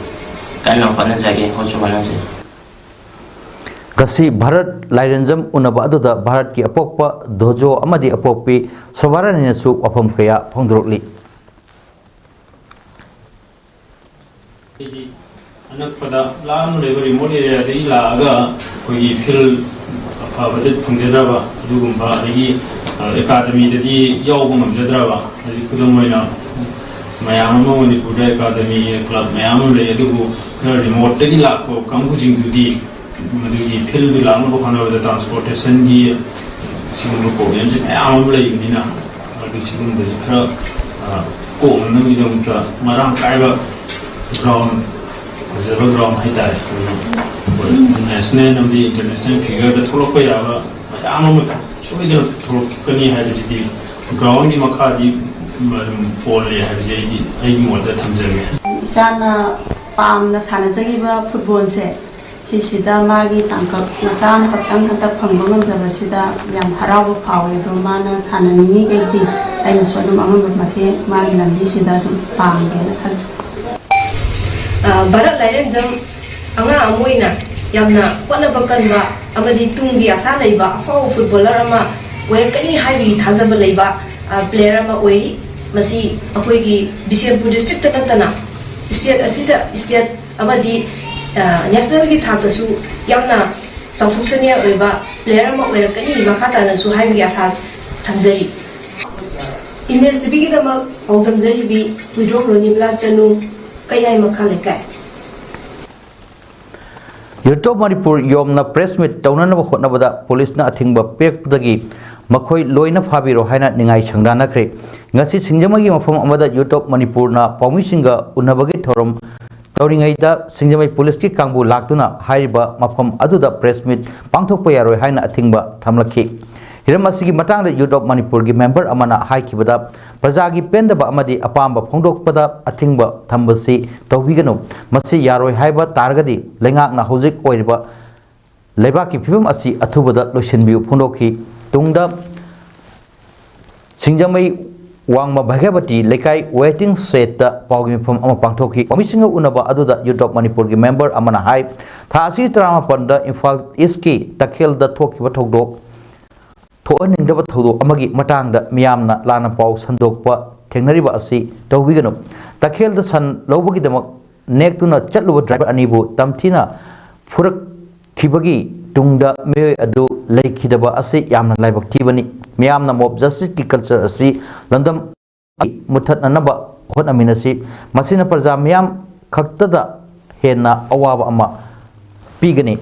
ꯀꯟꯅ ꯍꯣꯠꯅꯖꯒꯦ, ꯍꯣꯠꯁꯨ ꯍꯣꯠꯅꯖꯒꯦ꯫ ꯉꯁꯤ ꯚꯥꯔꯠ ꯂꯥꯏꯔꯦꯟꯖꯝ ꯎꯅꯕ ꯑꯗꯨꯗ ꯚꯥꯔꯠꯀꯤ ꯑꯄꯣꯛꯄ ꯗꯣꯖꯣ ꯑꯃꯗꯤ ꯑꯄꯣꯛꯄꯤ ꯁꯣꯚꯥꯔꯥꯅꯤꯅꯁꯨ ꯋꯥꯐꯝ ꯀꯌꯥ ꯐꯣꯡꯗꯣꯔꯛꯂꯤ꯫ ꯑꯩꯗꯤ ꯑꯅꯛꯄꯗ ꯂꯥꯞꯅ ꯂꯩꯕ ꯔꯤꯃꯣꯠ ꯑꯦꯔꯤꯌꯥꯗꯒꯤ ꯂꯥꯛꯑꯒ ꯑꯩꯈꯣꯏꯒꯤ ꯐꯤꯜ ꯑꯐꯕꯗ ꯐꯪꯖꯗ꯭ꯔꯕ ꯑꯗꯨꯒꯨꯝꯕ, ꯑꯗꯒꯤ, ꯑ, ꯑꯦꯀꯥꯗꯃꯤꯗꯗꯤ ꯌꯥꯎꯕ ꯉꯝꯖꯗ꯭ꯔꯕ, ꯍꯥꯏꯗꯤ ꯈꯨꯗꯝ ꯑꯣꯏꯅ ꯃꯌꯥꯝ ꯑꯃ ꯃꯅꯤꯄꯨꯔꯗ ꯑꯦꯀꯥꯗꯃꯤ ꯀ꯭ꯂꯕ ꯃꯌꯥꯝ ꯑꯃ ꯂꯩ, ꯑꯗꯨꯕꯨ ꯈꯔ ꯔꯤꯃꯣꯠꯇꯒꯤ ꯂꯥꯛꯄ ꯀꯥꯡꯕꯨꯁꯤꯡꯗꯨꯗꯤ ꯃꯗꯨꯒꯤ ꯐꯤꯜꯗꯨ ꯂꯥꯛꯅꯕ ꯍꯣꯠꯅꯕꯗ ꯇ꯭ꯔꯥꯟꯁꯄꯣꯔꯇꯦꯁꯟꯒꯤ ꯁꯤꯒꯨꯝꯕ ꯄ꯭ꯔꯣꯕ꯭ꯂꯦꯝꯁꯦ ꯃꯌꯥꯝ ꯑꯃ ꯂꯩꯕꯅꯤꯅ, ꯑꯗꯨ ꯁꯤꯒꯨꯝꯕꯁꯤ ꯈꯔ, ꯑ, ꯀꯣꯛꯅꯅꯕꯒꯤꯗꯃꯛꯇ ꯃꯔꯥꯡ ꯀꯥꯏꯕ ꯒ꯭ꯔꯥꯎꯟ, ꯐꯖꯕ ꯒ꯭ꯔꯥꯎꯟ ꯍꯥꯏꯇꯥꯔꯦ, ꯑꯩꯈꯣꯏ ꯅꯦꯁꯅꯦꯜ ꯑꯃꯗꯤ ꯏꯟꯇꯔꯅꯦꯁꯅꯦꯜ ꯐꯤꯒꯔꯗ ꯊꯣꯛꯂꯛꯄ ꯌꯥꯕ ꯃꯌꯥꯝ ꯑꯃ ꯁꯣꯏꯗꯅ ꯊꯣꯛꯂꯛꯀꯅꯤ ꯍꯥꯏꯕꯁꯤꯗꯤ ꯒ꯭ꯔꯥꯎꯟꯒꯤ ꯃꯈꯥꯗꯤ ꯑꯗꯨꯝ ꯄꯣꯜꯂꯦ ꯍꯥꯏꯕꯁꯦ ꯑꯩꯒꯤ, ꯑꯩꯒꯤ ꯃꯣꯠꯇ ꯊꯝꯖꯒꯦ꯫ ꯏꯆꯥꯅ ꯄꯥꯝꯅ ꯁꯥꯟꯅꯖꯈꯤꯕ ꯐꯨꯠꯕꯣꯜꯁꯦ ꯁꯤꯁꯤꯗ ꯃꯥꯒꯤ ꯇꯥꯡꯀꯛ ꯃꯆꯥ ꯑꯃꯈꯛꯇꯪ ꯍꯟꯗꯛ ꯐꯪꯕ ꯉꯝꯖꯕꯁꯤꯗ ꯌꯥꯝ ꯍꯔꯥꯎꯕ ꯐꯥꯎꯋꯤ꯫ ꯑꯗꯣ ꯃꯥꯅ ꯁꯥꯟꯅꯅꯤꯡꯉꯤꯈꯩꯗꯤ ꯑꯩꯅꯁꯨ ꯑꯗꯨꯝ ꯑꯉꯝꯕ ꯃꯇꯦꯡ ꯃꯥꯒꯤ ꯂꯝꯕꯤꯁꯤꯗ ꯑꯗꯨꯝ ꯄꯥꯡꯒꯦꯅ ꯈꯜꯂꯤ꯫ ꯚꯥꯔꯠ ꯂꯥꯏꯔꯦꯟꯖꯝ ꯑꯉꯥꯡ ꯑꯃ ꯑꯣꯏꯅ ꯌꯥꯝꯅ ꯍꯣꯠꯅꯕ ꯀꯟꯕ ꯑꯃꯗꯤ ꯇꯨꯡꯒꯤ ꯑꯁꯥ ꯂꯩꯕ ꯑꯐꯥꯎꯕ ꯐꯨꯠꯕꯣꯂꯔ ꯑꯃ ꯑꯣꯏꯔꯛꯀꯅꯤ ꯍꯥꯏꯕꯒꯤ ꯊꯥꯖꯕ ꯂꯩꯕ ꯄ꯭ꯂꯦꯌꯔ ꯑꯃ ꯑꯣꯏꯔꯤ꯫ ꯃꯁꯤ ꯑꯩꯈꯣꯏꯒꯤ ꯕꯤꯁꯦꯝꯄꯨꯔ ꯗꯤꯁꯇ꯭ꯔꯤꯛꯇ ꯅꯠꯇꯅ ꯁ꯭ꯇꯦꯠ ꯑꯁꯤꯗ, ꯁ꯭ꯇꯦꯠ ꯑꯃꯗꯤ ꯅꯦꯁꯅꯦꯜꯒꯤ ꯊꯥꯛꯇꯁꯨ ꯌꯥꯝꯅ ꯆꯥꯎꯊꯣꯛꯆꯅꯤꯡꯉꯥꯏ ꯑꯣꯏꯕ ꯄ꯭ꯂꯦꯌꯔ ꯑꯃ ꯑꯣꯏꯔꯛꯀꯅꯤ꯫ ꯃꯈꯥ ꯇꯥꯅꯁꯨ ꯍꯥꯏꯕꯒꯤ ꯑꯁꯥ ꯊꯝꯖꯔꯤ꯫ ꯏꯃꯦꯖ ꯇꯤꯚꯤꯒꯤꯗꯃꯛ ꯄꯥꯎꯗꯝꯖꯔꯤꯕꯤ ꯍꯨꯏꯗ꯭ꯔꯣꯝ ꯔꯣꯅꯤꯕꯂꯥ ꯆꯅꯨ, ꯀꯌꯥꯏ ꯃꯈꯥ ꯂꯩꯀꯥꯏ꯫ Youth of Manipur ꯌꯣꯝꯅ ꯄ꯭ꯔꯦꯁ ꯃꯤꯠ ꯇꯧꯅꯅꯕ ꯍꯣꯠꯅꯕꯗ ꯄꯨꯂꯤꯁꯅ ꯑꯊꯤꯡꯕ ꯄꯤꯔꯛꯄꯗꯒꯤ ꯃꯈꯣꯏ ꯂꯣꯏꯅ ꯐꯥꯕꯤꯔꯣ ꯍꯥꯏꯅ ꯅꯤꯡꯉꯥꯏ ꯁꯪꯗꯥꯅꯈ꯭ꯔꯦ꯫ ꯉꯁꯤ ꯁꯤꯡꯖꯃꯩꯒꯤ ꯃꯐꯝ ꯑꯃꯗ Youth of Manipurꯅ ꯄꯥꯎꯃꯤꯁꯤꯡꯒ ꯎꯅꯕꯒꯤ ꯊꯧꯔꯝ ꯇꯧꯔꯤꯉꯩꯗ ꯁꯤꯡꯖꯃꯩ ꯄꯨꯂꯤꯁꯀꯤ ꯀꯥꯡꯕꯨ ꯂꯥꯛꯇꯨꯅ ꯍꯥꯏꯔꯤꯕ ꯃꯐꯝ ꯑꯗꯨꯗ ꯄ꯭ꯔꯦꯁ ꯃꯤꯠ ꯄꯥꯡꯊꯣꯛꯄ ꯌꯥꯔꯣꯏ ꯍꯥꯏꯅ ꯑꯊꯤꯡꯕ ꯊꯝꯂꯛꯈꯤ꯫ ꯍꯤꯔꯝ ꯑꯁꯤꯒꯤ ꯃꯇꯥꯡꯗ Youth of Manipurꯒꯤ ꯃꯦꯝꯕꯔ ꯑꯃꯅ ꯍꯥꯏꯈꯤꯕꯗ, ꯄ꯭ꯔꯖꯥꯒꯤ ꯄꯦꯟꯗꯕ ꯑꯃꯗꯤ ꯑꯄꯥꯝꯕ ꯐꯣꯡꯗꯣꯛꯄꯗ ꯑꯊꯤꯡꯕ ꯊꯝꯕꯁꯤ ꯇꯧꯕꯤꯒꯅꯨ꯫ ꯃꯁꯤ ꯌꯥꯔꯣꯏ ꯍꯥꯏꯕ ꯇꯥꯔꯒꯗꯤ ꯂꯩꯉꯥꯛꯅ ꯍꯧꯖꯤꯛ ꯑꯣꯏꯔꯤꯕ ꯂꯩꯕꯥꯛꯀꯤ ꯐꯤꯕꯝ ꯑꯁꯤ ꯑꯊꯨꯕꯗ ꯂꯣꯏꯁꯤꯟꯕꯤꯌꯨ ꯐꯣꯡꯗꯣꯛꯈꯤ꯫ ꯇꯨꯡꯗ ꯁꯤꯡꯖꯃꯩ ꯋꯥꯡꯃ ꯚꯥꯒ꯭ꯌꯕꯇꯤ ꯂꯩꯀꯥꯏ ꯋꯦꯇꯤꯡ ꯁꯦꯠꯇ ꯄꯥꯎꯒꯤ ꯃꯤꯐꯝ ꯑꯃ ꯄꯥꯡꯊꯣꯛꯈꯤ꯫ ꯄꯥꯎꯃꯤꯁꯤꯡꯒ ꯎꯅꯕ ꯑꯗꯨꯗ Youth of Manipurꯒꯤ ꯃꯦꯝꯕꯔ ꯑꯃꯅ ꯍꯥꯏ, ꯊꯥ ꯑꯁꯤꯒꯤ ꯇꯔꯥꯃꯥꯄꯟꯗ ꯏꯝꯐꯥꯜ ꯏꯁꯀꯤ ꯇꯈꯦꯜꯗ ꯊꯣꯛꯈꯤꯕ ꯊꯧꯗꯣꯛ ꯊꯣꯛꯍꯟꯅꯤꯡꯗꯕ ꯊꯧꯗꯣꯛ ꯑꯃꯒꯤ ꯃꯇꯥꯡꯗ ꯃꯤꯌꯥꯝꯅ ꯂꯥꯟꯅ ꯄꯥꯎ ꯁꯟꯗꯣꯛꯄ ꯊꯦꯡꯅꯔꯤꯕ ꯑꯁꯤ ꯇꯧꯕꯤꯒꯅꯨ꯫ ꯇꯈꯦꯜꯗ ꯁꯟ ꯂꯧꯕꯒꯤꯗꯃꯛ ꯅꯦꯛꯇꯨꯅ ꯆꯠꯂꯨꯕ ꯗ꯭ꯔꯥꯏꯚꯔ ꯑꯅꯤꯕꯨ ꯇꯝꯊꯤꯅ ꯐꯨꯔꯛꯈꯤꯕꯒꯤ ꯇꯨꯡꯗ ꯃꯤꯑꯣꯏ ꯑꯗꯨ ꯂꯩꯈꯤꯗꯕ ꯑꯁꯤ ꯌꯥꯝꯅ ꯂꯥꯏꯕꯛ ꯊꯤꯕꯅꯤ꯫ ꯃꯤꯌꯥꯝꯅ ꯃꯣꯕ ꯖꯁꯇꯤꯁꯀꯤ ꯀꯜꯆꯔ ꯑꯁꯤ ꯂꯝꯗꯝ ꯃꯨꯠꯊꯠꯅꯅꯕ ꯍꯣꯠꯅꯃꯤꯟꯅꯁꯤ꯫ ꯃꯁꯤꯅ ꯄ꯭ꯔꯖꯥ ꯃꯤꯌꯥꯝ ꯈꯛꯇꯗ ꯍꯦꯟꯅ ꯑꯋꯥꯕ ꯑꯃ ꯄꯤꯒꯅꯤ꯫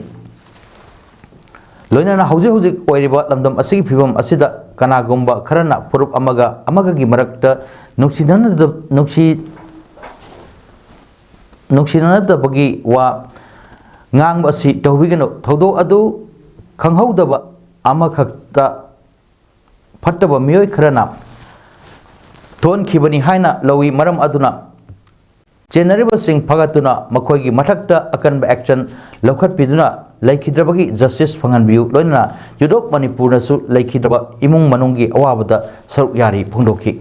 ꯂꯣꯏꯅꯅ ꯍꯧꯖꯤꯛ ꯍꯧꯖꯤꯛ ꯑꯣꯏꯔꯤꯕ ꯂꯝꯗꯝ ꯑꯁꯤꯒꯤ ꯐꯤꯕꯝ ꯑꯁꯤꯗ ꯀꯅꯥꯒꯨꯝꯕ ꯈꯔꯅ ꯐꯨꯔꯨꯞ ꯑꯃꯒ ꯑꯃꯒꯒꯤ ꯃꯔꯛꯇ ꯅꯨꯡꯁꯤꯅꯅꯗ-, ꯅꯨꯡꯁꯤ-, ꯅꯨꯡꯁꯤꯅꯅꯗꯕꯒꯤ ꯋꯥ ꯉꯥꯡꯕ ꯑꯁꯤ ꯇꯧꯕꯤꯒꯅꯨ꯫ ꯊꯧꯗꯣꯛ ꯑꯗꯨ ꯈꯪꯍꯧꯗꯕ ꯑꯃꯈꯛꯇ ꯐꯠꯇꯕ ꯃꯤꯑꯣꯏ ꯈꯔꯅ ꯊꯣꯛꯍꯟꯈꯤꯕꯅꯤ ꯍꯥꯏꯅ ꯂꯧꯏ꯫ ꯃꯔꯝ ꯑꯗꯨꯅ ꯆꯦꯟꯅꯔꯤꯕꯁꯤꯡ ꯐꯒꯠꯇꯨꯅ ꯃꯈꯣꯏꯒꯤ ꯃꯊꯛꯇ ꯑꯀꯟꯕ action ꯂꯧꯈꯠꯄꯤꯗꯨꯅ ꯂꯩꯈꯤꯗ꯭ꯔꯕꯒꯤ justice ꯐꯪꯍꯟꯕꯤꯌꯨ, ꯂꯣꯏꯅꯅ Youth of ꯃꯅꯤꯄꯨꯔꯅꯁꯨ ꯂꯩꯈꯤꯗ꯭ꯔꯕ ꯏꯃꯨꯡ ꯃꯅꯨꯡꯒꯤ ꯑꯋꯥꯕꯗ ꯁꯔꯨꯛ ꯌꯥꯔꯤ ꯐꯣꯡꯗꯣꯛꯈꯤ꯫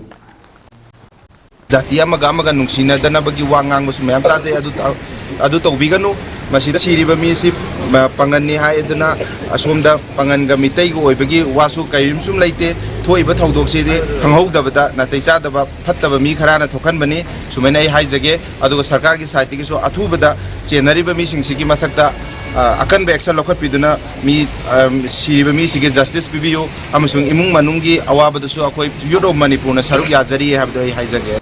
ꯖꯥꯇꯤ ꯑꯃꯒ ꯑꯃꯒ ꯅꯨꯡꯁꯤꯅꯗꯅꯕꯒꯤ ꯋꯥ ꯉꯥꯡꯕꯁꯨ ꯃꯌꯥꯝ ꯇꯥꯖꯩ꯫ ꯑꯗꯨ ꯇ-, ꯑꯗꯨ ꯇꯧꯕꯤꯒꯅꯨ꯫ ꯃꯁꯤꯗ ꯁꯤꯔꯤꯕ ꯃꯤꯁꯤ, ꯃ-, ꯄꯥꯉꯟꯅꯤ ꯍꯥꯏꯗꯅ ꯑꯁꯣꯝꯗ ꯄꯥꯉꯟꯒ ꯃꯤꯇꯩꯒ ꯑꯣꯏꯕꯒꯤ ꯋꯥꯁꯨ ꯀꯔꯤꯝꯁꯨ ꯂꯩꯇꯦ꯫ ꯊꯣꯛꯏꯕ ꯊꯧꯗꯣꯛꯁꯤꯗꯤ ꯈꯪꯍꯧꯗꯕꯗ ꯅꯥꯇꯩ ꯆꯥꯗꯕ ꯐꯠꯇꯕ ꯃꯤ ꯈꯔꯅ ꯊꯣꯛꯍꯟꯕꯅꯤ꯫ ꯁꯨꯃꯥꯏꯅ ꯑꯩ ꯍꯥꯏꯖꯒꯦ꯫ ꯑꯗꯨꯒ ꯁꯔꯀꯥꯔꯒꯤ sideꯇꯒꯤꯁꯨ ꯑꯊꯨꯕꯗ ꯆꯦꯟꯅꯔꯤꯕ ꯃꯤꯁꯤꯡꯁꯤꯒꯤ ꯃꯊꯛꯇ, ꯑ, ꯑꯀꯟꯕ action ꯂꯧꯈꯠꯄꯤꯗꯨꯅ ꯃꯤ, ꯑ, ꯁꯤꯔꯤꯕ ꯃꯤꯁꯤꯒꯤ justice ꯄꯤꯕꯤꯌꯨ ꯑꯃꯁꯨꯡ ꯏꯃꯨꯡ ꯃꯅꯨꯡꯒꯤ ꯑꯋꯥꯕꯗꯁꯨ ꯑꯩꯈꯣꯏ Youth of ꯃꯅꯤꯄꯨꯔꯅ ꯁꯔꯨꯛ ꯌꯥꯖꯔꯤ ꯍꯥꯏꯕꯗꯨ ꯑꯩ ꯍꯥꯏꯖꯒꯦ꯫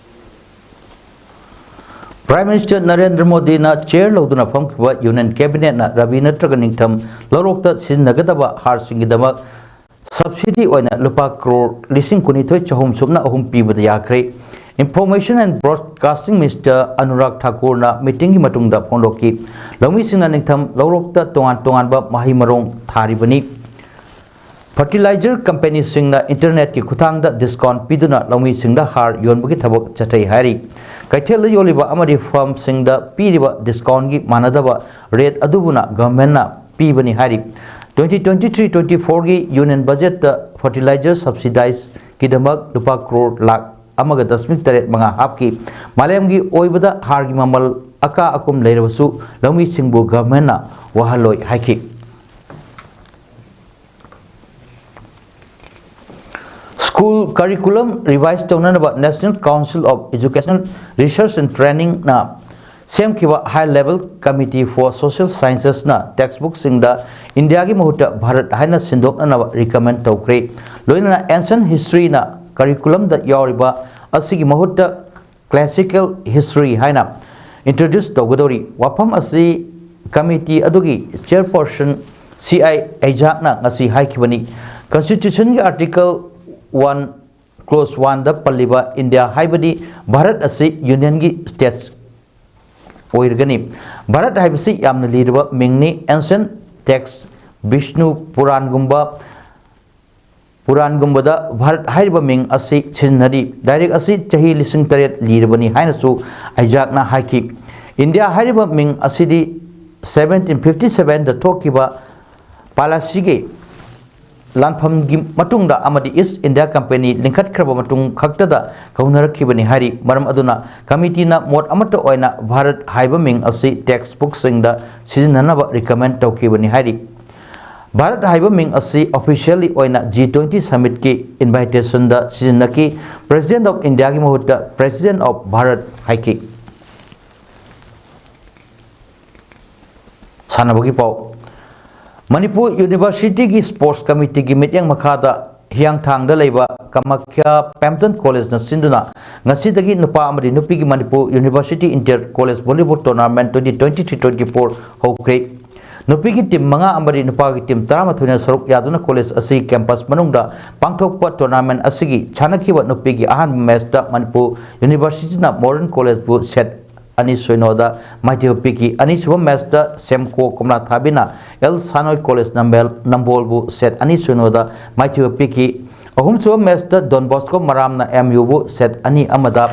Prime Minister ꯅꯔꯦꯟꯗ꯭ꯔ ꯃꯣꯗꯤꯅ chair ꯂꯧꯗꯨꯅ ꯐꯝꯈꯤꯕ Union Cabinetꯅ ꯔꯕꯤ ꯅꯠꯇ꯭ꯔꯒ ꯅꯤꯡꯊꯝ ꯂꯧꯔꯣꯛꯇ ꯁꯤꯖꯤꯟꯅꯒꯗꯕ ꯍꯥꯔꯁꯤꯡꯒꯤꯗꯃꯛ subsidy ꯑꯣꯏꯅ ꯂꯨꯄꯥ ꯀ꯭ꯔꯣꯔ ꯂꯤꯁꯤꯡ ꯀꯨꯟꯅꯤꯊꯣꯏ ꯆꯍꯨꯝ ꯁꯨꯞꯅ ꯑꯍꯨꯝ ꯄꯤꯕꯗ ꯌꯥꯈ꯭ꯔꯦ꯫ Information and Broadcasting Minister Anurag ꯊꯥꯀꯨꯔꯅ meetingꯒꯤ ꯃꯇꯨꯡꯗ ꯐꯣꯡꯗꯣꯛꯈꯤ꯫ ꯂꯧꯃꯤꯁꯤꯡꯅ ꯅꯤꯡꯊꯝ ꯂꯧꯔꯣꯛꯇ ꯇꯣꯉꯥꯟ ꯇꯣꯉꯥꯟꯕ ꯃꯍꯩ ꯃꯔꯣꯡ ꯊꯥꯔꯤꯕꯅꯤ꯫ Fertilizer companyꯁꯤꯡꯅ internetꯀꯤ ꯈꯨꯠꯊꯥꯡꯗ discount ꯄꯤꯗꯨꯅ ꯂꯧꯃꯤꯁꯤꯡꯗ ꯍꯥꯔ ꯌꯣꯟꯕꯒꯤ ꯊꯕꯛ ꯆꯠꯊꯩ ꯍꯥꯏꯔꯤ꯫ ꯀꯩꯊꯦꯜꯗ ꯌꯣꯜꯂꯤꯕ ꯑꯃꯗꯤ firmꯁꯤꯡꯗ ꯄꯤꯔꯤꯕ discountꯀꯤ ꯃꯥꯟꯅꯗꯕ rate ꯑꯗꯨꯕꯨꯅ governmentꯅ ꯄꯤꯕꯅꯤ ꯍꯥꯏꯔꯤ꯫ Twenty twenty three twenty fourꯒꯤ Union Budgetꯇ fertilizer subsidizeꯀꯤꯗꯃꯛ ꯂꯨꯄꯥ ꯀ꯭ꯔꯣꯔ ꯂꯥꯈ ꯑꯃꯒ ꯗꯁꯃꯤꯛ ꯇꯔꯦꯠ ꯃꯉꯥ ꯍꯥꯞꯈꯤ꯫ ꯃꯥꯂꯦꯝꯒꯤ ꯑꯣꯏꯕꯗ ꯍꯥꯔꯒꯤ ꯃꯃꯜ ꯑꯀꯥ ꯑꯀꯨꯝ ꯂꯩꯔꯕꯁꯨ ꯂꯧꯃꯤꯁꯤꯡꯕꯨ governmentꯅ ꯋꯥꯍꯜꯂꯣꯏ ꯍꯥꯏꯈꯤ꯫ School curriculum revise ꯇꯧꯅꯅꯕ National Council of Educational Research and Trainingꯅ ꯁꯦꯝꯈꯤꯕ High Level Committee for Social Sciencesꯅ textbookꯁꯤꯡꯗ ꯏꯟꯗꯤꯌꯥꯒꯤ ꯃꯍꯨꯠꯇ ꯚꯥꯔꯠ ꯍꯥꯏꯅ ꯁꯤꯟꯗꯣꯛꯅꯅꯕ recommend ꯇꯧꯈ꯭ꯔꯦ꯫ ꯂꯣꯏꯅꯅ Ancient Historyꯅ curriculumꯗ ꯌꯥꯎꯔꯤꯕ ꯑꯁꯤꯒꯤ ꯃꯍꯨꯠꯇ Classical History ꯍꯥꯏꯅ introduce ꯇꯧꯒꯗꯧꯔꯤ꯫ ꯋꯥꯐꯝ ꯑꯁꯤ committee ꯑꯗꯨꯒꯤ chairperson C I ꯑꯩꯖꯥꯛꯅ ꯉꯁꯤ ꯍꯥꯏꯈꯤꯕꯅꯤ꯫ Constitutionꯒꯤ article one clause oneꯗ ꯄꯜꯂꯤꯕ ꯏꯟꯗꯤꯌꯥ ꯍꯥꯏꯕꯗꯤ ꯚꯥꯔꯠ ꯑꯁꯤ unionꯒꯤ states ꯑꯣꯏꯔꯒꯅꯤ꯫ ꯚꯥꯔꯠ ꯍꯥꯏꯕꯁꯤ ꯌꯥꯝꯅ ꯂꯤꯔꯕ ꯃꯤꯡꯅꯤ꯫ Ancient text ꯕꯤꯁꯅꯨ ꯄꯨꯔꯥꯟꯒꯨꯝꯕ ꯄꯨꯔꯥꯟꯒꯨꯝꯕꯗ ꯚꯥꯔꯠ ꯍꯥꯏꯔꯤꯕ ꯃꯤꯡ ꯑꯁꯤ ꯁꯤꯖꯤꯟꯅꯔꯤ꯫ ꯂꯥꯏꯔꯤꯛ ꯑꯁꯤ ꯆꯍꯤ ꯂꯤꯁꯤꯡ ꯇꯔꯦꯠ ꯂꯤꯔꯕꯅꯤ ꯍꯥꯏꯅꯁꯨ ꯑꯥꯏꯖꯥꯛꯅ ꯍꯥꯏꯈꯤ꯫ ꯏꯟꯗꯤꯌꯥ ꯍꯥꯏꯔꯤꯕ ꯃꯤꯡ ꯑꯁꯤꯗꯤ seventeen fifty sevenꯗ ꯊꯣꯛꯈꯤꯕ ꯄꯥꯂꯥꯁꯤꯒꯤ ꯂꯥꯟꯐꯝꯒꯤ ꯃꯇꯨꯡꯗ ꯑꯃꯗꯤ ꯏꯁ ꯏꯟꯗꯤꯌꯥ ꯀꯝꯄꯦꯅꯤ ꯂꯤꯡꯈꯠꯈ꯭ꯔꯕ ꯃꯇꯨꯡ ꯈꯛꯇꯗ ꯀꯧꯅꯔꯛꯈꯤꯕꯅꯤ ꯍꯥꯏꯔꯤ꯫ ꯃꯔꯝ ꯑꯗꯨꯅ ꯀꯃꯤꯇꯤꯅ ꯃꯣꯠ ꯑꯃꯠꯇ ꯑꯣꯏꯅ ꯚꯥꯔꯠ ꯍꯥꯏꯕ ꯃꯤꯡ ꯑꯁꯤ ꯇꯦꯛꯁ ꯕꯨꯛꯁꯤꯡꯗ ꯁꯤꯖꯤꯟꯅꯅꯕ ꯔꯤꯀꯃꯦꯟ ꯇꯧꯈꯤꯕꯅꯤ ꯍꯥꯏꯔꯤ꯫ ꯚꯥꯔꯠ ꯍꯥꯏꯕ ꯃꯤꯡ ꯑꯁꯤ ꯑꯣꯐꯤꯁꯤꯌꯦꯜꯂꯤ ꯑꯣꯏꯅ ꯖꯤ ꯇ꯭ꯋꯦꯟꯇꯤ ꯁꯃꯤꯠꯀꯤ ꯏꯟꯚꯥꯏꯇꯦꯁꯟꯗ ꯁꯤꯖꯤꯟꯅꯈꯤ꯫ ꯄ꯭ꯔꯦꯁꯤꯗꯦꯟ ꯑꯣꯐ ꯏꯟꯗꯤꯌꯥꯒꯤ ꯃꯍꯨꯠꯇ ꯄ꯭ꯔꯦꯁꯤꯗꯦꯟ ꯑꯣꯐ ꯚꯥꯔꯠ ꯍꯥꯏꯈꯤ꯫ ꯁꯥꯟꯅꯕꯒꯤ ꯄꯥꯎ꯫ ꯃꯅꯤꯄꯨꯔ ꯌꯨꯅꯤꯚꯔꯁꯤꯇꯤꯒꯤ ꯁ꯭ꯄꯣꯔꯠꯁ ꯀꯃꯤꯇꯤꯒꯤ ꯃꯤꯠꯌꯦꯡ ꯃꯈꯥꯗ ꯍꯤꯌꯥꯡꯊꯥꯡꯗ ꯂꯩꯕ ꯀꯃꯈ꯭ꯌꯥ ꯄꯦꯝꯇꯟ ꯀꯣꯂꯦꯖꯅ ꯁꯤꯟꯗꯨꯅ ꯉꯁꯤꯗꯒꯤ ꯅꯨꯄꯥ ꯑꯃꯗꯤ ꯅꯨꯄꯤꯒꯤ Manipur university inter college volleyball tournament twenty twenty-three twenty-four ꯍꯧꯈ꯭ꯔꯦ꯫ ꯅꯨꯄꯤꯒꯤ ꯇꯤꯝ ꯃꯉꯥ ꯑꯃꯗꯤ ꯅꯨꯄꯥꯒꯤ ꯇꯤꯝ ꯇꯔꯥꯃꯥꯊꯣꯏꯅ ꯁꯔꯨꯛ ꯌꯥꯗꯨꯅ ꯀꯣꯂꯦꯖ ꯑꯁꯤ ꯀꯦꯝꯄꯁ ꯃꯅꯨꯡꯗ ꯄꯥꯡꯊꯣꯛꯄ ꯇꯣꯔꯅꯥꯃꯦꯟ ꯑꯁꯤꯒꯤ ꯁꯥꯟꯅꯈꯤꯕ ꯅꯨꯄꯤꯒꯤ ꯑꯍꯥꯟꯕ ꯃꯦꯆꯇ ꯃꯅꯤꯄꯨꯔ ꯌꯨꯅꯤꯚꯔꯁꯤꯇꯤꯅ ꯃꯣꯗꯔꯟ ꯀꯣꯂꯦꯖꯄꯨ ꯁꯦꯠ ꯑꯅꯤ ꯁꯣꯏꯅꯣꯗ ꯃꯥꯏꯊꯤꯕ ꯄꯤꯈꯤ꯫ ꯑꯅꯤꯁꯨꯕ ꯃꯦꯆꯇ ꯁꯦꯝꯀꯣ ꯀꯣꯝꯂꯥꯊꯥꯕꯤꯅ ꯑꯦꯜ ꯁꯥꯅꯣꯏ ꯀꯣꯂꯦꯖ ꯅꯝꯕꯦꯜ-, ꯅꯝꯕꯣꯜꯕꯨ ꯁꯦꯠ ꯑꯅꯤ ꯁꯣꯏꯅꯣꯗ ꯃꯥꯏꯊꯤꯕ ꯄꯤꯈꯤ꯫ ꯑꯍꯨꯝꯁꯨꯕ ꯃꯦꯆꯇ ꯗꯣꯟ ꯕꯣꯁꯀꯣ ꯃꯔꯥꯝꯅ ꯑꯦꯝ ꯌꯨꯕꯨ ꯁꯦꯠ ꯑꯅꯤ ꯑꯃꯗ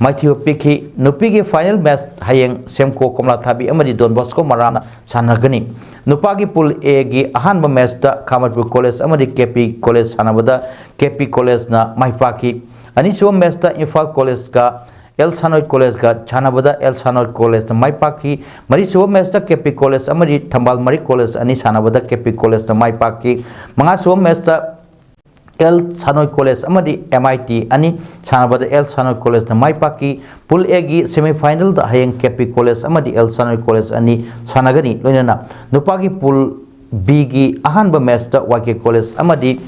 ꯃꯥꯏꯊꯤꯕ ꯄꯤꯈꯤ꯫ ꯅꯨꯄꯤꯒꯤ ꯐꯥꯏꯅꯦꯜ ꯃꯦꯆ ꯍꯌꯦꯡ ꯁꯦꯝꯀꯣ ꯀꯣꯝꯂꯥꯊꯥꯕꯤ ꯑꯃꯗꯤ ꯗꯣꯟ ꯕꯣꯁꯀꯣ ꯃꯔꯥꯝꯅ ꯁꯥꯟꯅꯒꯅꯤ꯫ ꯅꯨꯄꯥꯒꯤ ꯄꯨꯜ ꯑꯦꯒꯤ ꯑꯍꯥꯟꯕ ꯃꯦꯆꯇ ꯈꯥꯃꯠꯄꯨꯔ ꯀꯣꯂꯦꯖ ꯑꯃꯗꯤ ꯀꯦ ꯄꯤ ꯀꯣꯂꯦꯖ ꯁꯥꯟꯅꯕꯗ ꯀꯦ ꯄꯤ ꯀꯣꯂꯦꯖꯅ ꯃꯥꯏ ꯄꯥꯛꯈꯤ꯫ ꯑꯅꯤꯁꯨꯕ ꯃꯦꯆꯇ ꯏꯝꯐꯥꯜ ꯀꯣꯂꯦꯖꯀ ꯑꯦꯜ ꯁꯥꯅꯣꯏ ꯀꯣꯂꯦꯖꯀ ꯁꯥꯟꯅꯕꯗ ꯑꯦꯜ ꯁꯥꯅꯣꯏ ꯀꯣꯂꯦꯖꯅ ꯃꯥꯏ ꯄꯥꯛꯈꯤ꯫ ꯃꯔꯤꯁꯨꯕ ꯃꯦꯆꯇ ꯀꯦ ꯄꯤ ꯀꯣꯂꯦꯖ ꯑꯃꯗꯤ ꯊꯝꯕꯥꯜ ꯃꯔꯤ ꯀꯣꯂꯦꯖ ꯑꯅꯤ ꯁꯥꯟꯅꯕꯗ ꯀꯦ ꯄꯤ ꯀꯣꯂꯦꯖꯅ ꯃꯥꯏ ꯄꯥꯛꯈꯤ꯫ ꯃꯉꯥꯁꯨꯕ ꯃꯦꯆꯇ ꯑꯦꯜ ꯁꯥꯅꯣꯏ ꯀꯣꯂꯦꯖ ꯑꯃꯗꯤ ꯑꯦꯝ ꯑꯥꯏ ꯇꯤ ꯑꯅꯤ ꯁꯥꯟꯅꯕꯗ ꯑꯦꯜ ꯁꯥꯅꯣꯏ ꯀꯣꯂꯦꯖꯅ ꯃꯥꯏ ꯄꯥꯛꯈꯤ꯫ ꯄꯨꯜ ꯑꯦꯒꯤ ꯁꯦꯃꯤꯐꯥꯏꯅꯦꯜꯗ ꯍꯌꯦꯡ ꯀꯦ ꯄꯤ ꯀꯣꯂꯦꯖ ꯑꯃꯗꯤ ꯑꯦꯜ ꯁꯥꯅꯣꯏ ꯀꯣꯂꯦꯖ ꯑꯅꯤ ꯁꯥꯟꯅꯒꯅꯤ꯫ ꯂꯣꯏꯅꯅ ꯅꯨꯄꯥꯒꯤ ꯄꯨꯜ ꯕꯤꯒꯤ ꯑꯍꯥꯟꯕ ꯃꯦꯆꯇ ꯋꯥꯏ ꯀꯦ ꯀꯣꯂꯦꯖ ꯑꯃꯗꯤ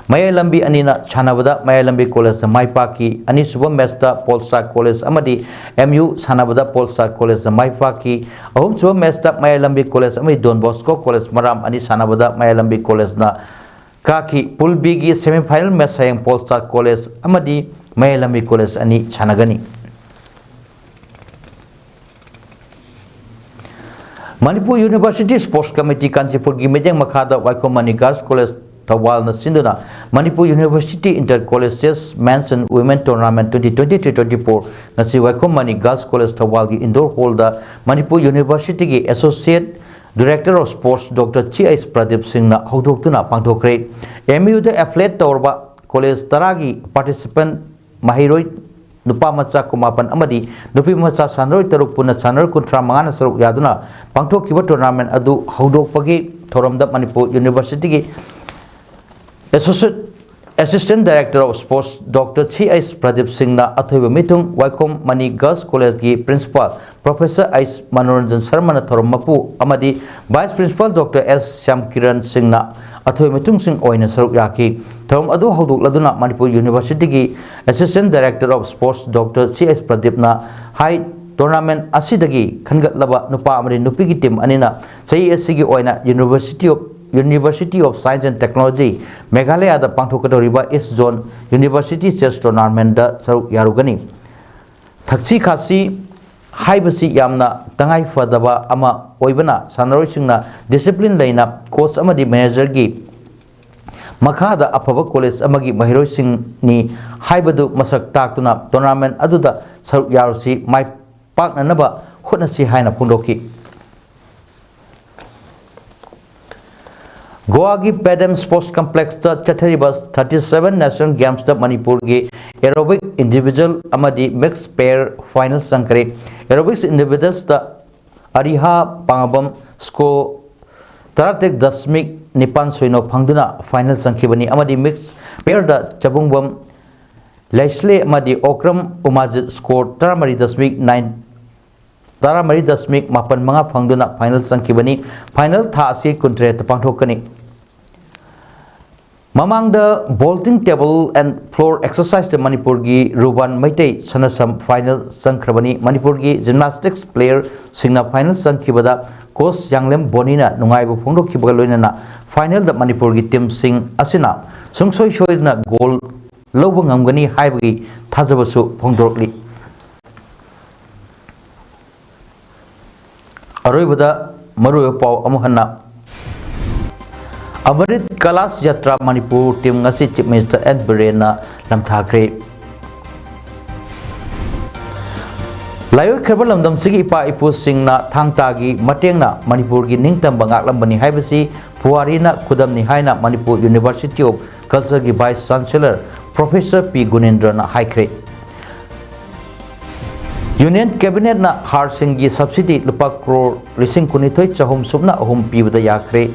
ꯃꯌꯥꯏ ꯂꯝꯕꯤ ꯑꯅꯤꯅ ꯁꯥꯟꯅꯕꯗ ꯃꯌꯥꯏ ꯂꯝꯕꯤ ꯀꯣꯂꯦꯖꯅ ꯃꯥꯏ ꯄꯥꯛꯈꯤ꯫ ꯑꯅꯤꯁꯨꯕ ꯃꯦꯆꯇ ꯄꯣꯜ ꯁ꯭ꯇꯥꯔ ꯀꯣꯂꯦꯖ ꯑꯃꯗꯤ ꯑꯦꯝ ꯌꯨ ꯁꯥꯟꯅꯕꯗ ꯄꯣꯜ ꯁ꯭ꯇꯥꯔ ꯀꯣꯂꯦꯖꯅ ꯃꯥꯏ ꯄꯥꯛꯈꯤ꯫ ꯑꯍꯨꯝꯁꯨꯕ ꯃꯦꯆꯇ ꯃꯌꯥꯏ ꯂꯝꯕꯤ ꯀꯣꯂꯦꯖ ꯑꯃꯗꯤ ꯗꯣꯟ ꯕꯣꯁꯀꯣ ꯀꯣꯂꯦꯖ ꯃꯔꯥꯝ ꯑꯅꯤ ꯁꯥꯟꯅꯕꯗ ꯃꯌꯥꯏ ꯂꯝꯕꯤ ꯀꯣꯂꯦꯖꯅ ꯀꯥꯈꯤ꯫ ꯄꯨꯜ ꯕꯤꯒꯤ ꯁꯦꯃꯤꯐꯥꯏꯅꯦꯜ ꯃꯦꯆ ꯍꯌꯦꯡ ꯄꯣꯜ ꯁ꯭ꯇꯥꯔ ꯀꯣꯂꯦꯖ ꯑꯃꯗꯤ ꯃꯌꯥꯏ ꯂꯝꯕꯤ ꯀꯣꯂꯦꯖ ꯑꯅꯤ ꯁꯥꯟꯅꯒꯅꯤ꯫ ꯃꯅꯤꯄꯨꯔ ꯌꯨꯅꯤꯚꯔꯁꯤꯇꯤ ꯁ꯭ꯄꯣꯔꯠꯁ ꯀꯃꯤꯇꯤ ꯀꯥꯟꯆꯤꯄꯨꯔꯒꯤ ꯃꯤꯠꯌꯦꯡ ꯃꯈꯥꯗ ꯋꯥꯏꯈꯣꯝ ꯃꯅꯤ ꯒꯥꯔꯜꯁ ꯀꯣꯂꯦꯖ ꯊꯧꯕꯥꯜꯅ ꯁꯤꯟꯗꯨꯅ Manipur University Inter Colleges Men's and Women Tournament twenty twenty-three twenty-four ꯉꯁꯤ ꯋꯥꯏꯈꯣꯝ ꯃꯅꯤ Girls College ꯊꯧꯕꯥꯜꯒꯤ indoor hallꯗ Manipur Universityꯒꯤ Associate Director of Sports Doctor C H Pradip ꯁꯤꯡꯅ ꯍꯧꯗꯣꯛꯇꯨꯅ ꯄꯥꯡꯊꯣꯛꯈ꯭ꯔꯦ꯫ ꯑꯦꯝ ꯌꯨꯗ affiliate ꯇꯧꯔꯕ college ꯇꯔꯥꯒꯤ participant ꯃꯍꯩꯔꯣꯏ ꯅꯨꯄꯥ ꯃꯆꯥ ꯀꯨꯟꯃꯥꯄꯟ ꯑꯃꯗꯤ ꯅꯨꯄꯤ ꯃꯆꯥ ꯁꯥꯟꯅꯔꯣꯏ ꯇꯔꯨꯛ ꯄꯨꯟꯅ ꯁꯥꯟꯅꯔꯣꯏ ꯀꯨꯟꯊ꯭ꯔꯥ ꯃꯉꯥꯅ ꯁꯔꯨꯛ ꯌꯥꯗꯨꯅ ꯄꯥꯡꯊꯣꯛꯈꯤꯕ tournament ꯑꯗꯨ ꯍꯧꯗꯣꯛꯄꯒꯤ ꯊꯧꯔꯝꯗ Manipur Universityꯒꯤ Associate Assistant Director of Sports Doctor C H Pradip ꯁꯤꯡꯅ ꯑꯊꯣꯏꯕ ꯃꯤꯊꯨꯡ ꯋꯥꯏꯈꯣꯝ ꯃꯅꯤ Girls Collegeꯒꯤ Principal Professor ꯑꯩꯆ ꯃꯅꯣꯔꯟꯖꯟ ꯁꯔꯃꯅ ꯊꯧꯔꯝ ꯃꯄꯨ ꯑꯃꯗꯤ Vice Principal Doctor ꯑꯦꯁ ꯁ꯭ꯌꯥꯝ ꯀꯤꯔꯟ ꯁꯤꯡꯅ ꯑꯊꯣꯏꯕ ꯃꯤꯊꯨꯡꯁꯤꯡ ꯑꯣꯏꯅ ꯁꯔꯨꯛ ꯌꯥꯈꯤ꯫ ꯊꯧꯔꯝ ꯑꯗꯨ ꯍꯧꯗꯣꯛꯂꯗꯨꯅ Manipur Universityꯒꯤ Assistant Director of Sports Doctor C H ꯄ꯭ꯔꯗꯤꯞꯅ high, tournament ꯑꯁꯤꯗꯒꯤ ꯈꯟꯒꯠꯂꯕ ꯅꯨꯄꯥ ꯑꯃꯗꯤ ꯅꯨꯄꯤꯒꯤ team ꯑꯅꯤꯅ ꯆꯍꯤ ꯑꯁꯤꯒꯤ ꯑꯣꯏꯅ University of, University of Science and Technology ꯃꯦꯘꯥꯂꯌꯥꯗ ꯄꯥꯡꯊꯣꯛꯀꯗꯧꯔꯤꯕ East Zone University Chess Tournamentꯗ ꯁꯔꯨꯛ ꯌꯥꯔꯨꯒꯅꯤ꯫ ꯊꯛꯁꯤ ꯈꯥꯁꯤ ꯍꯥꯏꯕꯁꯤ ꯌꯥꯝꯅ ꯇꯉꯥꯏ ꯐꯗꯕ ꯑꯃ ꯑꯣꯏꯕꯅ, ꯁꯥꯟꯅꯔꯣꯏꯁꯤꯡꯅ discipline ꯂꯩꯅ coach ꯑꯃꯗꯤ managerꯒꯤ ꯃꯈꯥꯗ ꯑꯐꯕ college ꯑꯃꯒꯤ ꯃꯍꯩꯔꯣꯏꯁꯤꯡꯅꯤ ꯍꯥꯏꯕꯗꯨ ꯃꯁꯛ ꯇꯥꯛꯇꯨꯅ tournament ꯑꯗꯨꯗ ꯁꯔꯨꯛ ꯌꯥꯔꯨꯁꯤ, ꯃꯥꯏ ꯄꯥꯛꯅꯅꯕ ꯍꯣꯠꯅꯁꯤ ꯍꯥꯏꯅ ꯐꯣꯡꯗꯣꯛꯈꯤ꯫ ꯒꯣꯋꯥꯒꯤ ꯄꯦꯗꯦꯝ Sports Complexꯇ ꯆꯠꯊꯔꯤꯕ thirty seven National Gamesꯇ ꯃꯅꯤꯄꯨꯔꯒꯤ aerobic individual ꯑꯃꯗꯤ mixed pair final ꯆꯪꯈ꯭ꯔꯦ꯫ Aerobics individualsꯇ ꯑꯔꯤꯍꯥ ꯄꯥꯉꯕꯝ score ꯇꯔꯥꯇꯔꯦꯠ ꯗꯁꯃꯤꯛ ꯅꯤꯄꯥꯟ ꯁꯣꯏꯅꯣ ꯐꯪꯗꯨꯅ final ꯆꯪꯈꯤꯕꯅꯤ ꯑꯃꯗꯤ mixed pairꯗ ꯆꯕꯨꯡꯕꯝ ꯂꯩꯁꯂꯦ ꯑꯃꯗꯤ ꯑꯣꯀ꯭ꯔꯝ ꯎꯃꯥꯖꯤꯠ score ꯇꯔꯥꯃꯔꯤ ꯗꯁꯃꯤꯛ ꯅꯥꯏꯟ, ꯇꯔꯥꯃꯔꯤ ꯗꯁꯃꯤꯛ ꯃꯥꯄꯟ ꯃꯉꯥ ꯐꯪꯗꯨꯅ final ꯆꯪꯈꯤꯕꯅꯤ꯫ Final ꯊꯥ ꯑꯁꯤ ꯀꯨꯟꯇꯔꯦꯠꯇ ꯄꯥꯡꯊꯣꯛꯀꯅꯤ꯫ ꯃꯃꯥꯡꯗ vaulting table and floor exerciseꯇ ꯃꯅꯤꯄꯨꯔꯒꯤ ꯔꯨꯕꯥꯟ ꯃꯩꯇꯩ ꯁꯅꯁꯝ final ꯆꯪꯈ꯭ꯔꯕꯅꯤ꯫ ꯃꯅꯤꯄꯨꯔꯒꯤ gymnastics playerꯁꯤꯡꯅ final ꯆꯪꯈꯤꯕꯗ coach ꯌꯥꯡꯂꯦꯝ ꯕꯣꯅꯤꯅ ꯅꯨꯡꯉꯥꯏꯕ ꯐꯣꯡꯗꯣꯛꯈꯤꯕꯒ ꯂꯣꯏꯅꯅ finalꯗ ꯃꯅꯤꯄꯨꯔꯒꯤ teamꯁꯤꯡ ꯑꯁꯤꯅ ꯁꯨꯡꯁꯣꯏ ꯁꯣꯏꯗꯅ gold ꯂꯧꯕ ꯉꯝꯒꯅꯤ ꯍꯥꯏꯕꯒꯤ ꯊꯥꯖꯕꯁꯨ ꯐꯣꯡꯗꯣꯔꯛꯂꯤ꯫ ꯑꯔꯣꯏꯕꯗ ꯃꯔꯨꯑꯣꯏꯕ ꯄꯥꯎ ꯑꯃꯨꯛ ꯍꯟꯅ꯫ ꯑꯃꯔꯤꯠ ꯀꯂꯥꯁ ꯌꯥꯇ꯭ꯔꯥ ꯃꯅꯤꯄꯨꯔ ꯇꯤꯝ ꯉꯁꯤ ꯆꯤꯐ ꯃꯤꯅꯤꯁꯇꯔ ꯑꯦꯟ ꯕꯤꯔꯦꯟꯅ ꯂꯝꯊꯥꯈ꯭ꯔꯦ꯫ ꯂꯥꯏꯑꯣꯏꯈ꯭ꯔꯕ ꯂꯝꯗꯝꯁꯤꯒꯤ ꯏꯄꯥ ꯏꯄꯨꯁꯤꯡꯅ ꯊꯥꯡ ꯇꯥꯒꯤ ꯃꯇꯦꯡꯅ ꯃꯅꯤꯄꯨꯔꯒꯤ ꯅꯤꯡꯇꯝꯕ ꯉꯥꯛꯂꯝꯕꯅꯤ ꯍꯥꯏꯕꯁꯤ ꯄꯨꯋꯥꯔꯤꯅ ꯈꯨꯗꯝꯅꯤ ꯍꯥꯏꯅ ꯃꯅꯤꯄꯨꯔ ꯌꯨꯅꯤꯚꯔꯁꯤꯇꯤ ꯑꯣꯐ ꯀꯜꯆꯔꯒꯤ ꯚꯥꯏꯁ ꯆꯥꯟꯁꯦꯂꯔ ꯄ꯭ꯔꯣꯐꯦꯁꯔ ꯄꯤ ꯒꯨꯅꯦꯟꯗ꯭ꯔꯅ ꯍꯥꯏꯈ꯭ꯔꯦ꯫ ꯌꯨꯅꯤꯌꯟ ꯀꯦꯕꯤꯅꯦꯠꯅ ꯍꯥꯔꯁꯤꯡꯒꯤ ꯁꯕꯁꯤꯗꯤ ꯂꯨꯄꯥ ꯀ꯭ꯔꯣꯔ ꯂꯤꯁꯤꯡ ꯀꯨꯟꯅꯤꯊꯣꯏ ꯆꯍꯨꯝ ꯁꯨꯞꯅ ꯑꯍꯨꯝ ꯄꯤꯕꯗ ꯌꯥꯈ꯭ꯔꯦ꯫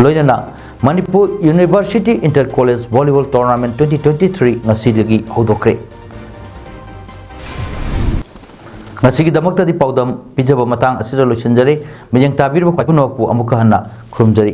ꯂꯣꯏꯅꯅ Manipur university inter college volleyball tournament twenty twenty three ꯉꯁꯤꯗꯒꯤ ꯍꯧꯗꯣꯛꯈ꯭ꯔꯦ꯫ ꯉꯁꯤꯒꯤꯗꯃꯛꯇꯗꯤ ꯄꯥꯎꯗꯝ ꯄꯤꯖꯕ ꯃꯇꯥꯡ ꯑꯁꯤꯗ ꯂꯣꯏꯁꯤꯟꯖꯔꯦ꯫ ꯃꯤꯠꯌꯦꯡ ꯇꯥꯕꯤꯔꯤꯕ ꯈ꯭ꯋꯥꯏ ꯄꯨꯝꯅꯃꯛꯄꯨ ꯑꯃꯨꯛꯀ ꯍꯟꯅ ꯈꯨꯔꯨꯝꯖꯔꯤ꯫